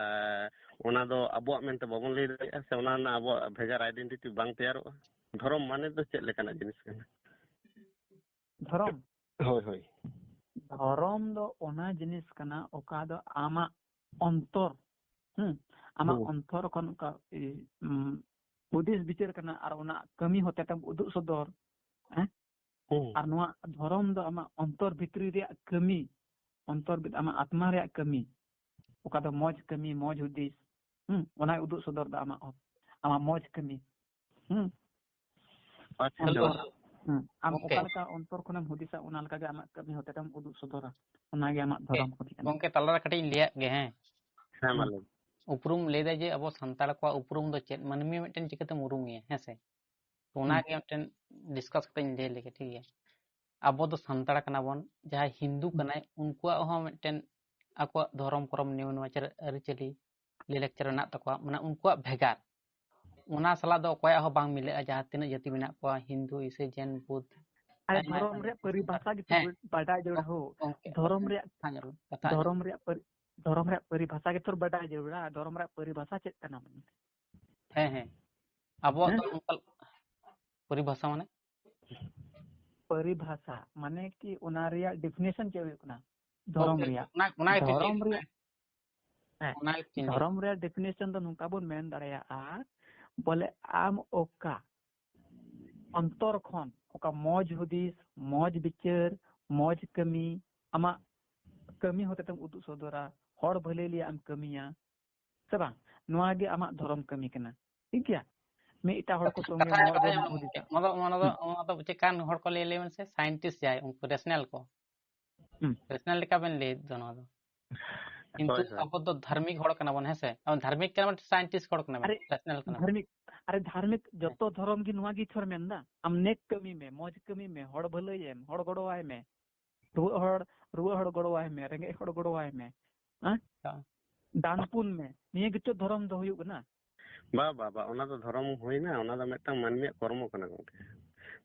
ᱮᱸ, ᱚᱱᱟ ᱫᱚ ᱟᱵᱚᱣᱟᱜ ᱢᱮᱱᱛᱮ ᱵᱟᱵᱚᱱ ᱞᱟᱹᱭ ᱫᱟᱲᱮᱭᱟᱜᱼᱟ, ᱥᱮ ᱚᱱᱟ ᱨᱮᱱᱟᱜ ᱟᱵᱚᱣᱟᱜ ᱵᱷᱮᱜᱟᱨ identity ᱵᱟᱝ ᱛᱮᱭᱟᱨᱚᱜᱼᱟ? ᱫᱷᱚᱨᱚᱢ ᱢᱟᱱᱮ ᱫᱚ ᱪᱮᱫ ᱞᱮᱠᱟᱱᱟᱜ ᱡᱤᱱᱤᱥ ᱠᱟᱱᱟ? ᱫᱷᱚᱨᱚᱢ? ᱦᱳᱭ, ᱦᱳᱭ᱾ ᱫᱷᱚᱨᱚᱢ ᱫᱚ ᱚᱱᱟ ᱡᱤᱱᱤᱥ ᱠᱟᱱᱟ, ᱚᱠᱟ ᱫᱚ ᱟᱢᱟᱜ ᱚᱱᱛᱚᱨ, ᱦᱩᱸ, ᱟᱢᱟᱜ ᱦᱩᱸ᱾ ᱚᱱᱛᱚᱨ ᱠᱷᱚᱱ ᱚᱱᱠᱟ, ᱤ, ᱩᱢ, ᱦᱩᱫᱤᱥ ᱵᱤᱪᱟᱹᱨ ᱠᱟᱱᱟ, ᱟᱨ ᱚᱱᱟ ᱠᱟᱹᱢᱤ ᱦᱚᱛᱮ ᱛᱮᱢ ᱩᱫᱩᱜ ᱥᱚᱫᱚᱨ, ᱦᱮᱸ? ᱦᱩᱸ᱾ ᱟᱨ ᱱᱚᱣᱟ ᱫᱷᱚᱨᱚᱢ ᱫᱚ ᱟᱢᱟᱜ ᱚᱱᱛᱚᱨ ᱵᱷᱤᱛᱨᱤ ᱨᱮᱭᱟᱜ ᱠᱟᱹᱢᱤ, ᱚᱱᱛᱚᱨ ᱵᱷᱤᱛ-, ᱟᱢᱟᱜ ᱟᱛᱢᱟ ᱨᱮᱭᱟᱜ ᱠᱟᱹᱢᱤ, ᱚᱠᱟ ᱫᱚ ᱢᱚᱡᱽ ᱠᱟᱹᱢᱤ, ᱢᱚᱡᱽ ᱦᱩᱫᱤᱥ, ᱦᱩᱸ, ᱚᱱᱟᱭ ᱩᱫᱩᱜ ᱥᱚᱫᱚᱨ ᱫᱟ ᱟᱢᱟᱜ, ᱟᱢᱟᱜ ᱢᱚᱡᱽ ᱠᱟᱹᱢᱤ᱾ ᱦᱩᱸ᱾ ᱟᱪᱪᱷᱟ᱾ ᱚᱱᱛᱚᱨ, ᱦᱩᱸ, ᱟᱢ ᱜᱚᱝᱠᱮ᱾ ᱚᱠᱟ ᱞᱮᱠᱟ ᱚᱱᱛᱚᱨ ᱠᱷᱚᱱᱮᱢ ᱦᱩᱫᱤᱥᱟ, ᱚᱱᱟ ᱞᱮᱠᱟ ᱜᱮ ᱟᱢᱟᱜ ᱠᱟᱹᱢᱤ ᱦᱚᱛᱮ ᱛᱮᱢ ᱩᱫᱩᱜ ᱥᱚᱫᱚᱨᱟ᱾ ᱚᱱᱟ ᱜᱮ ᱟᱢᱟᱜ ᱜᱚᱝᱠᱮ, ᱫᱷᱚᱨᱚᱢ ᱠᱚ ᱢᱮᱱᱟ᱾ ᱜᱚᱝᱠᱮ, ᱛᱟᱞᱟ ᱨᱮ ᱠᱟᱹᱴᱤᱡ ᱤᱧ ᱞᱟᱹᱭᱟᱫ ᱜᱮ, ᱦᱮᱸ? ᱦᱮᱸ, ᱢᱟ ᱦᱩᱸ᱾ ᱞᱟᱹᱭ ᱢᱮ᱾ ᱩᱯᱨᱩᱢ ᱞᱟᱹᱭ ᱫᱟᱭ ᱡᱮ ᱟᱵᱚ ᱥᱟᱱᱛᱟᱲ ᱠᱚᱣᱟᱜ ᱩᱯᱨᱩᱢ ᱫᱚ ᱪᱮᱫ? ᱢᱟᱹᱱᱢᱤ ᱢᱤᱫᱴᱮᱱ ᱪᱤᱠᱟᱹᱛᱮᱢ ᱩᱨᱩᱢᱮᱭᱟ, ᱦᱮᱸ ᱥᱮ? ᱛᱚ, ᱚᱱᱟ ᱦᱩᱸ᱾ ᱜᱮ ᱢᱤᱫᱴᱮᱱ discuss ᱠᱟᱛᱮ ᱤᱧ ᱞᱟᱹᱭ ᱞᱮᱜᱮ, ᱴᱷᱤᱠ ᱜᱮᱭᱟ? ᱟᱵᱚ ᱫᱚ ᱥᱟᱱᱛᱟᱲ ᱠᱟᱱᱟ ᱵᱚᱱ, ᱡᱟᱦᱟᱸᱭ ᱦᱤᱱᱫᱩ ᱦᱩᱸ᱾ ᱠᱟᱱᱟᱭ, ᱩᱱᱠᱩᱣᱟᱜ ᱦᱚᱸ ᱢᱤᱫᱴᱮᱱ ᱟᱠᱚᱣᱟᱜ ᱫᱷᱚᱨᱚᱢ ᱠᱚᱨᱚᱢ, ᱱᱤᱭᱚᱢ ᱱᱮᱢᱟᱪᱟᱨ, ᱟᱹᱨᱤᱪᱟᱹᱞᱤ, ᱞᱟᱹᱭ ᱞᱟᱠᱪᱟᱨ ᱢᱮᱱᱟᱜ ᱛᱟᱠᱚᱣᱟ, ᱢᱟᱱᱮ ᱩᱱᱠᱩᱣᱟᱜ ᱵᱷᱮᱜᱟᱨ᱾ ᱚᱱᱟ ᱥᱟᱞᱟᱜ ᱫᱚ ᱚᱠᱚᱭᱟᱜ ᱦᱚᱸ ᱵᱟᱝ ᱢᱤᱞᱟᱹᱜᱼᱟ, ᱡᱟᱦᱟᱸ ᱛᱤᱱᱟᱹᱜ ᱡᱟᱹᱛᱤ ᱢᱮᱱᱟᱜ ᱠᱚᱣᱟ, ᱦᱤᱱᱫᱩ, ᱤᱥᱟᱹᱭ, ᱡᱮᱱ, ᱵᱩᱫᱷ, ᱟᱨ ᱟᱭᱢᱟ, ᱫᱷᱚᱨᱚᱢ ᱟᱭᱢᱟ ᱨᱮᱭᱟᱜ ᱡᱟᱹᱛᱤ ᱯᱚᱨᱤᱵᱷᱟᱥᱟ ᱥᱟᱱᱛᱟᱲ᱾ ᱜᱮᱛᱚ ᱦᱮᱸ, ᱵᱟᱰᱟᱭ ᱡᱟᱹᱨᱩᱲᱟ ᱦᱳ᱾ ᱜᱚᱝᱠᱮ, ᱫᱷᱚᱨᱚᱢ ᱨᱮᱭᱟᱜ, ᱠᱟᱛᱷᱟ ᱟᱸᱡᱚᱢ, ᱠᱟᱛᱷᱟ ᱫᱷᱚᱨᱚᱢ ᱟᱸᱡᱚᱢ᱾ ᱨᱮᱭᱟᱜ ᱯᱚᱨᱤ-, ᱫᱷᱚᱨᱚᱢ ᱨᱮᱭᱟᱜ ᱯᱚᱨᱤᱵᱷᱟᱥᱟ ᱜᱮᱛᱚ ᱵᱟᱰᱟᱭ ᱡᱟᱹᱨᱩᱲᱟ, ᱫᱷᱚᱨᱚᱢ ᱨᱮᱭᱟᱜ ᱯᱚᱨᱤᱵᱷᱟᱥᱟ ᱪᱮᱫ ᱠᱟᱱᱟ? ᱦᱮᱸ, ᱦᱮᱸ᱾ ᱟᱵᱚᱣᱟᱜ ᱦᱮᱸ? ᱫᱚ ᱚᱱᱠᱟ ᱯᱚᱨᱤᱵᱷᱟᱥᱟ ᱢᱟᱱᱮ? ᱯᱚᱨᱤᱵᱷᱟᱥᱟ ᱢᱟᱱᱮ ᱠᱤ ᱚᱱᱟ ᱨᱮᱭᱟᱜ definition ᱪᱮᱫ ᱦᱩᱭᱩᱜ ᱠᱟᱱᱟ? ᱫᱷᱚᱨᱚᱢ ᱜᱚᱝᱠᱮ, ᱨᱮᱭᱟᱜ᱾ ᱚᱱᱟ, ᱚᱱᱟ ᱜᱮᱛᱚᱧ ᱫᱷᱚᱨᱚᱢ ᱞᱟᱹᱭᱮᱫ ᱨᱮᱭᱟᱜ, ᱠᱟᱱᱟ᱾ ᱦᱮᱸ, ᱚᱱᱟ ᱜᱮᱛᱚᱧ ᱞᱟᱹᱭᱮᱫ ᱫᱷᱚᱨᱚᱢ ᱨᱮᱭᱟᱜ definition ᱫᱚ ᱱᱚᱝᱠᱟ ᱵᱚᱱ ᱢᱮᱱ ᱫᱟᱲᱮᱭᱟᱜᱼᱟ, ᱵᱚᱞᱮ ᱟᱢ ᱚᱠᱟ ᱚᱱᱛᱚᱨ ᱠᱷᱚᱱ ᱚᱠᱟ ᱢᱚᱡᱽ ᱦᱩᱫᱤᱥ, ᱢᱚᱡᱽ ᱵᱤᱪᱟᱹᱨ, ᱢᱚᱡᱽ ᱠᱟᱹᱢᱤ, ᱟᱢᱟᱜ ᱠᱟᱹᱢᱤ ᱦᱚᱛᱮᱛᱮᱢ ᱩᱫᱩᱜ ᱥᱚᱫᱚᱨᱟ, ᱦᱚᱲ ᱵᱷᱟᱹᱞᱟᱹᱭ ᱞᱟᱹᱜᱤᱫ ᱮᱢ ᱠᱟᱹᱢᱤᱭᱟ, ᱥᱮ ᱵᱟᱝ? ᱱᱚᱣᱟ ᱜᱮ ᱟᱢᱟᱜ ᱫᱷᱚᱨᱚᱢ ᱠᱟᱹᱢᱤ ᱠᱟᱱᱟ, ᱴᱷᱤᱠ ᱜᱮᱭᱟ? ᱢᱤᱫ ᱮᱴᱟᱜ ᱦᱚᱲ ᱠᱚ ᱥᱚᱸᱜᱮ ᱠᱟᱛᱷᱟ ᱢᱚᱡᱽ ᱮᱢ ᱦᱩᱫᱤᱥᱟ᱾ ᱚᱱᱟ ᱫᱚ, ᱚᱱᱟ ᱫᱚ, ᱦᱩᱸ᱾ ᱚᱱᱟ ᱫᱚ ᱪᱮᱫ ᱠᱟᱱ ᱦᱚᱲ ᱠᱚ ᱞᱟᱹᱭ, ᱞᱟᱹᱭ ᱢᱮᱥᱮ, ᱥᱟᱭᱮᱱᱴᱤᱥᱴ ᱡᱟᱦᱟᱸᱭ, ᱩᱱᱠᱩ ᱨᱮᱥᱱᱟᱞ ᱠᱚ᱾ ᱦᱩᱸ᱾ ᱨᱮᱥᱱᱟᱞ ᱞᱮᱠᱟ ᱵᱮᱱ ᱞᱟᱹᱭ ᱫᱚ ᱱᱚᱣᱟ ᱫᱚ᱾ ᱠᱤᱱᱛᱩ ᱦᱳᱭ, ᱦᱳᱭ᱾ ᱟᱵᱚ ᱫᱚ ᱫᱷᱟᱨᱢᱤᱠ ᱦᱚᱲ ᱠᱟᱱᱟ ᱵᱚᱱ, ᱦᱮᱸ ᱥᱮ? ᱟᱵᱚ ᱫᱷᱟᱨᱢᱤᱠ ᱠᱟᱱᱟ ᱵᱚᱱ, ᱥᱟᱭᱮᱱᱴᱤᱥᱴ ᱦᱚᱲ ᱠᱟᱱᱟ ᱵᱚᱱ, ᱟᱨᱮ, ᱨᱮᱥᱱᱟᱞ ᱠᱟᱱᱟ ᱵᱚᱱ᱾ ᱫᱷᱟᱨᱢᱤᱠ, ᱟᱨᱮ, ᱫᱷᱟᱨᱢᱤᱠ ᱦᱮᱸ᱾ ᱡᱚᱛᱚ ᱫᱷᱚᱨᱚᱢ ᱜᱮ ᱱᱚᱣᱟ ᱜᱮ ᱛᱷᱚᱨ ᱢᱮᱱᱫᱟ, ᱟᱢ ᱱᱮᱠ ᱠᱟᱹᱢᱤ ᱢᱮ, ᱢᱚᱡᱽ ᱠᱟᱹᱢᱤ ᱢᱮ, ᱦᱚᱲ ᱵᱷᱟᱹᱞᱟᱹᱭ ᱮᱢ, ᱦᱚᱲ ᱜᱚᱲᱚᱣᱟᱭ ᱢᱮ, ᱨᱩᱣᱟᱹᱜ ᱦᱚᱲ, ᱨᱩᱣᱟᱹᱜ ᱦᱚᱲ ᱜᱚᱲᱚᱣᱟᱭ ᱢᱮ, ᱨᱮᱸᱜᱮᱡ ᱦᱚᱲ ᱜᱚᱲᱚᱣᱟᱭ ᱢᱮ, ᱦᱮᱸ? ᱦᱮᱸ᱾ ᱫᱟᱱ ᱯᱩᱱ ᱢᱮ, ᱱᱤᱭᱟᱹ ᱜᱮᱪᱚ ᱫᱷᱚᱨᱚᱢ ᱫᱚ ᱦᱩᱭᱩᱜ ᱠᱟᱱᱟ? ᱵᱟ, ᱵᱟ, ᱵᱟ, ᱚᱱᱟ ᱫᱚ ᱫᱷᱚᱨᱚᱢ ᱦᱩᱭᱱᱟ, ᱚᱱᱟ ᱫᱚ ᱢᱤᱫᱴᱟᱝ ᱢᱟᱹᱱᱢᱤᱭᱟᱜ ᱠᱚᱨᱢᱚ ᱠᱟᱱᱟ ᱜᱚᱝᱠᱮ᱾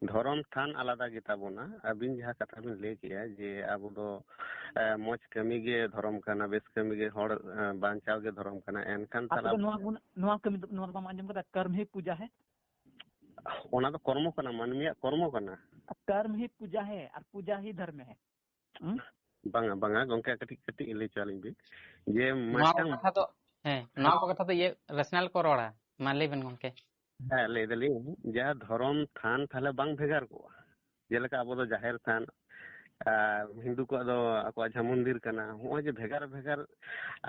ᱫᱷᱚᱨᱚᱢ ᱛᱷᱟᱱ ᱟᱞᱟᱫᱟ ᱜᱮᱛᱟ ᱵᱚᱱᱟ᱾ ᱟᱹᱵᱤᱱ ᱡᱟᱦᱟᱸ ᱠᱟᱛᱷᱟ ᱵᱤᱱ ᱞᱟᱹᱭ ᱠᱮᱜᱼᱟ ᱡᱮ ᱟᱵᱚ ᱫᱚ, ᱮ, ᱢᱚᱡᱽ ᱠᱟᱹᱢᱤ ᱜᱮ ᱫᱷᱚᱨᱚᱢ ᱠᱟᱱᱟ, ᱵᱮᱥ ᱠᱟᱹᱢᱤ ᱜᱮ ᱦᱚᱲ, ᱮ, ᱵᱟᱧᱪᱟᱣ ᱜᱮ ᱫᱷᱚᱨᱚᱢ ᱠᱟᱱᱟ, ᱮᱱᱠᱷᱟᱱ ᱟᱯᱮ ᱛᱟᱦᱞᱮ ᱫᱚ ᱟᱵᱚ ᱱᱚᱣᱟ ᱵᱚᱱ, ᱱᱚᱣᱟ ᱠᱟᱹᱢᱤ ᱫᱚ, ᱱᱚᱣᱟ ᱫᱚ ᱵᱟᱢ ᱟᱸᱡᱚᱢ ᱠᱟᱫᱟ, ᱠᱟᱨᱢ ᱦᱤ ᱯᱩᱡᱟ ᱦᱮ? ᱚᱱᱟ ᱫᱚ ᱠᱚᱨᱢᱚ ᱠᱟᱱᱟ, ᱢᱟᱹᱱᱢᱤᱭᱟᱜ ᱠᱚᱨᱢᱚ ᱠᱟᱱᱟ᱾ ᱠᱟᱨᱢ ᱦᱤ ᱯᱩᱡᱟ ᱦᱮ ᱟᱨ ᱯᱩᱡᱟ ᱦᱤ ᱫᱷᱚᱨᱢ ᱦᱮ᱾ ᱦᱩᱸ? ᱵᱟᱝᱟ, ᱵᱟᱝᱟ, ᱜᱚᱝᱠᱮ, ᱠᱟᱹᱴᱤᱡ, ᱠᱟᱹᱴᱤᱡ ᱞᱟᱹᱭ ᱦᱚᱪᱚ ᱟᱹᱞᱤᱧ ᱵᱤᱱ᱾ ᱡᱮ ᱱᱚᱣᱟ ᱠᱚ ᱢᱤᱫᱴᱟᱝ ᱠᱟᱛᱷᱟ ᱫᱚ, ᱦᱮᱸ, ᱱᱚᱣᱟ ᱠᱚ ᱠᱟᱛᱷᱟ ᱫᱚ ᱤᱭᱟᱹ ᱨᱮᱥᱱᱟᱞ ᱠᱚ ᱨᱚᱲᱟ᱾ ᱢᱟ ᱞᱟᱹᱭ ᱵᱮᱱ ᱜᱚᱝᱠᱮ᱾ ᱦᱮᱸ, ᱞᱟᱹᱭ ᱫᱟᱞᱤᱧ, ᱡᱟᱦᱟᱸ ᱫᱷᱚᱨᱚᱢ ᱛᱷᱟᱱ ᱛᱟᱦᱞᱮ ᱵᱟᱝ ᱵᱷᱮᱜᱟᱨ ᱠᱚᱜᱼᱟ? ᱡᱮᱞᱮᱠᱟ ᱟᱵᱚ ᱫᱚ ᱡᱟᱦᱮᱨ ᱛᱷᱟᱱ, ᱟᱨ ᱦᱤᱱᱫᱩ ᱠᱚᱣᱟᱜ ᱫᱚ ᱟᱠᱚᱣᱟᱜ ᱡᱟᱦᱟᱸ ᱢᱚᱱᱫᱤᱨ ᱠᱟᱱᱟ, ᱱᱚᱜᱼᱚᱭ ᱡᱮ ᱵᱷᱮᱜᱟᱨ ᱵᱷᱮᱜᱟᱨ,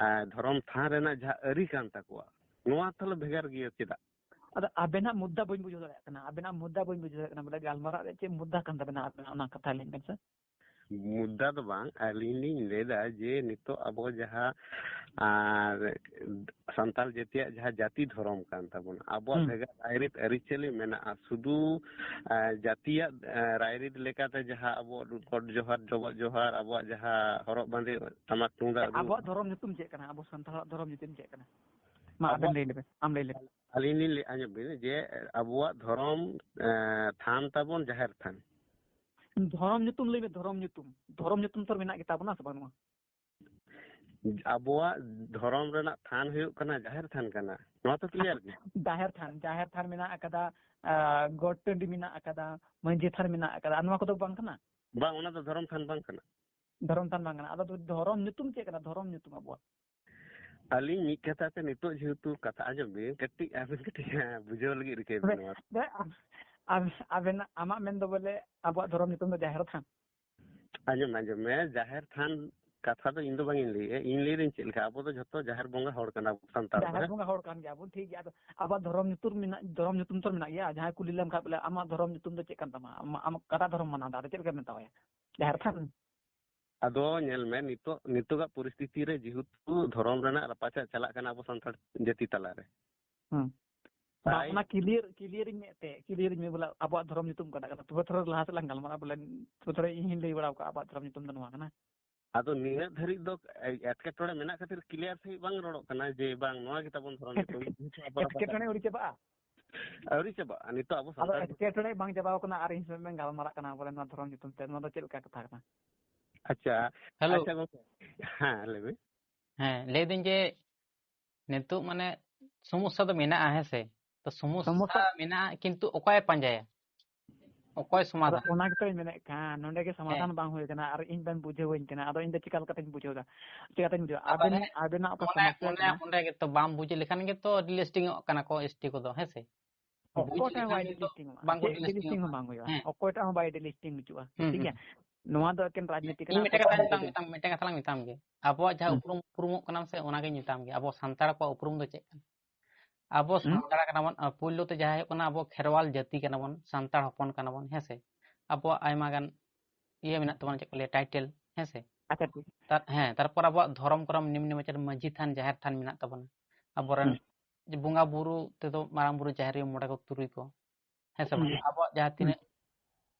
ᱟᱨ ᱫᱷᱚᱨᱚᱢ ᱛᱷᱟᱱ ᱨᱮᱱᱟᱜ ᱡᱟᱦᱟᱸ ᱟᱹᱨᱤ ᱠᱟᱱ ᱛᱟᱠᱚᱣᱟ, ᱱᱚᱣᱟ ᱛᱟᱦᱞᱮ ᱵᱷᱮᱜᱟᱨ ᱜᱮᱭᱟ ᱪᱮᱫᱟᱜ? ᱟᱫᱚ ᱟᱵᱮᱱᱟᱜ ᱢᱩᱫᱽᱫᱟ ᱵᱟᱹᱧ ᱵᱩᱡᱷᱟᱹᱣ ᱫᱟᱲᱮᱭᱟᱜ ᱠᱟᱱᱟ, ᱟᱵᱮᱱᱟᱜ ᱢᱩᱫᱽᱫᱟ ᱵᱟᱹᱧ ᱵᱩᱡᱷᱟᱹᱣ ᱫᱟᱲᱮᱭᱟᱜ ᱠᱟᱱᱟ, ᱵᱚᱞᱮ ᱜᱟᱞᱢᱟᱨᱟᱣ ᱨᱮᱭᱟᱜ ᱪᱮᱫ ᱢᱩᱫᱽᱫᱟ ᱠᱟᱱ ᱛᱟᱵᱮᱱᱟ ᱟᱵᱮᱱᱟᱜ, ᱚᱱᱟ ᱠᱟᱛᱷᱟ ᱞᱟᱹᱭ ᱵᱮᱱ ᱥᱮ᱾ ᱢᱩᱫᱽᱫᱟ ᱫᱚ ᱵᱟᱝ, ᱟᱹᱞᱤᱧ ᱞᱤᱧ ᱞᱟᱹᱭᱫᱟ ᱡᱮ ᱱᱤᱛᱚᱜ ᱟᱵᱚ ᱡᱟᱦᱟᱸ, ᱟᱨ, ᱥᱟᱱᱛᱟᱲ ᱡᱟᱹᱛᱤᱭᱟᱜ ᱡᱟᱦᱟᱸ ᱡᱟᱹᱛᱤ ᱫᱷᱚᱨᱚᱢ ᱠᱟᱱ ᱛᱟᱵᱚᱱᱟ, ᱟᱵᱚᱣᱟᱜ ᱦᱩᱸ᱾ ᱵᱷᱮᱜᱟᱨ ᱨᱟᱭᱨᱤᱛ ᱟᱹᱨᱤᱪᱟᱹᱞᱤ ᱢᱮᱱᱟᱜᱼᱟ, ᱥᱩᱫᱷᱩ, ᱟᱨ, ᱡᱟᱹᱛᱤᱭᱟᱜ, ᱟᱨ, ᱨᱟᱭᱨᱤᱛ ᱞᱮᱠᱟᱛᱮ ᱡᱟᱦᱟᱸ ᱟᱵᱚᱣᱟᱜ ᱜᱚᱰ ᱡᱚᱦᱟᱨ, ᱰᱚᱵᱚᱜ ᱡᱚᱦᱟᱨ, ᱟᱵᱚᱣᱟᱜ ᱡᱟᱦᱟᱸ ᱦᱚᱨᱚᱜ ᱵᱟᱸᱫᱮ, ᱴᱟᱢᱟᱠ ᱛᱩᱢᱫᱟᱜ ᱨᱩ᱾ ᱟᱵᱚᱣᱟᱜ ᱫᱷᱚᱨᱚᱢ ᱧᱩᱛᱩᱢ ᱪᱮᱫ ᱠᱟᱱᱟ? ᱟᱵᱚ ᱥᱟᱱᱛᱟᱲᱟᱜ ᱫᱷᱚᱨᱚᱢ ᱧᱩᱛᱩᱢ ᱪᱮᱫ ᱠᱟᱱᱟ? ᱢᱟ ᱟᱵᱮᱱ ᱟᱵᱚᱣᱟᱜ ᱞᱟᱹᱭ ᱞᱮᱵᱮᱱ, ᱟᱢ ᱞᱟᱹᱭ ᱞᱮᱵᱮᱱ᱾ ᱟᱹᱞᱤᱧ ᱞᱤᱧ ᱞᱟᱹᱭ, ᱟᱸᱡᱚᱢ ᱵᱤᱱ, ᱡᱮ ᱟᱵᱚᱣᱟᱜ ᱫᱷᱚᱨᱚᱢ, ᱮ, ᱛᱷᱟᱱ ᱛᱟᱵᱚᱱ ᱡᱟᱦᱮᱨ ᱛᱷᱟᱱ᱾ ᱫᱷᱚᱨᱚᱢ ᱧᱩᱛᱩᱢ ᱞᱟᱹᱭ ᱢᱮ, ᱫᱷᱚᱨᱚᱢ ᱧᱩᱛᱩᱢ᱾ ᱫᱷᱚᱨᱚᱢ ᱧᱩᱛᱩᱢ ᱛᱚ ᱢᱮᱱᱟᱜ ᱜᱮᱛᱟ ᱵᱚᱱᱟ ᱥᱮ ᱵᱟᱹᱱᱩᱜᱼᱟ? ᱟᱵᱚᱣᱟᱜ ᱫᱷᱚᱨᱚᱢ ᱨᱮᱱᱟᱜ ᱛᱷᱟᱱ ᱦᱩᱭᱩᱜ ᱠᱟᱱᱟ ᱡᱟᱦᱮᱨ ᱛᱷᱟᱱ ᱠᱟᱱᱟ᱾ ᱱᱚᱣᱟ ᱛᱚ clear ᱜᱮ? ᱡᱟᱦᱮᱨ ᱛᱷᱟᱱ, ᱡᱟᱦᱮᱨ ᱛᱷᱟᱱ ᱢᱮᱱᱟᱜ ᱟᱠᱟᱫᱟ, ᱟ, ᱜᱚᱴ ᱴᱟᱺᱰᱤ ᱢᱮᱱᱟᱜ ᱟᱠᱟᱫᱟ, ᱢᱟᱹᱡᱷᱤ ᱛᱷᱟᱱ ᱢᱮᱱᱟᱜ ᱟᱠᱟᱫᱟ, ᱟᱨ ᱱᱚᱣᱟ ᱠᱚᱫᱚ ᱵᱟᱝ ᱠᱟᱱᱟ? ᱵᱟᱝ, ᱚᱱᱟ ᱫᱚ ᱫᱷᱚᱨᱚᱢ ᱛᱷᱟᱱ ᱵᱟᱝ ᱠᱟᱱᱟ᱾ ᱫᱷᱚᱨᱚᱢ ᱛᱷᱟᱱ ᱵᱟᱝ ᱠᱟᱱᱟ᱾ ᱟᱫᱚ ᱫᱷᱚᱨᱚᱢ ᱧᱩᱛᱩᱢ ᱪᱮᱫ ᱠᱟᱱᱟ? ᱫᱷᱚᱨᱚᱢ ᱧᱩᱛᱩᱢ ᱟᱵᱚᱣᱟᱜ᱾ ᱟᱹᱞᱤᱧ ᱢᱤᱫ ᱠᱟᱛᱷᱟ ᱛᱮ ᱱᱤᱛᱚᱜ ᱡᱮᱦᱮᱛᱩ ᱠᱟᱛᱷᱟ ᱟᱸᱡᱚᱢ ᱵᱤᱱ, ᱠᱟᱹᱴᱤᱡ ᱟᱵᱤᱱ ᱠᱟᱹᱴᱤᱡ ᱵᱩᱡᱷᱟᱹᱣ ᱞᱟᱹᱜᱤᱫ ᱨᱤᱠᱟᱹᱭ ᱵᱤᱱ ᱱᱚᱣᱟ᱾ ᱟᱵᱮ-, ᱟᱵᱮᱱᱟᱜ, ᱟᱢᱟᱜ ᱢᱮᱱ ᱫᱚ ᱵᱚᱞᱮ ᱟᱵᱚᱣᱟᱜ ᱫᱷᱚᱨᱚᱢ ᱧᱩᱛᱩᱢ ᱫᱚ ᱡᱟᱦᱮᱨ ᱛᱷᱟᱱ? ᱟᱸᱡᱚᱢ, ᱟᱸᱡᱚᱢ ᱢᱮ, ᱡᱟᱦᱮᱨ ᱛᱷᱟᱱ ᱠᱟᱛᱷᱟ ᱫᱚ ᱤᱧ ᱫᱚ ᱵᱟᱝ ᱤᱧ ᱞᱟᱹᱭᱮᱜᱼᱟ, ᱤᱧ ᱞᱟᱹᱭ ᱫᱟᱹᱧ ᱪᱮᱫ ᱞᱮᱠᱟ, ᱟᱵᱚ ᱫᱚ ᱡᱷᱚᱛᱚ ᱡᱟᱦᱮᱨ ᱵᱚᱸᱜᱟ ᱦᱚᱲ ᱠᱟᱱᱟ ᱵᱚᱱ ᱥᱟᱱᱛᱟᱲ ᱫᱚ, ᱡᱟᱦᱮᱨ ᱦᱮᱸ? ᱵᱚᱸᱜᱟ ᱦᱚᱲ ᱠᱟᱱ ᱜᱮᱭᱟ ᱵᱚᱱ, ᱴᱷᱤᱠ ᱜᱮᱭᱟ᱾ ᱟᱫᱚ ᱟᱵᱚᱣᱟᱜ ᱫᱷᱚᱨᱚᱢ ᱧᱩᱛᱩᱢ ᱢᱮᱱᱟᱜ, ᱫᱷᱚᱨᱚᱢ ᱧᱩᱛᱩᱢ ᱛᱚ ᱢᱮᱱᱟᱜ ᱜᱮᱭᱟ᱾ ᱡᱟᱦᱟᱸᱭ ᱠᱩᱞᱤ ᱞᱮᱢ ᱠᱷᱟᱡ ᱵᱚᱞᱮ, "ᱟᱢᱟᱜ ᱫᱷᱚᱨᱚᱢ ᱧᱩᱛᱩᱢ ᱫᱚ ᱪᱮᱫ ᱠᱟᱱ ᱛᱟᱢᱟ? ᱟᱢ, ᱟᱢ ᱚᱠᱟᱴᱟᱜ ᱫᱷᱚᱨᱚᱢ ᱢᱟᱱᱟᱣ ᱫᱟ?" ᱟᱫᱚ ᱪᱮᱫ ᱞᱮᱠᱟ ᱢᱮᱛᱟᱣᱟᱭᱟ? ᱡᱟᱦᱮᱨ ᱛᱷᱟᱱ᱾ ᱟᱫᱚ ᱧᱮᱞ ᱢᱮ, ᱱᱤᱛᱚᱜ, ᱱᱤᱛᱚᱜᱟᱜ ᱯᱚᱨᱤᱥᱛᱷᱤᱛᱤ ᱨᱮ ᱡᱮᱦᱮᱛᱩ ᱫᱷᱚᱨᱚᱢ ᱨᱮᱱᱟᱜ ᱨᱟᱯᱟᱪᱟᱜ ᱪᱟᱞᱟᱜ ᱠᱟᱱᱟ ᱟᱵᱚ ᱥᱟᱱᱛᱟᱲ ᱡᱟᱹᱛᱤ ᱛᱟᱞᱟᱨᱮ᱾ ᱦᱩᱸ᱾ ᱵᱟᱝ, ᱛᱟᱭ ᱚᱱᱟ clear, clear ᱤᱧ ᱢᱮ ᱮᱱᱛᱮ, clear ᱤᱧ ᱢᱮ ᱵᱚᱞᱮ ᱟᱵᱚᱣᱟᱜ ᱫᱷᱚᱨᱚᱢ ᱧᱩᱛᱩᱢ ᱚᱠᱟᱴᱟᱜ ᱠᱟᱱᱟ? ᱛᱚᱵᱮ ᱛᱷᱚᱲᱟ ᱞᱟᱦᱟ ᱥᱮᱫ ᱞᱟᱝ ᱜᱟᱞᱢᱟᱨᱟᱜᱼᱟ ᱵᱚᱞᱮ, ᱛᱚᱵᱮ ᱛᱷᱚᱲᱟ ᱤᱧ ᱦᱚᱧ ᱞᱟᱹᱭ ᱵᱟᱲᱟ ᱠᱟᱜᱼᱟ, ᱟᱵᱚᱣᱟᱜ ᱫᱷᱚᱨᱚᱢ ᱧᱩᱛᱩᱢ ᱫᱚ ᱱᱚᱣᱟ ᱠᱟᱱᱟ᱾ ᱟᱫᱚ ᱱᱤᱱᱟᱹᱜ ᱫᱷᱟᱹᱨᱤᱡ ᱫᱚ ᱮ-, ᱮᱴᱠᱮᱴᱚᱬᱮ ᱢᱮᱱᱟᱜ ᱠᱷᱟᱹᱛᱤᱨ clear ᱥᱟᱺᱦᱤᱡ ᱵᱟᱝ ᱨᱚᱲᱚᱜ ᱠᱟᱱᱟ ᱡᱮ ᱵᱟᱝ ᱱᱚᱣᱟ ᱜᱮ ᱛᱟᱵᱚᱱ ᱫᱷᱚᱨᱚᱢ ᱧᱩᱛᱩᱢ᱾ ᱮᱴᱠᱮᱴᱚᱬᱮ ᱟᱹᱣᱨᱤ ᱪᱟᱵᱟᱜᱼᱟ? ᱟᱹᱣᱨᱤ ᱪᱟᱵᱟᱜᱼᱟ, ᱱᱤᱛᱚᱜ ᱟᱵᱚ ᱟᱫᱚ ᱥᱟᱱᱛᱟᱲ ᱮᱴᱠᱮᱴᱚᱬᱮ ᱵᱟᱝ ᱪᱟᱵᱟᱣ ᱠᱟᱱᱟ ᱟᱨ ᱤᱧ ᱥᱚᱸᱜᱮ ᱵᱮᱱ ᱜᱟᱞᱢᱟᱨᱟᱜ ᱠᱟᱱᱟ ᱵᱚᱞᱮ ᱱᱚᱣᱟ ᱫᱷᱚᱨᱚᱢ ᱧᱩᱛᱩᱢ ᱛᱮ, ᱱᱚᱣᱟ ᱫᱚ ᱪᱮᱫ ᱞᱮᱠᱟ ᱠᱟᱛᱷᱟ ᱠᱟᱱᱟ? ᱟᱪᱪᱷᱟ, ᱦᱮᱞᱳ᱾ ᱟᱪᱪᱷᱟ ᱜᱚᱝᱠᱮ, ᱦᱮᱸ ᱞᱟᱹᱭ ᱵᱤᱱ᱾ ᱦᱮᱸ, ᱞᱟᱹᱭ ᱫᱟᱹᱧ ᱡᱮ ᱱᱤᱛᱚᱜ ᱢᱟᱱᱮ ᱥᱚᱢᱚᱥᱥᱟ ᱫᱚ ᱢᱮᱱᱟᱜᱼᱟ, ᱦᱮᱸ ᱥᱮ? ᱛᱚ ᱥᱚᱢᱚᱥᱥᱟ ᱥᱚᱢᱚᱥᱥᱟ ᱢᱮᱱᱟᱜᱼᱟ, ᱠᱤᱱᱛᱩ ᱚᱠᱚᱭᱮ ᱯᱟᱸᱡᱟᱭᱟ? ᱚᱠᱚᱭ ᱟᱫᱚ ᱥᱚᱢᱟᱫᱷᱟᱱ? ᱚᱱᱟ ᱜᱮᱛᱚᱧ ᱢᱮᱱᱮᱫ ᱠᱟᱱ, ᱱᱚᱰᱮ ᱜᱮ ᱦᱮᱸ᱾ ᱥᱚᱢᱟᱫᱷᱟᱱ ᱵᱟᱝ ᱦᱩᱭ ᱠᱟᱱᱟ ᱟᱨ ᱤᱧ ᱵᱮᱱ ᱵᱩᱡᱷᱟᱹᱣᱟᱹᱧ ᱠᱟᱱᱟ, ᱟᱫᱚ ᱤᱧ ᱫᱚ ᱪᱤᱠᱟ ᱞᱮᱠᱟᱛᱤᱧ ᱵᱩᱡᱷᱟᱹᱣ ᱫᱟ? ᱪᱤᱠᱟᱛᱤᱧ ᱵᱩᱡᱷᱟᱹᱣᱟ? ᱟᱵᱮᱱ, ᱛᱟᱦᱞᱮ ᱟᱵᱮᱱᱟᱜ ᱚᱠᱟ ᱚᱱᱮ, ᱥᱚᱢᱚᱥᱥᱟ ᱚᱱᱮ ᱠᱟᱱᱟ? ᱚᱸᱰᱮ ᱜᱮᱛᱚ ᱵᱟᱢ ᱵᱩᱡᱽ ᱞᱮᱠᱷᱟᱱ ᱜᱮᱛᱚ delisting ᱚᱜ ᱠᱟᱱᱟ ᱠᱚ S T ᱠᱚᱫᱚ, ᱦᱮᱸ ᱥᱮ? ᱵᱩᱡᱽ ᱚᱠᱚᱭᱴᱟᱜ ᱦᱚᱸ ᱞᱮᱠᱷᱟᱱ ᱵᱟᱭ ᱜᱮᱛᱚ delisting ᱚᱜᱼᱟ᱾ ᱵᱟᱝᱠᱚ ᱪᱮᱫ delisting ᱚᱜᱼᱟ᱾ Delisting ᱦᱚᱸ ᱵᱟᱝ ᱦᱩᱭᱩᱜᱼᱟ᱾ ᱦᱮᱸ᱾ ᱚᱠᱚᱭᱴᱟᱜ ᱦᱚᱸ ᱵᱟᱭ delisting ᱦᱚᱪᱚᱜᱼᱟ᱾ ᱦᱩᱸ, ᱴᱷᱤᱠ ᱦᱩᱸ᱾ ᱜᱮᱭᱟ? ᱱᱚᱣᱟ ᱫᱚ ᱮᱠᱮᱱ ᱨᱟᱡᱽᱱᱤᱛᱤ ᱤᱧ ᱠᱟᱱᱟ, ᱢᱤᱫᱴᱮᱱ ᱚᱠᱚᱭᱴᱟᱜ ᱠᱟᱛᱷᱟᱧ ᱦᱚᱸ ᱵᱟᱭ ᱢᱮᱛᱟᱢ, ᱢᱤᱫᱴᱮᱱ ᱠᱟᱛᱷᱟ ᱞᱟᱝ ᱢᱮᱛᱟᱢ ᱜᱮ᱾ ᱟᱵᱚᱣᱟᱜ ᱡᱟᱦᱟᱸ ᱦᱩᱸ᱾ ᱩᱯᱨᱩᱢ, ᱩᱯᱨᱩᱢᱚᱜ ᱠᱟᱱᱟᱢ ᱥᱮ, ᱚᱱᱟᱜᱮ ᱢᱮᱛᱟᱢ ᱜᱮ᱾ ᱟᱵᱚ ᱥᱟᱱᱛᱟᱲ ᱠᱚᱣᱟᱜ ᱩᱯᱨᱩᱢ ᱫᱚ ᱪᱮᱫ ᱠᱟᱱᱟ? ᱟᱵᱚ ᱦᱩᱸ? ᱥᱟᱱᱛᱟᱲ ᱠᱟᱱᱟ ᱵᱚᱱ, ᱟ, ᱯᱩᱭᱞᱩ ᱛᱮ ᱡᱟᱦᱟᱸ ᱦᱩᱭᱩᱜ ᱠᱟᱱᱟ, ᱟᱵᱚ ᱠᱷᱮᱨᱣᱟᱞ ᱡᱟᱹᱛᱤ ᱠᱟᱱᱟ ᱵᱚᱱ, ᱥᱟᱱᱛᱟᱲ ᱦᱚᱯᱚᱱ ᱠᱟᱱᱟ ᱵᱚᱱ, ᱦᱮᱸ ᱥᱮ? ᱟᱵᱚᱣᱟᱜ ᱟᱭᱢᱟ ᱜᱟᱱ ᱤᱭᱟᱹ ᱢᱮᱱᱟᱜ ᱛᱟᱵᱚᱱᱟ, ᱪᱮᱫ ᱠᱚ ᱞᱟᱹᱭᱟ, title, ᱦᱮᱸ ᱥᱮ? ᱟᱪᱪᱷᱟ, ᱴᱷᱤᱠ᱾ ᱛᱟᱨ-, ᱦᱮᱸ, ᱛᱟᱨᱯᱚᱨ ᱟᱵᱚᱣᱟᱜ ᱫᱷᱚᱨᱚᱢ ᱠᱚᱨᱚᱢ ᱱᱤᱢᱱᱮ ᱢᱟᱪᱟᱨ ᱢᱟᱹᱡᱷᱤ ᱛᱷᱟᱱ, ᱡᱟᱦᱮᱨ ᱛᱷᱟᱱ ᱢᱮᱱᱟᱜ ᱛᱟᱵᱚᱱᱟ᱾ ᱟᱵᱚᱨᱮᱱ ᱦᱩᱸ᱾ ᱡᱮ ᱵᱚᱸᱜᱟ ᱵᱩᱨᱩ ᱛᱮᱫᱚ ᱢᱟᱨᱟᱝ ᱵᱩᱨᱩ, ᱡᱟᱦᱮᱨ ᱟᱭᱳ, ᱢᱚᱬᱮ ᱠᱚ, ᱛᱩᱨᱩᱭ ᱠᱚ, ᱦᱮᱸ ᱥᱮ ᱵᱟᱝ? ᱦᱩᱸ᱾ ᱟᱵᱚᱣᱟᱜ ᱡᱟᱦᱟᱸ ᱦᱩᱸ᱾ ᱛᱤᱱᱟᱹᱜ,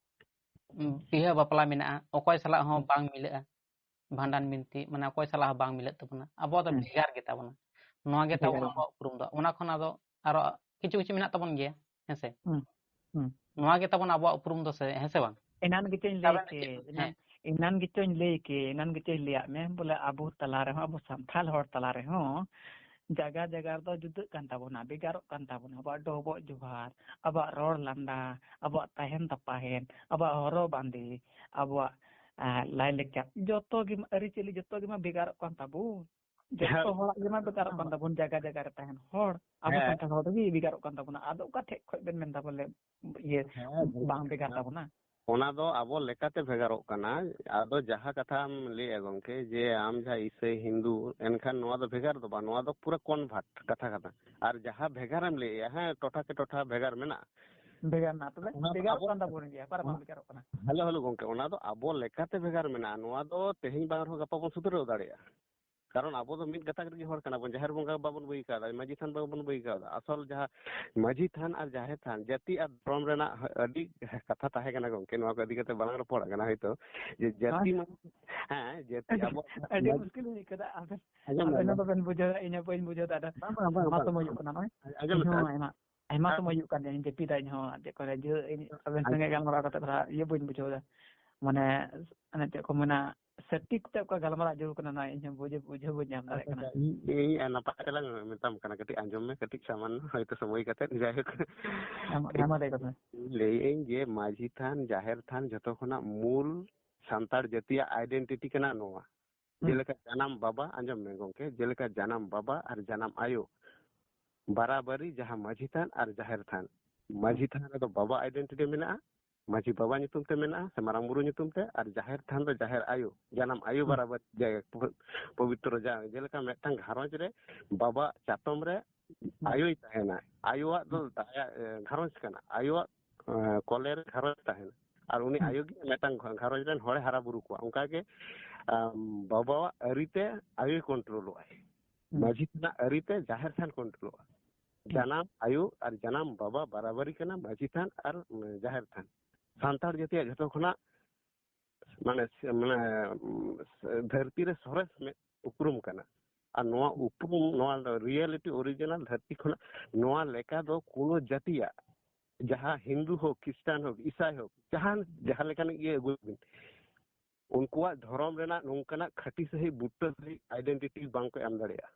ᱩᱸ, ᱵᱤᱦᱟᱹ ᱵᱟᱯᱞᱟ ᱢᱮᱱᱟᱜᱼᱟ, ᱚᱠᱚᱭ ᱥᱟᱞᱟᱜ ᱦᱚᱸ ᱦᱩᱸ᱾ ᱵᱟᱝ ᱢᱤᱞᱟᱹᱜᱼᱟ᱾ ᱵᱷᱟᱸᱰᱟᱱ ᱵᱤᱱᱛᱤ, ᱢᱟᱱᱮ ᱚᱠᱚᱭ ᱥᱟᱞᱟᱜ ᱦᱚᱸ ᱵᱟᱝ ᱢᱤᱞᱟᱹᱜ ᱛᱟᱵᱚᱱᱟ᱾ ᱟᱵᱚᱣᱟᱜ ᱫᱚ ᱦᱩᱸ᱾ ᱵᱷᱮᱜᱟᱨ ᱜᱮ ᱛᱟᱵᱚᱱᱟ᱾ ᱱᱚᱣᱟ ᱜᱮ ᱛᱟᱵᱚᱱ ᱵᱷᱮᱜᱟᱨ ᱜᱮ᱾ ᱟᱵᱚᱣᱟᱜ ᱩᱯᱨᱩᱢ ᱫᱚ᱾ ᱚᱱᱟ ᱠᱷᱚᱱ ᱟᱫᱚ ᱟᱨᱚ ᱠᱤᱪᱷᱩ ᱠᱤᱪᱷᱩ ᱢᱮᱱᱟᱜ ᱛᱟᱵᱚᱱ ᱜᱮᱭᱟ, ᱦᱮᱸ ᱥᱮ? ᱦᱩᱸ᱾ ᱦᱩᱸ᱾ ᱱᱚᱣᱟ ᱜᱮ ᱛᱟᱵᱚᱱ ᱟᱵᱚᱣᱟᱜ ᱩᱯᱨᱩᱢ ᱫᱚ ᱥᱮ, ᱦᱮᱸ ᱥᱮ ᱵᱟᱝ? ᱮᱱᱟᱱ ᱜᱮᱪᱚᱧ ᱞᱟᱹᱭ ᱟᱵᱮᱱ ᱫᱚ ᱪᱮᱫ? ᱠᱮᱫ, ᱮᱱᱟᱱ, ᱦᱮᱸ᱾ ᱮᱱᱟᱱ ᱜᱮᱪᱚᱧ ᱞᱟᱹᱭ ᱠᱮᱫ, ᱮᱱᱟᱱ ᱜᱮᱪᱚᱧ ᱞᱟᱹᱭᱟᱫ ᱢᱮ, ᱵᱚᱞᱮ ᱟᱵᱚ ᱛᱟᱞᱟ ᱨᱮᱦᱚᱸ, ᱟᱵᱚ ᱥᱟᱱᱛᱟᱲ ᱦᱚᱲ ᱛᱟᱞᱟ ᱨᱮᱦᱚᱸ ᱡᱟᱭᱜᱟ ᱡᱟᱭᱜᱟ ᱨᱮᱫᱚ ᱡᱩᱫᱟᱹᱜ ᱠᱟᱱ ᱛᱟᱵᱚᱱᱟ, ᱵᱷᱮᱜᱟᱨᱚᱜ ᱠᱟᱱ ᱛᱟᱵᱚᱱᱟ᱾ ᱟᱵᱚᱣᱟᱜ ᱰᱚᱵᱚᱜ ᱡᱚᱦᱟᱨ, ᱟᱵᱚᱣᱟᱜ ᱨᱚᱲ ᱞᱟᱸᱫᱟ, ᱟᱵᱚᱣᱟᱜ ᱛᱟᱦᱮᱱ ᱛᱟᱯᱟᱦᱮᱱ, ᱟᱵᱚᱣᱟᱜ ᱦᱚᱨᱚᱜ ᱵᱟᱸᱫᱮ, ᱟᱵᱚᱣᱟᱜ, ᱮᱸ, ᱞᱟᱭᱼᱞᱟᱠᱪᱟᱨ, ᱡᱚᱛᱚ ᱜᱮ ᱟᱹᱨᱤᱪᱟᱹᱞᱤ ᱡᱚᱛᱚ ᱜᱮᱢᱟ ᱵᱷᱮᱜᱟᱨᱚᱜ ᱠᱟᱱ ᱛᱟᱵᱚᱱ᱾ ᱡᱚᱛᱚ ᱦᱮᱸ᱾ ᱦᱚᱲᱟᱜ ᱜᱮ ᱢᱟ ᱵᱷᱮᱜᱟᱨᱚᱜ ᱠᱟᱱ ᱛᱟᱵᱚᱱ, ᱡᱟᱭᱜᱟ ᱡᱟᱭᱜᱟ ᱨᱮ ᱛᱟᱦᱮᱱ ᱦᱚᱲ, ᱟᱵᱚ ᱦᱮᱸ᱾ ᱥᱟᱱᱛᱟᱲ ᱦᱚᱲ ᱫᱚ ᱵᱷᱮᱜᱟᱨᱚᱜ ᱠᱟᱱ ᱛᱟᱵᱚᱱᱟ᱾ ᱟᱫᱚ ᱚᱠᱟ ᱴᱷᱮᱡ ᱠᱷᱚᱡ ᱵᱮᱱ ᱢᱮᱱᱫᱟ ᱵᱚᱞᱮ ᱤᱭᱟᱹ ᱦᱮᱸ, ᱵᱟᱝ ᱵᱷᱮᱜᱟᱨ ᱛᱟᱵᱚᱱᱟ? ᱚᱱᱟ ᱫᱚ ᱟᱵᱚ ᱞᱮᱠᱟᱛᱮ ᱵᱷᱮᱜᱟᱨᱚᱜ ᱠᱟᱱᱟ᱾ ᱟᱫᱚ ᱡᱟᱦᱟᱸ ᱠᱟᱛᱷᱟᱢ ᱞᱟᱹᱭᱮᱜᱼᱟ ᱜᱚᱝᱠᱮ, ᱡᱮ ᱟᱢ ᱡᱟᱦᱟᱸ ᱤᱥᱟᱹᱭ ᱦᱤᱱᱫᱩ, ᱮᱱᱠᱷᱟᱱ ᱱᱚᱣᱟ ᱫᱚ ᱵᱷᱮᱜᱟᱨ ᱫᱚ ᱵᱟᱝ, ᱱᱚᱣᱟ ᱫᱚ ᱯᱩᱨᱟᱹ convert ᱠᱟᱛᱷᱟ ᱠᱟᱱᱟ᱾ ᱟᱨ ᱡᱟᱦᱟᱸ ᱵᱷᱮᱜᱟᱨᱮᱢ ᱞᱟᱹᱭᱮᱜᱼᱟ, ᱦᱮᱸ, ᱴᱚᱴᱷᱟ ᱠᱮ ᱴᱚᱴᱷᱟ ᱵᱷᱮᱜᱟᱨ ᱢᱮᱱᱟᱜᱼᱟ᱾ ᱵᱷᱮᱜᱟᱨ ᱢᱮᱱᱟᱜᱼᱟ, ᱛᱚᱵᱮ ᱚᱱᱟ ᱫᱚ ᱵᱷᱮᱜᱟᱨᱚᱜ ᱟᱵᱚ ᱠᱟᱱ ᱛᱟᱵᱚᱱ ᱜᱮᱭᱟ, ᱚᱠᱟ ᱨᱮ ᱵᱟᱝ ᱚᱱᱟ ᱵᱷᱮᱜᱟᱨᱚᱜ ᱠᱟᱱᱟ? ᱦᱮᱞᱳ, ᱦᱮᱞᱳ ᱜᱚᱝᱠᱮ, ᱚᱱᱟ ᱫᱚ ᱟᱵᱚ ᱞᱮᱠᱟᱛᱮ ᱵᱷᱮᱜᱟᱨ ᱢᱮᱱᱟᱜᱼᱟ᱾ ᱱᱚᱣᱟ ᱫᱚ ᱛᱮᱦᱮᱧ ᱵᱟᱝ ᱨᱮᱦᱚᱸ ᱜᱟᱯᱟ ᱵᱚᱱ ᱥᱩᱫᱷᱨᱟᱹᱣ ᱫᱟᱲᱮᱭᱟᱜᱼᱟ᱾ ᱠᱟᱨᱚᱱ ᱟᱵᱚ ᱫᱚ ᱢᱤᱫ ᱜᱟᱛᱟᱠ ᱨᱮᱜᱮ ᱦᱚᱲ ᱠᱟᱱᱟ ᱵᱚᱱ, ᱡᱟᱦᱮᱨ ᱵᱚᱸᱜᱟ ᱵᱟᱵᱚᱱ ᱵᱟᱹᱜᱤ ᱠᱟᱣᱫᱟ, ᱢᱟᱹᱡᱷᱤ ᱛᱷᱟᱱ ᱵᱟᱵᱚᱱ ᱵᱟᱹᱜᱤ ᱠᱟᱣᱫᱟ᱾ ᱟᱥᱚᱞ ᱡᱟᱦᱟᱸ ᱢᱟᱹᱡᱷᱤ ᱛᱷᱟᱱ ᱟᱨ ᱡᱟᱦᱮᱨ ᱛᱷᱟᱱ, ᱡᱟᱹᱛᱤ ᱟᱨ ᱫᱷᱚᱨᱚᱢ ᱨᱮᱱᱟᱜ ᱟᱹᱰᱤ ᱠᱟᱛᱷᱟ ᱛᱟᱦᱮᱸ ᱠᱟᱱᱟ ᱜᱚᱝᱠᱮ, ᱱᱚᱣᱟ ᱠᱚ ᱤᱫᱤ ᱠᱟᱛᱮ ᱵᱟᱞᱟᱝ ᱨᱚᱯᱚᱲ ᱠᱟᱱᱟ ᱦᱚᱭᱛᱳ, ᱡᱮ ᱡᱟᱹᱛᱤ ᱦᱳᱭ᱾ ᱢᱟ, ᱦᱮᱸ, ᱡᱟᱹᱛᱤ ᱟᱹᱰᱤ, ᱟᱵᱚ ᱟᱹᱰᱤ ᱢᱟᱹᱡᱷᱤ-, ᱢᱩᱥᱠᱤᱞ ᱦᱩᱭ ᱠᱟᱫᱟ᱾ ᱟᱵᱮᱱ, ᱟᱸᱡᱚᱢ ᱵᱮᱱ, ᱟᱵᱮᱱ ᱦᱚᱸ ᱟᱸᱡᱚᱢ᱾ ᱵᱟᱵᱮᱱ ᱵᱩᱡᱷᱟᱹᱣ ᱫᱟ, ᱤᱧ ᱦᱚᱸ ᱵᱟᱹᱧ ᱵᱩᱡᱷᱟᱹᱣ ᱫᱟ᱾ ᱟᱫᱚ ᱵᱟᱝ, ᱵᱟᱝ, ᱵᱟᱝ, ᱟᱭᱢᱟ ᱵᱟᱝ, ᱥᱚᱢᱚᱭ ᱵᱟᱝ᱾ ᱦᱩᱭᱩᱜ ᱠᱟᱱᱟ ᱱᱚᱜᱼᱚᱭ᱾ ᱟᱸᱡᱚᱢ ᱤᱧ ᱦᱚᱸ ᱢᱮ᱾ ᱟᱭᱢᱟ, ᱟᱭᱢᱟ ᱟᱸ-, ᱥᱚᱢᱚᱭ ᱦᱩᱭᱩᱜ ᱠᱟᱱ ᱜᱮᱭᱟ, ᱤᱧ ᱡᱟᱹᱯᱤᱫᱟ ᱤᱧ ᱦᱚᱸ, ᱪᱮᱫ ᱠᱚ ᱞᱟᱹᱭᱟ, ᱡᱮ ᱤᱧ ᱟᱵᱮᱱ ᱟᱸ-, ᱥᱚᱸᱜᱮ ᱜᱟᱞᱢᱟᱨᱟᱣ ᱠᱟᱛᱮ ᱛᱷᱚᱲᱟ ᱤᱭᱟᱹ ᱵᱟᱹᱧ ᱵᱩᱡᱷᱟᱹᱣ ᱫᱟ᱾ ᱢᱟᱱᱮ, ᱚᱱᱮ ᱪᱮᱫ ᱠᱚ ᱢᱮᱱᱟ, ᱥᱚᱴᱷᱤᱠ ᱛᱮ ᱚᱠᱟ ᱜᱟᱞᱢᱟᱨᱟᱣ ᱡᱟᱹᱨᱩᱲ ᱠᱟᱱᱟ, ᱱᱚᱣᱟ ᱤᱧ ᱦᱚᱸ ᱵᱩᱡᱷᱟᱹᱣ, ᱵᱩᱡᱷᱟᱹᱣ ᱵᱟᱹᱧ ᱧᱟᱢ ᱫᱟᱲᱮᱭᱟᱜ ᱠᱟᱱᱟ᱾ ᱟᱪᱪᱷᱟ, ᱤᱧ, ᱤᱧ ᱱᱟᱯᱟᱭ ᱛᱮᱞᱟᱝ ᱢᱮᱛᱟᱢ ᱠᱟᱱᱟ, ᱠᱟᱹᱴᱤᱡ ᱟᱸᱡᱚᱢ ᱢᱮ, ᱠᱟᱹᱴᱤᱡ ᱥᱟᱢᱟᱱᱱᱚ ᱦᱚᱭᱛᱳ ᱥᱚᱢᱚᱭ ᱠᱟᱛᱮ, ᱡᱟᱭᱦᱳᱠ᱾ ᱦᱮᱸ ᱢᱟ, ᱦᱮᱸ ᱢᱟ ᱞᱟᱹᱭ ᱠᱚᱛᱮ᱾ ᱞᱟᱹᱭᱮᱫ ᱟᱹᱧ ᱡᱮ ᱢᱟᱹᱡᱷᱤ ᱛᱷᱟᱱ, ᱡᱟᱦᱮᱨ ᱛᱷᱟᱱ ᱡᱷᱚᱛᱚ ᱠᱷᱚᱱᱟᱜ ᱢᱩᱞ ᱥᱟᱱᱛᱟᱲ ᱡᱟᱹᱛᱤᱭᱟᱜ identity ᱠᱟᱱᱟ ᱱᱚᱣᱟ᱾ ᱦᱩᱸ᱾ ᱡᱮᱞᱮᱠᱟ ᱡᱟᱱᱟᱢ ᱵᱟᱵᱟ, ᱟᱸᱡᱚᱢ ᱢᱮ ᱜᱚᱝᱠᱮ, ᱡᱮᱞᱮᱠᱟ ᱡᱟᱱᱟᱢ ᱵᱟᱵᱟ ᱟᱨ ᱡᱟᱱᱟᱢ ᱟᱭᱳ ᱵᱟᱨᱟᱵᱟᱨᱤ ᱡᱟᱦᱟᱸ ᱢᱟᱹᱡᱷᱤ ᱛᱷᱟᱱ ᱟᱨ ᱡᱟᱦᱮᱨ ᱛᱷᱟᱱ᱾ ᱢᱟᱹᱡᱷᱤ ᱦᱩᱸ᱾ ᱛᱷᱟᱱ ᱨᱮᱫᱚ ᱵᱟᱵᱟ identity ᱢᱮᱱᱟᱜᱼᱟ, ᱢᱟᱹᱡᱷᱤ ᱵᱟᱵᱟ ᱧᱩᱛᱩᱢ ᱛᱮ ᱢᱮᱱᱟᱜᱼᱟ, ᱥᱮ ᱢᱟᱨᱟᱝ ᱵᱩᱨᱩ ᱧᱩᱛᱩᱢ ᱛᱮ, ᱟᱨ ᱡᱟᱦᱮᱨ ᱛᱷᱟᱱ ᱫᱚ ᱡᱟᱦᱮᱨ ᱟᱭᱳ, ᱡᱟᱱᱟᱢ ᱟᱭᱳ ᱦᱩᱸ᱾ ᱵᱟᱨᱟᱵᱟᱨᱤ ᱡᱟᱭᱜᱟ, ᱯᱚ-, ᱯᱚᱵᱤᱛᱨᱚ ᱡᱟᱭᱜᱟ, ᱡᱮᱞᱮᱠᱟ ᱢᱤᱫᱴᱟᱝ ᱜᱷᱟᱨᱚᱸᱡᱽ ᱨᱮ ᱵᱟᱵᱟ ᱪᱟᱛᱚᱢ ᱨᱮ ᱦᱩᱸ᱾ ᱟᱭᱳᱭ ᱛᱟᱦᱮᱱᱟ, ᱟᱭᱳᱣᱟᱜ ᱫᱚ ᱦᱩᱸ᱾ ᱫᱟᱭᱟ, ᱮ, ᱜᱷᱟᱨᱚᱸᱡᱽ ᱠᱟᱱᱟ, ᱟᱭᱳᱣᱟᱜ, ᱮ, ᱠᱚᱞᱮ ᱨᱮ ᱜᱷᱟᱨᱚᱸᱡᱽ ᱛᱟᱦᱮᱱᱟ, ᱟᱨ ᱩᱱᱤ ᱦᱩᱸ᱾ ᱟᱭᱳ ᱜᱮ ᱢᱤᱫᱴᱟᱝ ᱜᱷᱟ-, ᱜᱷᱟᱨᱚᱸᱡᱽ ᱨᱮᱱ ᱦᱚᱲᱮ ᱦᱟᱨᱟ ᱵᱩᱨᱩ ᱠᱚᱣᱟ, ᱚᱱᱠᱟ ᱜᱮ, ᱟᱢ, ᱵᱟᱵᱟᱣᱟᱜ ᱟᱹᱨᱤᱛᱮ ᱟᱭᱳᱭ ᱠᱚᱱᱴᱨᱳᱞᱚᱜᱼᱟᱭ᱾ ᱦᱩᱸ᱾ ᱢᱟᱹᱡᱷᱤ ᱠᱷᱚᱱᱟᱜ ᱟᱹᱨᱤᱛᱮ ᱡᱟᱦᱮᱨ ᱛᱷᱟᱱ ᱠᱚᱱᱴᱨᱳᱞᱚᱜᱼᱟ᱾ ᱦᱩᱸ᱾ ᱡᱟᱱᱟᱢ ᱟᱭᱳ ᱟᱨ ᱡᱟᱱᱟᱢ ᱵᱟᱵᱟ ᱵᱟᱨᱟᱵᱟᱨᱤ ᱠᱟᱱᱟ ᱢᱟᱹᱡᱷᱤ ᱛᱷᱟᱱ ᱟᱨ, ᱩᱢ, ᱡᱟᱦᱮᱨ ᱛᱷᱟᱱ᱾ ᱥᱟᱱᱛᱟᱲ ᱡᱟᱹᱛᱤᱭᱟᱜ ᱡᱷᱚᱛᱚ ᱠᱷᱚᱱᱟᱜ ᱢᱟᱱᱮ, ᱥᱮ-, ᱢᱟᱱᱮ, ᱩᱢ, ᱥᱮ-, ᱫᱷᱟᱹᱨᱛᱤ ᱨᱮ ᱥᱚᱨᱮᱥ ᱢᱤᱫ ᱩᱯᱨᱩᱢ ᱠᱟᱱᱟ᱾ ᱟᱨ ᱱᱚᱣᱟ ᱦᱩᱸ᱾ ᱩᱯᱨᱩᱢ, ᱱᱚᱣᱟ ᱫᱚ reality original ᱫᱷᱟᱹᱨᱛᱤ ᱠᱷᱚᱱᱟᱜ ᱱᱚᱣᱟ ᱞᱮᱠᱟ ᱫᱚ ᱠᱳᱱᱳ ᱡᱟᱹᱛᱤᱭᱟᱜ, ᱡᱟᱦᱟᱸ ᱦᱤᱱᱫᱩ ᱦᱳᱠ, ᱠᱷᱨᱤᱥᱴᱟᱱ ᱦᱳᱠ, ᱤᱥᱟᱭ ᱦᱳᱠ, ᱡᱟᱦᱟᱸ, ᱡᱟᱦᱟᱸ ᱞᱮᱠᱟᱱᱤᱡ ᱜᱮ ᱟᱹᱜᱩᱭ ᱵᱤᱱ, ᱩᱱᱠᱩᱣᱟᱜ ᱫᱷᱚᱨᱚᱢ ᱨᱮᱱᱟᱜ ᱱᱚᱝᱠᱟᱱᱟᱜ ᱠᱷᱟᱹᱴᱤ ᱥᱟᱹᱦᱤᱡ, ᱵᱩᱴᱟᱹ ᱥᱟᱹᱦᱤᱡ identity ᱵᱟᱝ ᱠᱚ ᱮᱢ ᱫᱟᱲᱮᱭᱟᱜᱼᱟ᱾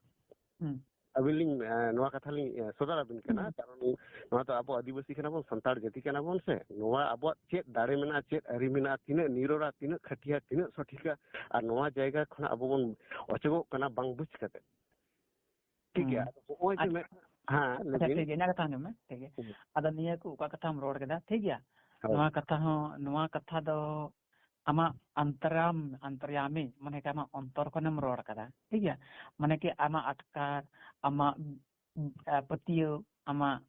ᱦᱩᱸ᱾ ᱟᱹᱵᱤᱱ ᱞᱤᱧ, ᱮ, ᱱᱚᱣᱟ ᱠᱟᱛᱷᱟ ᱞᱤᱧ, ᱮ, ᱥᱚᱫᱚᱨ ᱟᱹᱵᱤᱱ ᱠᱟᱱᱟ, ᱦᱩᱸ᱾ ᱠᱟᱨᱚᱱ ᱱᱚᱣᱟ ᱫᱚ ᱟᱵᱚ ᱟᱹᱫᱤᱵᱟᱹᱥᱤ ᱠᱟᱱᱟ ᱵᱚᱱ, ᱥᱟᱱᱛᱟᱲ ᱡᱟᱹᱛᱤ ᱠᱟᱱᱟ ᱵᱚᱱ ᱥᱮ, ᱱᱚᱣᱟ ᱟᱵᱚᱣᱟᱜ ᱪᱮᱫ ᱫᱟᱲᱮ ᱢᱮᱱᱟᱜᱼᱟ, ᱪᱮᱫ ᱟᱹᱨᱤ ᱢᱮᱱᱟᱜᱼᱟ, ᱛᱤᱱᱟᱹᱜ ᱱᱤᱨᱚᱲᱟ, ᱛᱤᱱᱟᱹᱜ ᱠᱷᱟᱹᱴᱤᱭᱟ, ᱛᱤᱱᱟᱹᱜ ᱥᱚᱴᱷᱤᱠᱟ, ᱟᱨ ᱱᱚᱣᱟ ᱡᱟᱭᱜᱟ ᱠᱷᱚᱱᱟᱜ ᱟᱵᱚ ᱵᱚᱱ ᱚᱪᱚᱜᱚᱜ ᱠᱟᱱᱟ ᱵᱟᱝ ᱵᱩᱡᱽ ᱠᱟᱛᱮ᱾ ᱴᱷᱤᱠ ᱜᱮᱭᱟ? ᱦᱩᱸ᱾ ᱟᱫᱚ ᱱᱚᱜᱼᱚᱭ ᱡᱮ ᱟᱪᱪᱷᱟ, ᱢᱮᱫ-, ᱦᱮᱸ, ᱞᱟᱹᱭ ᱟᱪᱪᱷᱟ, ᱵᱤᱱ᱾ ᱴᱷᱤᱠ ᱜᱮᱭᱟ, ᱤᱧᱟᱹᱜ ᱠᱟᱛᱷᱟ ᱟᱸᱡᱚᱢ ᱢᱮ, ᱴᱷᱤᱠ ᱜᱮᱭᱟ᱾ ᱦᱩᱸ᱾ ᱟᱫᱚ ᱱᱤᱭᱟᱹ ᱠᱚ ᱚᱠᱟ ᱠᱟᱛᱷᱟᱢ ᱨᱚᱲ ᱠᱮᱫᱟ, ᱴᱷᱤᱠ ᱜᱮᱭᱟ? ᱦᱳᱭ᱾ ᱱᱚᱣᱟ ᱠᱟᱛᱷᱟ ᱦᱚᱸ, ᱱᱚᱣᱟ ᱠᱟᱛᱷᱟ ᱫᱚ ᱟᱢᱟᱜ ᱟᱱᱛᱟᱨᱟᱢ-, ᱟᱱᱛᱚᱨᱭᱟᱢᱤ, ᱢᱟᱱᱮ ᱠᱤ ᱟᱢᱟᱜ ᱚᱱᱛᱚᱨ ᱠᱷᱚᱱᱮᱢ ᱨᱚᱲ ᱠᱟᱫᱟ, ᱴᱷᱤᱠ ᱜᱮᱭᱟ? ᱢᱟᱱᱮ ᱠᱤ ᱟᱢᱟᱜ ᱟᱴᱠᱟᱨ, ᱟᱢᱟᱜ, ᱮ, ᱯᱟᱹᱛᱭᱟᱹᱣ, ᱟᱢᱟᱜ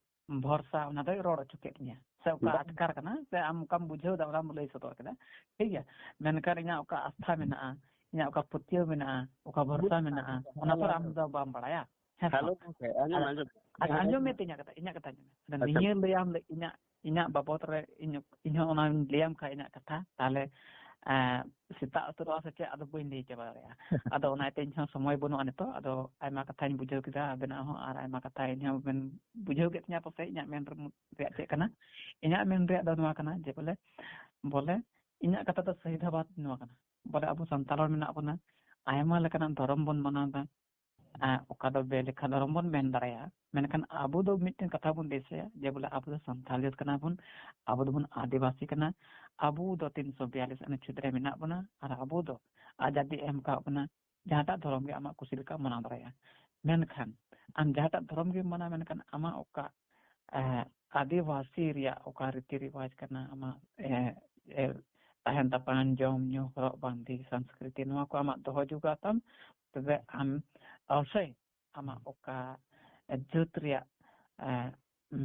ᱵᱷᱚᱨᱥᱟ, ᱚᱱᱟ ᱫᱚᱭ ᱨᱚᱲ ᱦᱚᱪᱚ ᱠᱮᱫ ᱢᱮᱭᱟ᱾ ᱥᱮ ᱚᱠᱟ ᱵᱟᱝ᱾ ᱟᱴᱠᱟᱨ ᱠᱟᱱᱟ, ᱥᱮ ᱟᱢ ᱚᱠᱟᱢ ᱵᱩᱡᱷᱟᱹᱣ ᱮᱫᱟ, ᱚᱱᱟᱢ ᱞᱟᱹᱭ ᱥᱚᱫᱚᱨ ᱠᱮᱫᱟ, ᱴᱷᱤᱠ ᱜᱮᱭᱟ? ᱢᱮᱱᱠᱷᱟᱱ ᱤᱧᱟᱹᱜ ᱚᱠᱟ ᱟᱥᱛᱷᱟ ᱢᱮᱱᱟᱜᱼᱟ, ᱤᱧᱟᱹᱜ ᱚᱠᱟ ᱯᱟᱹᱛᱭᱟᱹᱣ ᱢᱮᱱᱟᱜᱼᱟ, ᱚᱠᱟ ᱵᱷᱚᱨᱥᱟ ᱢᱮᱱᱟᱜᱼᱟ, ᱚᱱᱟ ᱛᱚ ᱟᱨ ᱟᱢ ᱫᱚ ᱵᱟᱢ ᱵᱟᱲᱟᱭᱟ᱾ ᱦᱮᱸ ᱥᱮ ᱦᱮᱞᱳ ᱵᱟᱝ? ᱜᱚᱢᱠᱮ, ᱟᱸᱡᱚᱢ, ᱟᱫᱚ, ᱟᱸᱡᱚᱢ᱾ ᱟᱫᱚ ᱦᱮᱸ, ᱟᱸᱡᱚᱢ ᱟᱸᱡᱚᱢ᱾ ᱢᱮ ᱛᱚ ᱤᱧᱟᱹᱜ ᱠᱟᱛᱷᱟ, ᱤᱧᱟᱹᱜ ᱠᱟᱛᱷᱟ ᱟᱸᱡᱚᱢ ᱢᱮ᱾ ᱟᱫᱚ ᱟᱪᱪᱷᱟ᱾ ᱱᱤᱭᱟᱹ ᱞᱟᱹᱭᱟᱢ ᱞᱟᱹᱜᱤᱫ ᱤᱧᱟᱹᱜ, ᱤᱧᱟᱹᱜ ᱵᱟᱵᱚᱫ ᱨᱮ ᱤᱧ, ᱤᱧ ᱦᱚᱸ ᱚᱱᱟᱧ ᱞᱟᱹᱭᱟᱢ ᱠᱷᱟᱡ ᱤᱧᱟᱹᱜ ᱠᱟᱛᱷᱟ, ᱛᱟᱦᱞᱮ, ᱮᱸ, ᱥᱮᱛᱟᱜ ᱩᱛᱟᱹᱨᱚᱜᱼᱟ ᱥᱮ ᱪᱮᱫ, ᱟᱫᱚ ᱵᱟᱹᱧ ᱞᱟᱹᱭ ᱪᱟᱵᱟ ᱫᱟᱲᱮᱭᱟᱜᱼᱟ᱾ ᱟᱫᱚ ᱚᱱᱟ ᱤᱭᱟᱹᱛᱮ ᱤᱧ ᱦᱚᱸ ᱥᱚᱢᱚᱭ ᱵᱟᱹᱱᱩᱜᱼᱟ ᱱᱤᱛᱚᱜ᱾ ᱟᱫᱚ ᱟᱭᱢᱟ ᱠᱟᱛᱷᱟᱧ ᱵᱩᱡᱷᱟᱹᱣ ᱠᱮᱫᱟ ᱟᱵᱮᱱᱟᱜ ᱦᱚᱸ, ᱟᱨ ᱟᱭᱢᱟ ᱠᱟᱛᱷᱟ ᱤᱧ ᱦᱚᱸ ᱵᱮᱱ ᱵᱩᱡᱷᱟᱹᱣ ᱠᱮᱫ ᱛᱤᱧᱟᱹ ᱯᱟᱥᱮᱡ ᱤᱧᱟᱹᱜ ᱢᱮᱱ ᱨᱮᱭᱟᱜ ᱪᱮᱫ ᱠᱟᱱᱟ᱾ ᱤᱧᱟᱹᱜ ᱢᱮᱱ ᱨᱮᱭᱟᱜ ᱫᱚ ᱱᱚᱣᱟ ᱠᱟᱱᱟ ᱡᱮ ᱵᱚᱞᱮ, ᱵᱚᱞᱮ ᱤᱧᱟᱹᱜ ᱠᱟᱛᱷᱟ ᱫᱚ ᱥᱟᱹᱦᱤᱫᱟᱵᱟᱫᱽ ᱱᱚᱣᱟ ᱠᱟᱱᱟ, ᱵᱚᱞᱮ ᱟᱵᱚ ᱥᱟᱱᱛᱟᱲ ᱦᱚᱲ ᱢᱮᱱᱟᱜ ᱵᱚᱱᱟ, ᱟᱭᱢᱟ ᱞᱮᱠᱟᱱᱟᱜ ᱫᱷᱚᱨᱚᱢ ᱵᱚᱱ ᱢᱟᱱᱟᱣ ᱮᱫᱟ, ᱮᱸ, ᱚᱠᱟ ᱫᱚ ᱵᱮᱞᱮᱠᱷᱟ ᱫᱷᱚᱨᱚᱢ ᱵᱚᱱ ᱢᱮᱱ ᱫᱟᱲᱮᱭᱟᱜᱼᱟ, ᱢᱮᱱᱠᱷᱟᱱ ᱟᱵᱚ ᱫᱚ ᱢᱤᱫᱴᱮᱱ ᱠᱟᱛᱷᱟ ᱵᱚᱱ ᱫᱤᱥᱟᱹᱭᱟ ᱡᱮ ᱵᱚᱞᱮ ᱟᱵᱚ ᱫᱚ ᱥᱟᱱᱛᱟᱲ ᱡᱟᱹᱛ ᱠᱟᱱᱟ ᱵᱚᱱ, ᱟᱵᱚ ᱫᱚᱵᱚᱱ ᱟᱹᱫᱤᱵᱟᱹᱥᱤ ᱠᱟᱱᱟ, ᱟᱵᱚ ᱫᱚ ᱛᱤᱱᱥᱚ ᱵᱤᱭᱟᱞᱤᱥ ᱚᱱᱩᱪᱪᱷᱮᱫ ᱨᱮ ᱢᱮᱱᱟᱜ ᱵᱚᱱᱟ, ᱟᱨ ᱟᱵᱚ ᱫᱚ ᱟᱡᱟᱫᱤ ᱮᱢ ᱟᱠᱟᱫ ᱵᱚᱱᱟ, ᱡᱟᱦᱟᱸᱴᱟᱜ ᱫᱷᱚᱨᱚᱢ ᱜᱮ ᱟᱢᱟᱜ ᱠᱩᱥᱤ ᱞᱮᱠᱟ ᱢᱟᱱᱟᱣ ᱫᱟᱲᱮᱭᱟᱜᱼᱟ᱾ ᱢᱮᱱᱠᱷᱟᱱ ᱟᱢ ᱡᱟᱦᱟᱸᱴᱟᱜ ᱫᱷᱚᱨᱚᱢ ᱜᱮᱢ ᱢᱟᱱᱟᱣ, ᱢᱮᱱᱠᱷᱟᱱ ᱟᱢᱟᱜ ᱚᱠᱟ, ᱮᱸ, ᱟᱹᱫᱤᱵᱟᱹᱥᱤ ᱨᱮᱭᱟᱜ ᱚᱠᱟ ᱨᱤᱛᱤ ᱨᱮᱣᱟᱡᱽ ᱠᱟᱱᱟ, ᱟᱢᱟᱜ, ᱮᱸ, ᱮᱸ, ᱛᱟᱦᱮᱱ ᱛᱟᱯᱟᱢ, ᱡᱚᱢ ᱧᱩ, ᱦᱚᱨᱚᱜ ᱵᱟᱸᱫᱮ, ᱥᱚᱝᱥᱠᱨᱤᱛᱤ, ᱱᱚᱣᱟ ᱠᱚ ᱟᱢᱟᱜ ᱫᱚᱦᱚ ᱡᱚᱜᱟᱣ ᱛᱟᱢ, ᱛᱚᱵᱮ ᱟᱢ ᱚᱵᱚᱥᱥᱳᱭ ᱟᱢᱟᱜ ᱚᱠᱟ ᱡᱟᱹᱛ ᱨᱮᱭᱟᱜ, ᱮᱸ,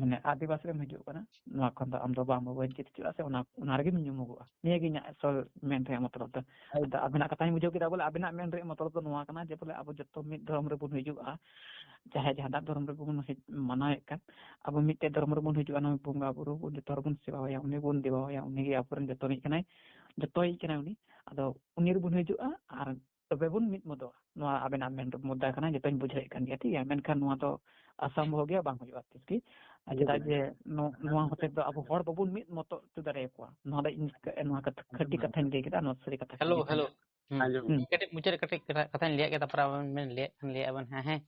ᱢᱟᱱᱮ ᱟᱹᱫᱤᱵᱟᱹᱥᱤ ᱨᱮᱢ ᱦᱤᱡᱩᱜ ᱠᱟᱱᱟ, ᱱᱚᱣᱟ ᱠᱷᱚᱱ ᱫᱚ ᱟᱢ ᱫᱚ ᱵᱟᱢ ᱵᱚᱧᱪᱤᱛ ᱦᱚᱪᱚᱜᱼᱟ ᱥᱮ ᱚᱱᱟ, ᱚᱱᱟ ᱨᱮᱜᱮᱢ ᱧᱩᱢᱩᱜᱚᱜᱼᱟ᱾ ᱱᱤᱭᱟᱹ ᱜᱮ ᱤᱧᱟᱹᱜ ᱟᱥᱚᱞ ᱢᱮᱱ ᱨᱮᱭᱟᱜ ᱢᱚᱛᱞᱚᱵ ᱫᱚ᱾ ᱦᱳᱭ᱾ ᱟᱫᱚ ᱟᱵᱤᱱᱟᱜ ᱠᱟᱛᱷᱟᱧ ᱵᱩᱡᱷᱟᱹᱣ ᱠᱮᱫᱟ, ᱵᱚᱞᱮ ᱟᱵᱤᱱᱟᱜ ᱢᱮᱱ ᱨᱮᱭᱟᱜ ᱢᱚᱛᱞᱚᱵ ᱫᱚ ᱱᱚᱣᱟ ᱠᱟᱱᱟ ᱡᱮ ᱵᱚᱞᱮ ᱟᱵᱚ ᱡᱚᱛᱚ ᱢᱤᱫ ᱫᱷᱚᱨᱚᱢ ᱨᱮᱵᱚᱱ ᱦᱤᱡᱩᱜᱼᱟ, ᱡᱟᱦᱟᱸᱭ ᱡᱟᱦᱟᱸᱴᱟᱜ ᱫᱷᱚᱨᱚᱢ ᱨᱮᱵᱚᱱ ᱦᱮᱡ, ᱢᱟᱱᱟᱣᱮᱫ ᱠᱟᱱ, ᱟᱵᱚ ᱢᱤᱫᱴᱮᱡ ᱫᱷᱚᱨᱚᱢ ᱨᱮᱵᱚᱱ ᱦᱤᱡᱩᱜᱼᱟ, ᱱᱚᱣᱟ ᱵᱚᱸᱜᱟ ᱵᱩᱨᱩ ᱵᱚᱱ ᱡᱚᱛᱚ ᱦᱚᱲ ᱵᱚᱱ ᱥᱮᱵᱟᱣᱟᱭᱟ, ᱩᱱᱤ ᱵᱚᱱ ᱫᱮᱵᱟᱣᱟᱭᱟ, ᱩᱱᱤ ᱜᱮ ᱟᱵᱚᱨᱮᱱ ᱡᱚᱛᱚᱱᱤᱡ ᱠᱟᱱᱟᱭ, ᱡᱚᱛᱚᱭᱤᱡ ᱠᱟᱱᱟᱭ ᱩᱱᱤ᱾ ᱟᱫᱚ ᱩᱱᱤ ᱨᱮᱵᱚᱱ ᱦᱤᱡᱩᱜᱼᱟ ᱟᱨ ᱛᱚᱵᱮ ᱵᱚᱱ ᱢᱤᱫ ᱢᱚᱫᱚᱜᱼᱟ᱾ ᱱᱚᱣᱟ ᱟᱵᱮᱱᱟᱜ ᱢᱮᱱ ᱢᱩᱫᱽᱫᱟ ᱠᱟᱱᱟ, ᱡᱚᱛᱚᱧ ᱵᱩᱡᱷᱟᱹᱣᱮᱫ ᱠᱟᱱ ᱜᱮᱭᱟ, ᱴᱷᱤᱠ ᱜᱮᱭᱟ, ᱢᱮᱱᱠᱷᱟᱱ ᱱᱚᱣᱟ ᱫᱚ ᱚᱥᱚᱢᱵᱷᱚᱵ ᱜᱮᱭᱟ, ᱵᱟᱝ ᱦᱩᱭᱩᱜᱼᱟ ᱛᱤᱥ ᱜᱮ᱾ ᱟᱨ ᱪᱮᱫᱟᱜ ᱡᱮ ᱱᱚ-, ᱱᱚᱣᱟ ᱦᱚᱛᱮ ᱫᱚ ᱟᱵᱚ ᱦᱚᱲ ᱵᱟᱵᱚᱱ ᱢᱤᱫ ᱢᱚᱛᱚ ᱦᱚᱪᱚ ᱫᱟᱲᱮᱭᱟᱠᱚᱣᱟ᱾ ᱱᱚᱣᱟ ᱫᱚ ᱤᱧ ᱠᱟᱹ-, ᱱᱚᱣᱟ ᱠᱟᱛᱷᱟ, ᱠᱷᱟᱹᱴᱤ ᱠᱟᱛᱷᱟᱧ ᱞᱟᱹᱭ ᱠᱮᱫᱟ, ᱱᱚᱣᱟ ᱥᱟᱹᱨᱤ ᱠᱟᱛᱷᱟ ᱠᱟᱱ ᱦᱮᱞᱳ, ᱜᱮᱭᱟ᱾ ᱦᱮᱞᱳ᱾ ᱦᱩᱸ᱾ ᱟᱸᱡᱚᱢ᱾ ᱤᱧ ᱠᱟᱹᱴᱤᱡ ᱢᱩᱪᱟᱹᱫ ᱨᱮ ᱠᱟᱹᱴᱤᱡ ᱠᱟᱛᱷᱟ, ᱠᱟᱛᱷᱟᱧ ᱞᱟᱹᱭᱟᱜ ᱜᱮ, ᱛᱟᱨᱯᱚᱨ ᱟᱵᱮᱱ ᱵᱮᱱ ᱞᱟᱹᱭᱟᱜ ᱠᱷᱟᱱ ᱞᱟᱹᱭᱟᱜ ᱵᱮᱱ, ᱦᱮᱸ, ᱦᱮᱸ᱾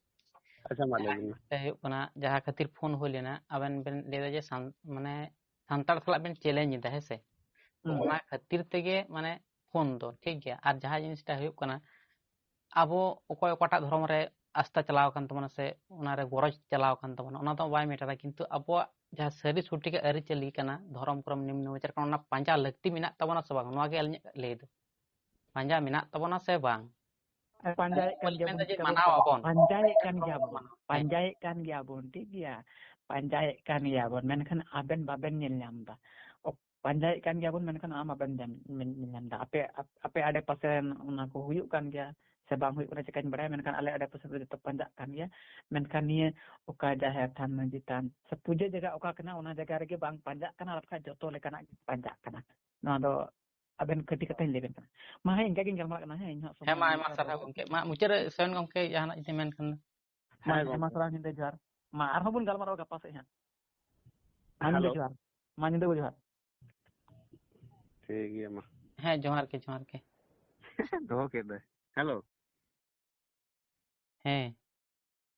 ᱟᱪᱪᱷᱟ, ᱢᱟ ᱞᱟᱹᱭ ᱵᱤᱱ ᱢᱟ᱾ ᱦᱩᱭᱩᱜ ᱠᱟᱱᱟ, ᱡᱟᱦᱟᱸ ᱠᱷᱟᱹᱛᱤᱨ ᱯᱷᱳᱱ ᱦᱩᱭ ᱞᱮᱱᱟ, ᱟᱵᱮᱱ ᱵᱮᱱ ᱞᱟᱹᱭ ᱮᱫᱟ ᱡᱮ ᱥᱟᱱ-, ᱢᱟᱱᱮ ᱥᱟᱱᱛᱟᱲ ᱥᱟᱞᱟᱜ ᱵᱮᱱ ᱪᱮᱞᱮᱧᱡᱽ ᱮᱫᱟ, ᱦᱮᱸ ᱥᱮ? ᱛᱚ, ᱦᱩᱸ᱾ ᱚᱱᱟ ᱠᱷᱟᱹᱛᱤᱨ ᱛᱮᱜᱮ ᱢᱟᱱᱮ ᱯᱷᱳᱱ ᱫᱚ, ᱴᱷᱤᱠ ᱜᱮᱭᱟ᱾ ᱟᱨ ᱡᱟᱦᱟᱸ ᱡᱤᱱᱤᱥᱴᱟ ᱦᱩᱭᱩᱜ ᱠᱟᱱᱟ, ᱟᱵᱚ ᱚᱠᱚᱭ ᱚᱠᱟᱴᱟᱜ ᱫᱷᱚᱨᱚᱢ ᱨᱮ ᱟᱥᱛᱟ ᱪᱟᱞᱟᱣ ᱟᱠᱟᱱ ᱛᱟᱵᱚᱱᱟ ᱥᱮ ᱚᱱᱟᱨᱮ ᱜᱚᱨᱚᱡᱽ ᱪᱟᱞᱟᱣ ᱟᱠᱟᱱ ᱛᱟᱵᱚᱱᱟ, ᱚᱱᱟ ᱫᱚ ᱵᱟᱭ ᱢᱮᱴᱟᱨᱟ, ᱠᱤᱱᱛᱩ ᱟᱵᱚᱣᱟᱜ ᱡᱟᱦᱟᱸ ᱥᱟᱹᱨᱤ ᱥᱚᱴᱷᱤᱠ ᱟᱹᱨᱤᱪᱟᱹᱞᱤ ᱠᱟᱱᱟ, ᱫᱷᱚᱨᱚᱢ ᱠᱚᱨᱚᱢ ᱱᱤᱢᱱᱚ ᱵᱤᱪᱟᱨ ᱠᱟᱱᱟ, ᱚᱱᱟ ᱯᱟᱸᱡᱟ ᱞᱟᱹᱠᱛᱤ ᱢᱮᱱᱟᱜ ᱛᱟᱵᱚᱱᱟ ᱥᱮ ᱵᱟᱝ, ᱱᱚᱣᱟ ᱜᱮ ᱟᱹᱞᱤᱧᱟᱜ ᱞᱟᱹᱭ ᱫᱚ᱾ ᱯᱟᱸᱡᱟ ᱢᱮᱱᱟᱜ ᱛᱟᱵᱚᱱᱟ ᱥᱮ ᱵᱟᱝ? ᱟᱨ ᱯᱟᱸᱡᱟᱭᱮᱫ ᱠᱟᱱ ᱚᱠᱚᱭ ᱜᱮᱭᱟᱵᱚᱱ, ᱢᱮᱱᱫᱟ ᱡᱮ ᱪᱤᱠᱟᱹ ᱢᱟᱱᱟᱣ ᱵᱚᱱ ᱟᱵᱚᱱ? ᱯᱟᱸᱡᱟᱭᱮᱫ ᱠᱟᱱ ᱜᱮᱭᱟᱵᱚᱱ, ᱦᱮᱸ᱾ ᱯᱟᱸᱡᱟᱭᱮᱫ ᱠᱟᱱ ᱜᱮᱭᱟᱵᱚᱱ, ᱴᱷᱤᱠ ᱜᱮᱭᱟ, ᱯᱟᱸᱡᱟᱭᱮᱫ ᱠᱟᱱ ᱜᱮᱭᱟᱵᱚᱱ, ᱢᱮᱱᱠᱷᱟᱱ ᱟᱵᱮᱱ ᱵᱟᱵᱮᱱ ᱧᱮᱞ ᱧᱟᱢ ᱮᱫᱟ᱾ ᱚ, ᱯᱟᱸᱡᱟᱭᱮᱫ ᱠᱟᱱ ᱜᱮᱭᱟᱵᱚᱱ, ᱢᱮᱱᱠᱷᱟᱱ ᱟᱢ ᱵᱟᱵᱮᱱ ᱧᱟᱢ, ᱧᱮᱞ ᱧᱟᱢ ᱮᱫᱟ᱾ ᱟᱯᱮ, ᱟᱯ-, ᱟᱯᱮ ᱟᱰᱮ ᱯᱟᱥᱮ ᱨᱮᱱ ᱚᱱᱟ ᱠᱚ ᱦᱩᱭᱩᱜ ᱠᱟᱱ ᱜᱮᱭᱟ ᱥᱮ ᱵᱟᱝ ᱦᱩᱭᱩᱜ ᱠᱟᱱᱟ, ᱪᱮᱠᱟᱧ ᱵᱟᱲᱟᱭᱟ, ᱢᱮᱱᱠᱷᱟᱱ ᱟᱞᱮ ᱟᱰᱮ ᱯᱟᱥᱮ ᱨᱮ ᱡᱚᱛᱚ ᱯᱟᱸᱡᱟᱜ ᱠᱟᱱ ᱜᱮᱭᱟ᱾ ᱢᱮᱱᱠᱷᱟᱱ ᱱᱤᱭᱟᱹ ᱚᱠᱟ ᱡᱟᱦᱮᱨ ᱛᱷᱟᱱ, ᱢᱟᱹᱡᱷᱤ ᱛᱷᱟᱱ ᱥᱮ ᱯᱩᱡᱟᱹ ᱡᱟᱭᱜᱟ ᱚᱠᱟ ᱠᱟᱱᱟ, ᱚᱱᱟ ᱡᱟᱭᱜᱟ ᱨᱮᱜᱮ ᱵᱟᱝ ᱯᱟᱸᱡᱟᱜ ᱠᱟᱱᱟ, ᱟᱨ ᱵᱟᱠᱷᱟᱡ ᱡᱚᱛᱚ ᱞᱮᱠᱟᱱᱟᱜ ᱜᱮ ᱯᱟᱸᱡᱟᱜ ᱠᱟᱱᱟ᱾ ᱱᱚᱣᱟ ᱫᱚ ᱟᱵᱮᱱ ᱠᱟᱹᱴᱤᱡ ᱠᱟᱛᱷᱟᱧ ᱞᱟᱹᱭ ᱟᱵᱮᱱ ᱠᱟᱱᱟ᱾ ᱢᱟ ᱦᱮᱸ, ᱤᱱᱠᱟ ᱜᱤᱧ ᱜᱟᱞᱢᱟᱨᱟᱜ ᱠᱟᱱᱟ᱾ ᱦᱮᱸ, ᱤᱧ ᱦᱟᱸᱜ ᱦᱮᱸ, ᱢᱟ, ᱥᱚᱢᱚᱭ ᱟᱭᱢᱟ ᱚᱱᱠᱟ ᱥᱟᱨᱦᱟᱣ ᱵᱟᱹᱱᱩᱜ᱾ ᱜᱚᱢᱠᱮ᱾ ᱢᱟ, ᱢᱩᱪᱟᱹᱫ ᱨᱮ ᱥᱮᱱ ᱜᱚᱢᱠᱮ ᱡᱟᱦᱟᱱᱟᱜ ᱡᱩᱫᱤ ᱢᱮᱱ ᱠᱷᱟᱱ᱾ ᱢᱟ, ᱦᱮᱸ, ᱦᱮᱸ, ᱢᱟ ᱜᱚᱢᱠᱮ᱾ ᱥᱟᱨᱦᱟᱣ ᱧᱤᱫᱟᱹ ᱡᱚᱦᱟᱨ᱾ ᱢᱟ, ᱟᱨᱦᱚᱸ ᱵᱚᱱ ᱜᱟᱞᱢᱟᱨᱟᱣᱟ ᱜᱟᱯᱟ ᱥᱮᱫ ᱦᱟᱸᱜ᱾ ᱢᱟ, ᱧᱤᱫᱟᱹ ᱦᱮᱞᱳ᱾ ᱡᱚᱦᱟᱨ᱾ ᱢᱟ, ᱧᱤᱫᱟᱹ ᱡᱚᱦᱟᱨ᱾ ᱴᱷᱤᱠ ᱜᱮᱭᱟ, ᱢᱟ᱾ ᱦᱮᱸ, ᱡᱚᱦᱟᱨ ᱜᱮ, ᱡᱚᱦᱟᱨ ᱜᱮ᱾ ᱫᱚᱦᱚ ᱠᱮᱫ ᱫᱚᱭ᱾ ᱦᱮᱞᱳ᱾ ᱦᱮᱸ᱾